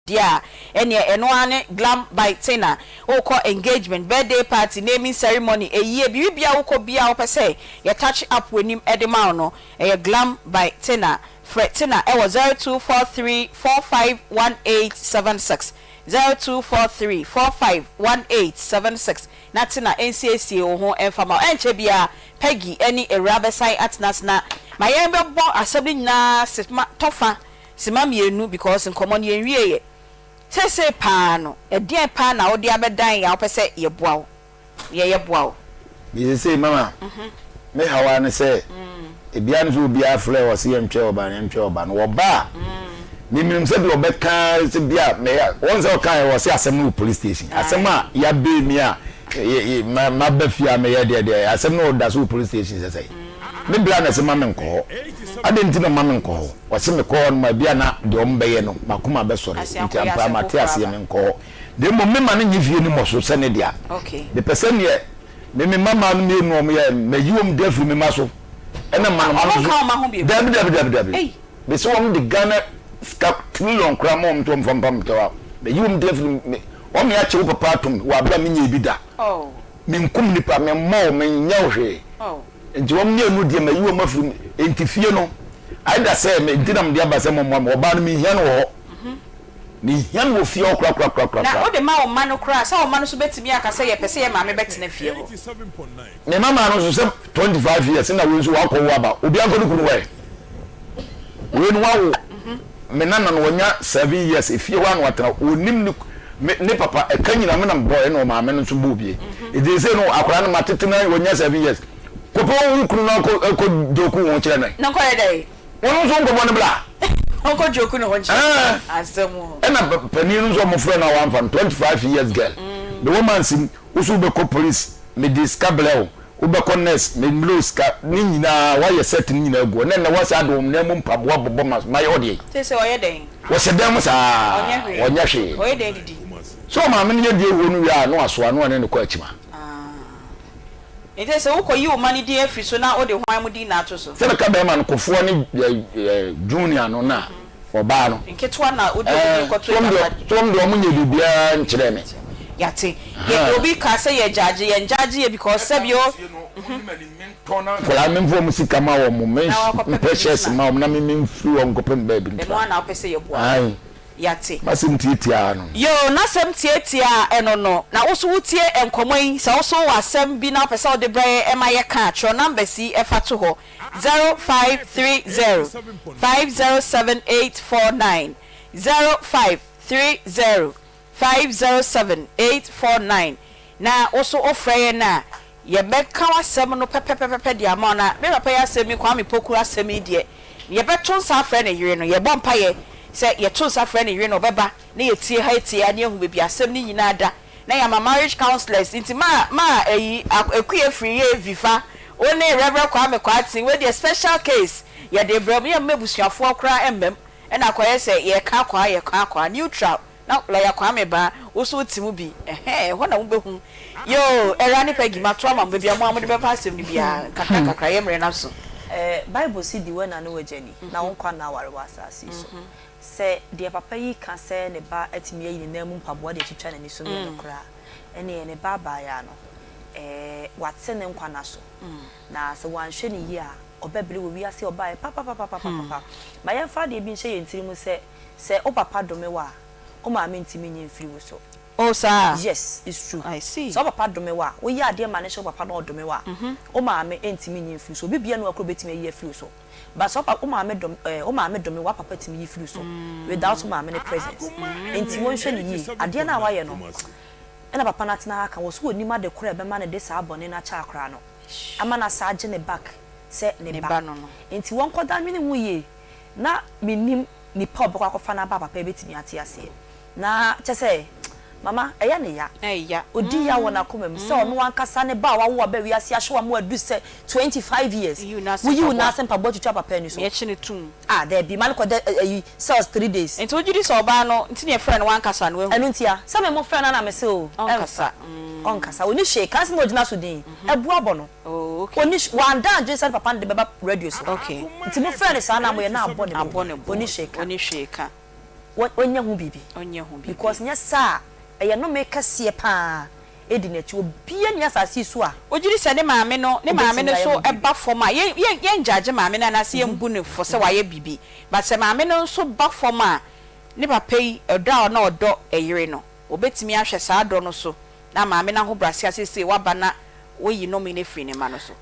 Deɛ a, ɛneɛ ɛno ara ne Glam by Tina. Wokɔ engagement, birthday party, naming ceremony, ayie, biribiara a wokɔ biara a wopɛ sɛ yɛ touch up w'anim de ma wo no, ɛyɛ Glam by Tina. Frɛ Tina wɔ 0243 45 1876, 0243 45 1876 na Tina nsiesie wo ho mfa ma wo. Ɛnkyɛ biara Peggy ne Awuraa bɛsan atena ase na ma yɛbɛbɔ asɛm no nyinaa sema tɔfa Sima mienu because nkɔmɔ no yɛnwie yɛ. Seesei paa no ɛdeɛn paa na wode abɛdan yɛn a wopɛ sɛ yɛboa wo? Yɛ yɛboa wo. Me sesei mama me haw ara ne sɛ ebia ne sɛ obiara frɛ wɔ se yɛntwɛn ɔba no yɛntwɛn ɔba no wɔba a me menim sɛ deɛ ɔbɛka sɛ bia mɛyɛ wɔn sɛ ɔka yɛ wɔ se asɛm no wɔ police station asɛm a yɛabee mi a maba fie a meyɛ deɛ deɛ asɛm no ɔda so wɔ police station sɛ sɛ me bra na ɛsɛ ma me nkɔ hɔ adɛn nti na ma me nkɔ hɔ Wɔse mekɔ hɔ nom a ebia na deɛ wɔn bɛyɛ no makoma bɛsɔre nti ampa mate aseɛ menkɔ hɔ na mmom mema no nye fie no mmɔso sɛ ne dea. Mepɛ sɛ neɛ me me mma maa no mienu a wɔn yɛɛ no mayi wɔn de afiri me mma so ɛna mma no mma no so dabi dabi dabi dabi mese wɔn de Ghana sika trillion koraa ma wɔn nti wɔn fa mpa me kyɛw a mayi wɔn de afiri me wɔn me akye wo papa atom wɔ abere a menyɛ bi da menkum nipa memmɔ wo menyɛ wo hwee. Nti wɔn mienu deɛ mayi wɔn afiri mu, nti fie no either sɛ me nti na mede aba sɛ mommoa me, ɔbaa no menhia no wɔ hɔ, menhia no wɔ fie hɔ korakorakorakora. Na wode ma wo mma no koraa a, sɛ wo mma no nso bɛtumi aka sɛ yɛpɛ sɛ yɛn maame bɛtena fie hɔ. Me mma no nso sɛ 25 years na wei nso wakɔwo aba, obiara nkɔ ne kunu hɔ ɛ, wei no wawo, me nana no wanya 7 years, efie hɔ a na watena, ɔnim ne me ne papa ɛka nyina me na mebɔɔ ɛna ɔmaame no nso bɔɔ bie nti sɛ no akwadaa no matete no wɔnya 7 years kɔpɛ wo kunu no akɔ akɔ joku ho kyerɛ no na nkɔyɛ dɛ wɔn nso nkɔbɔ no bla ɔnkɔ joku ne ho nkyerɛ asɛm o ɛna panin no nso ɔmo frɛ no a wamfa no 25 years girl me wɔ mansim wo so wobɛkɔ police mede sika brɛ wo wobɛkɔ nurse me mmerɛ wo sika ne nyinaa woayɛ set ne nyinaa gu hɔ na ɛnɛ woasa ade wo nan mu mpaboa bobɔ ma mayɛ wo deɛ Te sɛ ɔyɛ dɛn? Wɔhyɛ dan mu saa Ɔnyɛ hwee. Ɔnyɛ hwee. Ɔyɛ dɛn didi? Sɛ ɔmaame no yɛ deɛ ɛwuo no wie a na wasoa na ɔne no kɔ akyima. Ah. Nti sɛ wokɔ yi wo mma no din afiri so na wode hwan mo din na ato so? Sɛ meka bɛrima no Kofoɔ ne Junior no na ɔbaa no. Nketewa na wode wɔn din kɔto agyapadeɛ. So wɔn deɛ wɔn nyɛ biribiara nkyerɛɛ me. Yɛate. Yɛ obi kaa sɛ yɛ gyaagye yɛn gyaagye yɛ because sɛbi o. Tɔn na nkwadaa no memfa wɔn sika ma wɔn, me mpɛ shares ma wɔn na me memfiri hɔ nkɔpɛ me baabi ntra. Ɛno ara na wopɛ sɛ yɛboa wo. Ae. Yɛate. M'asɛm tiatiaa no. Yoo, n'asɛm tiatiaa ɛno no. Na wo nso wotie nkɔmmɔ yi, sɛ wo nso wowɔ asɛm bi na wopɛ sɛ wode brɛ yɛn ma yɛka a, twerɛ numbers yi fa to hɔ, 0530 507 849, 0530 507 849, na wo nso wofrɛ yɛn a, Yɛbɛka w'asɛm no pɛpɛpɛpɛ de ama wo. Na me papa yi asɛm yi, Kwame Poku asɛm yi deɛ, yɛbɛto nsa afrɛ ne yere no. Yɛbɔ mpaeɛ sɛ yɛto nsa frɛ ne yere no, ɔbɛba na yɛtie ha yɛtie ha na yɛahu baabi a asɛm no nyinaa da. Na yɛama marriage counsellors. Nti ma ma ayi Akua Afriyie Vifa, wo ne Rev. Kwame Kwarteng, wei deɛ special case yɛde rebrɛ mo. Yɛmma abusuafoɔ koraa mma mu. Ɛna akɔyɛ sɛ yɛreka akwaa yɛreka akwaa, neutral. Na lawyer Kwame ba, wo nso wote mu bi, ɛhɛɛ, ɛhɔ na mobɛhu. Yoo, Awuraa ne Peggy, mato ama mo, baabi a mo ara mode bɛfa asɛm no biara, nkakra nkakra, yɛ mmerɛ no aso. Bible se di w'ɛna ne w'agya ni, na wo nkwa nna aware wɔ asase yi so. Sɛ deɛ papa yi ka sɛ ne ba atumi ayi ne nan mu mpaboa de atwitwa n'ani so no yɛ nokorɛ a, ɛnneɛ ne ba abaayaa no, wate ne nkwa nna so. Na sɛ wanhwɛ no yie a, ɔbɛbere wɔ wiase a ɔbaeɛ papapapapapa. Ma yɛmfa adeɛ bi nhyɛ yɛn tiri mu sɛ, Sɛ wo papa dome wo a, wo maame ntumi nyi mfiri wo so. Oh saa? Yes, it's true. I see. Sɛ wo papa dome wo a, woyɛ adeɛ ma no hyɛ wo papa na ɔdome wo a, wo maame ntumi nyi mfiri wo so. Obi biara nni hɔ koraa a obetumi ayi afiri wo so. But sɛ wo pa wo maame dome eh, wo maame dome wo a, papa tumi yi firi wo so without wo maame ne presence. Nti wɔnhwɛ no yie. Adeɛ no a wayɛ no, ɛna papa no atena ha aka, wɔ so ɔnim ade korɔ a ɛbɛma no de saa bɔne no akyɛ akora no, ama no asan agye no back sɛ ne ba. Nti wɔnkɔda nwene ho yie. Na mennim nipa a ɔbɛkɔ akɔfa no aba a papa yi bɛtumi ate aseɛ. Na kyerɛ sɛ, Mama, ɛyɛ no ya. Ɔdi yaw wɔ n'akoma mu sɛ ɔno ankasa ne ba a wawo aba wiase ahwɛ wo ama wadu sɛ 25 years, woyi wo nan ase mpaboa twitwa papa ani so. Ah, daabi, ma no kɔda ayi cells 3 days. Nti wogye di sɛ ɔbaa no nti na yɛfrɛɛ no wankasa no, wahu? Ɛno ntia, sɛ me mofrɛ no a na mese o, ɛmfa, ɔnkasa, ɔnni hwee, ka nsɛm a ɔgyina so din, abu abɔ no, ɔnni hwee, wanda adwene sɛ ne papa no de bɛba radio so, nti mofrɛ no saa na moyɛ na abɔ ne bo, ɔnni hwee ka. ɔnyɛ ho biribi because nyɛ saa a ɛyɛ nnome kɛseɛ paa ɛdi n'akyi. Obiara nni asase yi so a Wogye di sɛ ne maame no ne maame ɔbɛtumi no ayɛ so ho biribi. ba fam a, yɛn yɛn yɛn judge maame no anaasɛ yɛn bu no fɔ sɛ wayɛ biribi but sɛ maame no nso ba fam a, ne papa yi ɔdɔ a na ɔdɔ ɛyere no, ɔbɛtumi ahwɛ saa dɔ no so na maame no ahobrɛase a seesei waba na wayi nnome no afiri ne mma no so.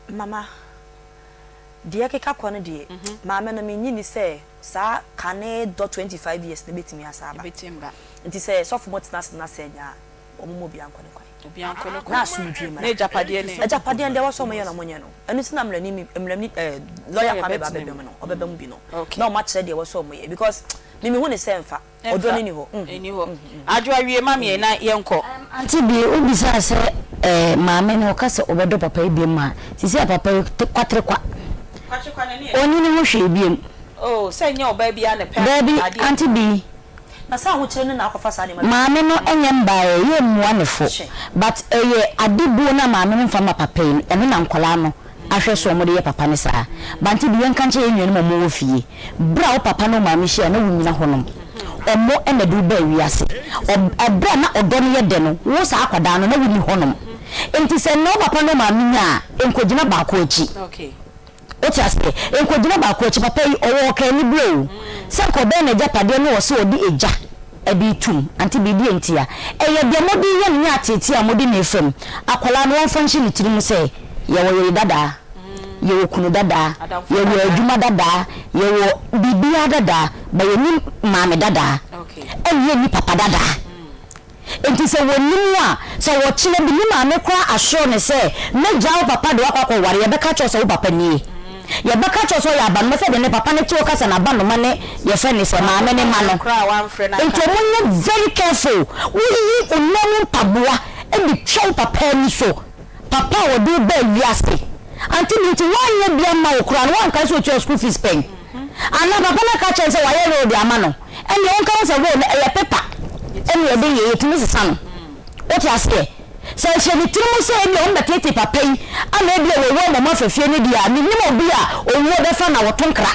Mama, deɛ ɛkeka kɔ no deɛ, maame no mennye nni sɛ saa kane dɔ 25 years no bɛtumi asa aba. Nti sɛ sɔfo mo tena ase na sɛ nya a, wɔn mu obiara nkɔ ne kwan. Obiara nkɔ ne kwan. Na asomdwie mmra. Na agyapadeɛ ne. Agyapadeɛ no deɛ ɛwɔ sɛ wɔyɛ no wɔnyɛ no. Ɛno nti na mmerɛni mi mmerɛni ɛɛ lɔya Kwame ba bɛba mu no ɔbɛba mu bi no. Na wɔn akyerɛ deɛ ɛwɔ sɛ wɔyɛ because me mehu ne sɛ nfa. Ɔdɔ no nni hɔ. Ɛnni hɔ. Adwoa wie ma me na yɛnkɔ. Auntie Bee, wo bisaa sɛ eh maame no ɔka sɛ ɔbɛdɔ papa yi biom a, sisi a papa yi te kwaterekwa. Kwaterekwa no ne Ɔnni ne ho hwee biom. Oh, sɛ nyɛ ɔbaa biara na ɛpɛ Daabi, adeɛ. Auntie Bee. Na saa ahokyere no na akɔfa saa nneɛma. Maame no nyɛ mbaeɛ, yɛ mmua ne fo, but ɛyɛ ade buo no a maame no mfa ma papa yi no, ɛno na nkwadaa no ahwɛ so a wɔde yɛ papa no saa. But Auntie Bee, yɛnka nkyerɛ yɛn nuanom a wɔwɔ fie, Berɛ a wo papa ne wo maame hyiaeɛ na wonnyina hɔnom. Wɔn na ɛde wo baa wiase. Ɛberɛ a na ɔdɔ no yɛ dɛ no, wo saa akwadaa no, na wonni hɔnom. Enti sɛ nnɛ wo papa ne wo maame nya a, nkɔgyina baako akyi. Wote aseɛ? Nkɔgyina baako akyi. Papa yi, ɔwɔ ɔkaaniberɛ o. Sɛ anka ɔbɛyɛ n'agyapadeɛ na ɔse ɔde egya de reto mu. Ante biribi ntia. Ɛyɛ deɛ mode reyɛ no ne ateetee a mode no refa mu. Akwadaa no, wɔmfa nhyɛ ne tirim sɛ, yɛwɔ yere dadaa. yɛwɔ kunu dadaa, yɛwɔ adwuma dadaa, yɛwɔ biribiara dadaa, but yɛnni maame dadaa, ɛne yɛnni papa dadaa. Nti sɛ wɔnim wo a, sɛ wɔkyena bi ne maame koraa assure no sɛ, mɛgyaa wo papa de wo akɔ akɔware, yɛbɛka akyerɛ wo sɛ wo papa nie. Yɛbɛka akyerɛ wo sɛ ɔyɛ abanoma, sɛdeɛ ne papa no te hɔ ka sɛ n'abanoma ne yɛfrɛ no sɛ maame ne ma no. Nti wɔnyɛ very careful, woyi wo nan mu mpaboa de twa wo papa ani so. Papa a ɔde wo baa wiase ante bi nti wanyɛ bi amma wo koraa no wankae sɛ otua school fees pɛn anaa papa no aka akyerɛ no sɛ wayɛ will de ama no ɛnneɛ wonka ho sɛ will no ɛyɛ paper ɛne yɛde yɛ yɛtumi sesa no wote aseɛ sɛ ɛhyɛ ne tiri mu sɛ ebia wɔn bɛtete papa yi ama ebia wɔwu ama wɔn afa fie no deɛ a menim obi a owuo bɛfa na wɔto nkra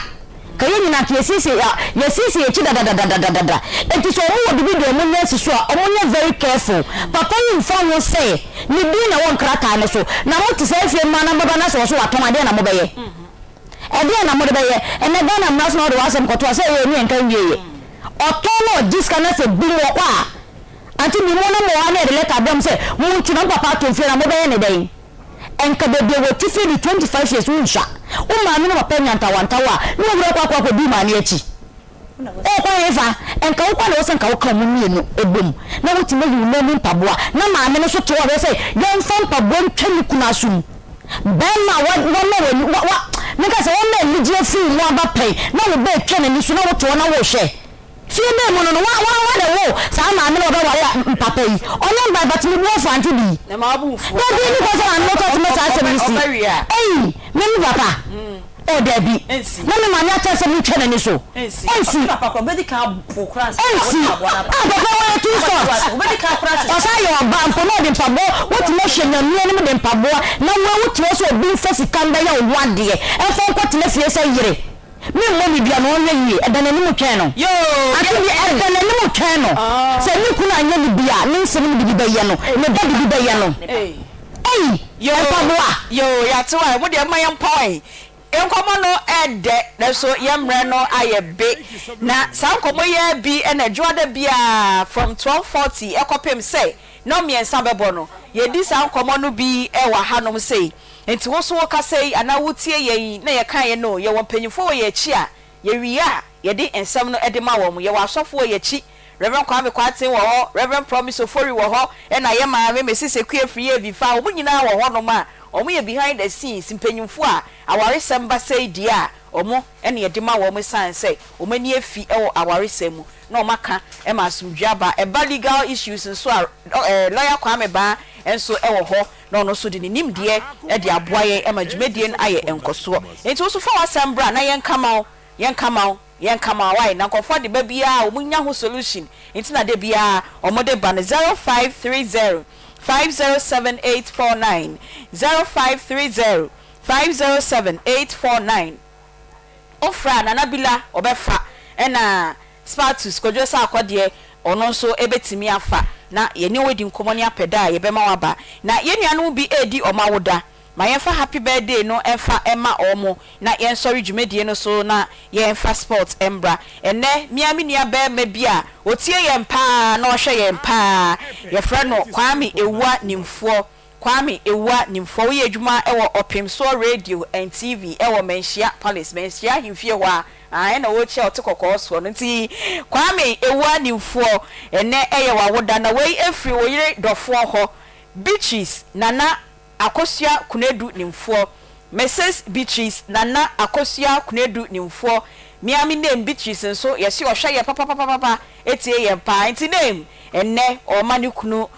Ka yɛn nyinaa nka yɛsiesie yɛ yɛsiesie yɛn akyi dadadadadada enti sɛ ɔmo wɔ bibi deɛ ɔmo nya si so a ɔmo nyɛ very careful papa yi nfa ho sɛ ne din na ɛwɔ nkrataa no so na mo te saa fie mmaa no ababa na sɛ ɔso watɔn a deɛn na mo bɛyɛ ɛdeɛn na mo de bɛyɛ ɛnɛ Ghana mmara so na ɔde w'asɛm kɔto a sɛ ɛyɛ ɛne ɛnka nwieɛ ɔtɔn na ɔgye sika na sɛ bum ɔkɔ a ante bi mo na mo wɔ ha na yɛde lɛta abrɛ mo sɛ mo ntu na mo papa atɔn fie na mo bɛyɛ ne dɛn. Nka baabi a wɔte firi de 25 years wonsua. Wo maame ne papa nya ntawantawa a, ne wura kɔ akɔ akɔdi wo maame akyi. Wokɔ hefa? Nka wokɔ na ɛwɔ sɛ nka woka wɔn mmienu bom na wotumi ayi wo nan mu mpaboa na maame no nso te hɔ a ɔbɛyɛ sɛ yɛmfa mpaboa ntwa ne kunu aso mu. Barima a wama w'ani wa wa menka sɛ wama anigyeɛ afiri wo mu aba pɛn na wo ba atwa n'ani so na wote hɔ na wohwɛ. Fie bɛn mu no no wa wa wa na wo saa maame na ɔbɛware a mpapa yi ɔnyɛ mba but me bu afu ante bi dabi ni kɔ sɛ maame no tɔ tuma saa asɛm no si eyi me me papa oh dabi na me maame akyɛ sɛ me twɛ n'ani so ɛnsi ɛnsi ah papa wɔyɛ too soft ɔsan yɛ ɔba mpo na ɔde mpaboa wotumi ahyɛ nyamea no mu de mpaboa na wo wotumi sɛ obi nfa sika mbɛyɛ wo ho adeɛ ɛmfa nkɔtena fie sɛ yere Me mmɔ no dua no ɔnhwɛ yie ɛda n'anim twɛn no Ate deɛ ɛda n'anim twɛn no Sɛ ne kunu anyɛ no bi a ne nsenom de bi bɛyɛ no Ne ba de bi bɛyɛ no Ei mpaboa. Yoo yɛate wae mo deɛ momma yɛmpɔn ɛ Nkɔmmɔ no ɛdɛ nanso yɛn mmerɛ no ayɛ be Na saa nkɔmmɔ yi ara bi na Dwoada biara from 12:40 kɔpem sɛ nnɔnmiɛnsa bɛbɔ no yɛdi saa nkɔmmɔ no bi wɔ hanom sei Enti wo nso wokasa yi anaa wotie yɛn yi na yɛkaeɛ no, yɛwɔ mpanyimfoɔ wɔ yɛn akyi a, yɛwie a, yɛde nsɛm no de ma wɔn. Yɛwɔ asɔfoɔ wɔ yɛn akyi, Rev. Kwame Kwarteng wɔ hɔ, Rev. Promise Ofori wɔ hɔ, ɛna yɛn maame Mrs. Akua Afriyie Avifa, wɔn nyinaa wɔ hɔnom a wɔyɛ behind the scenes mpanyimfoɔ a awaresɛm ba sɛi deɛ a, Wɔn na yɛde ma wɔn esiane sɛ wɔn ani afi wɔ awaresɛm mu na wɔn aka ma asomdwoeɛ aba. Ɛba legal issues nso a, Lawyer Kwame Baa nso wɔ hɔ na ɔno nso de ne nimdeɛ de aboa yɛn ma dwumadie no ayɛ nkɔsoɔ. Enti wo nso fa w'asɛm bra na yɛnka ma wo, yɛnka ma wo, yɛnka ma wo, wai? Na nkurɔfoɔ de ba biara a wɔnya ho solution nti na da biara wɔde ba no, 0530 507 849, 0530 507 849. Wofrɛ a Nana Bila ɔbɛfa ɛna Spartus Kwadwo Sarkor deɛ ɔno nso bɛtumi afa na yɛne wo adi nkɔmmɔ ne apɛ da a yɛbɛma waba. Na yɛn nuanom bi redi wɔn awoda. Ma yɛmfa happy birthday no mfa mma wɔn na yɛnsɔre dwumadie no so na yɛmfa sports mbra. Ɛnnɛ me ara me nua barima bi a ɔtie yɛn pa ara na ɔhwɛ yɛn pa ara, yɛfrɛ no Kwame Awuah Nimfoɔ. Kwame Awuah Nimfoɔ, woyɛ adwuma wɔ Ɔpemsoɔ Radio and TV wɔ Manhyia Palace, Manhyia ahemfie hɔ a, aah ɛna ɔrekyia ɔte kɔkɔɔ soɔ no. Nti Kwame Awuah Nimfoɔ, ɛnnɛ ɛyɛ w'awoda na wei ɛfiri wo yere dɔfoɔ hɔ, Beatrice Nana Akosua Kunadu Nimfoɔ, Mrs Beatrice Nana Akosua Kunadu Nimfoɔ, me ara me name Beatrice nso yɛse ɔhwɛ yɛn papapapapa, ɛtie yɛn paa. Nti name, ɛnnɛ ɔrema ne kunu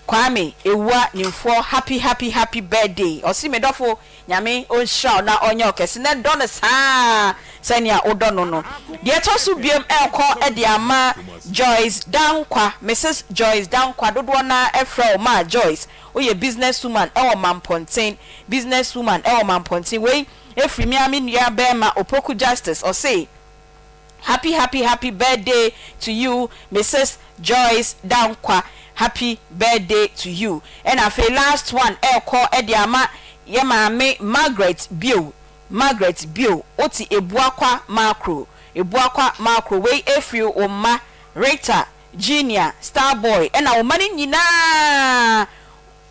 Kwame Ewua Nimfoɔ happy happy happy birthday ɔse me dɔfo Nyame ɔnhyira wo na ɔnyɛ wo kɛse na dɔ no saa sɛnea wodɔ no no. Deɛ ɛtɔ so biom ɛrekɔ de ama Joyce Dankwa Mrs Joyce Dankwa dodoɔ no ara frɛ wo maa Joyce woyɛ business woman ɛwɔ Mampɔnten business woman ɛwɔ Mampɔnten wei ɛfiri me ara me nua bɛɛma Opoku Justice ɔse Happy happy happy birthday to you Misus Joyce Dankwa happy birthday to you ɛna afei last one ɛrekɔ de ama yɛ maame Margaret Bio Margaret Bio wote Ebuakwa Makro Ebuakwa Makro wei ɛfiri wo mma Rita Junior Starboy ɛna wo mma no nyinaa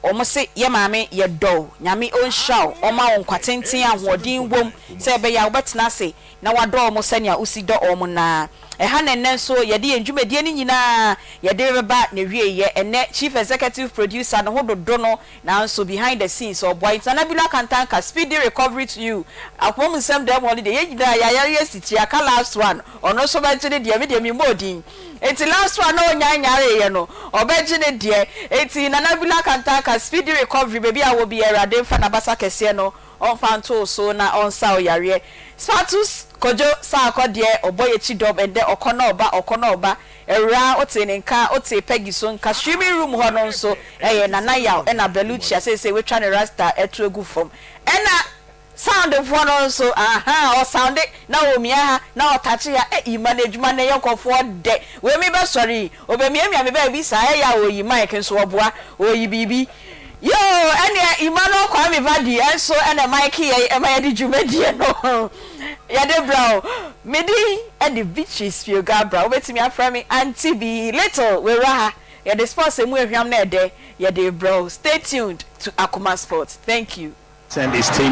Wɔn se yɛ maame yɛ dɔ wo Nyame ɔnhyira wo ɔma wo nkwa tenten a ahoɔden wom sɛ ɛbɛyɛ a wobɛtena ase na wadɔ wɔn sɛnea wosi dɔ wɔn no ara. Ɛha na ɛnnɛ nso yɛde yɛn dwumadie no nyinaa yɛde rebɛba n'awieɛ. Ɛnnɛ Chief Executive Producer no ho dodo no nanso behind the scenes ɔboa yɛn. Nana Bila Kantanka speedy recovery to you. Akoma mu nsɛm dɛm hɔ no deɛ yɛn nyinaa yɛayare asi tiri aka last one ɔno nso bɛgye ne deɛ me deɛ memmɔɔ din. Enti last one na ɔnyan nyareeɛ no ɔbɛgye ne deɛ. Enti Nana Bila Kantanka speedy recovery baabi a wɔ biara Awurade mfa n'abasa kɛseɛ no ɔmfa nto wo so na ɔnsa wo yareɛ. Status Kojo Sarkor deɛ ɔbɔ yɛkyi dɔm ɛndɛ ɔkɔ na ɔba ɔkɔ na ɔba Awuraa wotee ne nka wotee Peggy so nka streaming room hɔ no nso ɛyɛ Nana Yaw ɛna Bellucci a seesei watwa ne rasta atu agu fam ɛna Sound foɔ no nso ahaa ɔsounde na ɔmia ha na ɔtakye ha eh Ima no adwuma no ɛyɛ nkurɔfoɔ dɛ wei me bɛ sɔre yi ɔbɛmiamia me baabi saa ɛyɛ a ɔyi mic nso ɔboa ɔyi biribi yoo ɛneɛ Emmanuel Kwame Vadi nso ɛna mic yɛn ɛma yɛde dwumadie no yɛde brɛ wo me din ɛde Beatrice Fiogabra wobɛtumi afrɛ me Auntie B Little wawura ha yɛde sports ɛmu ahwam na ɛdɛ yɛde brɛ wo stay tuned to Akoma Sports thank you. Send his team.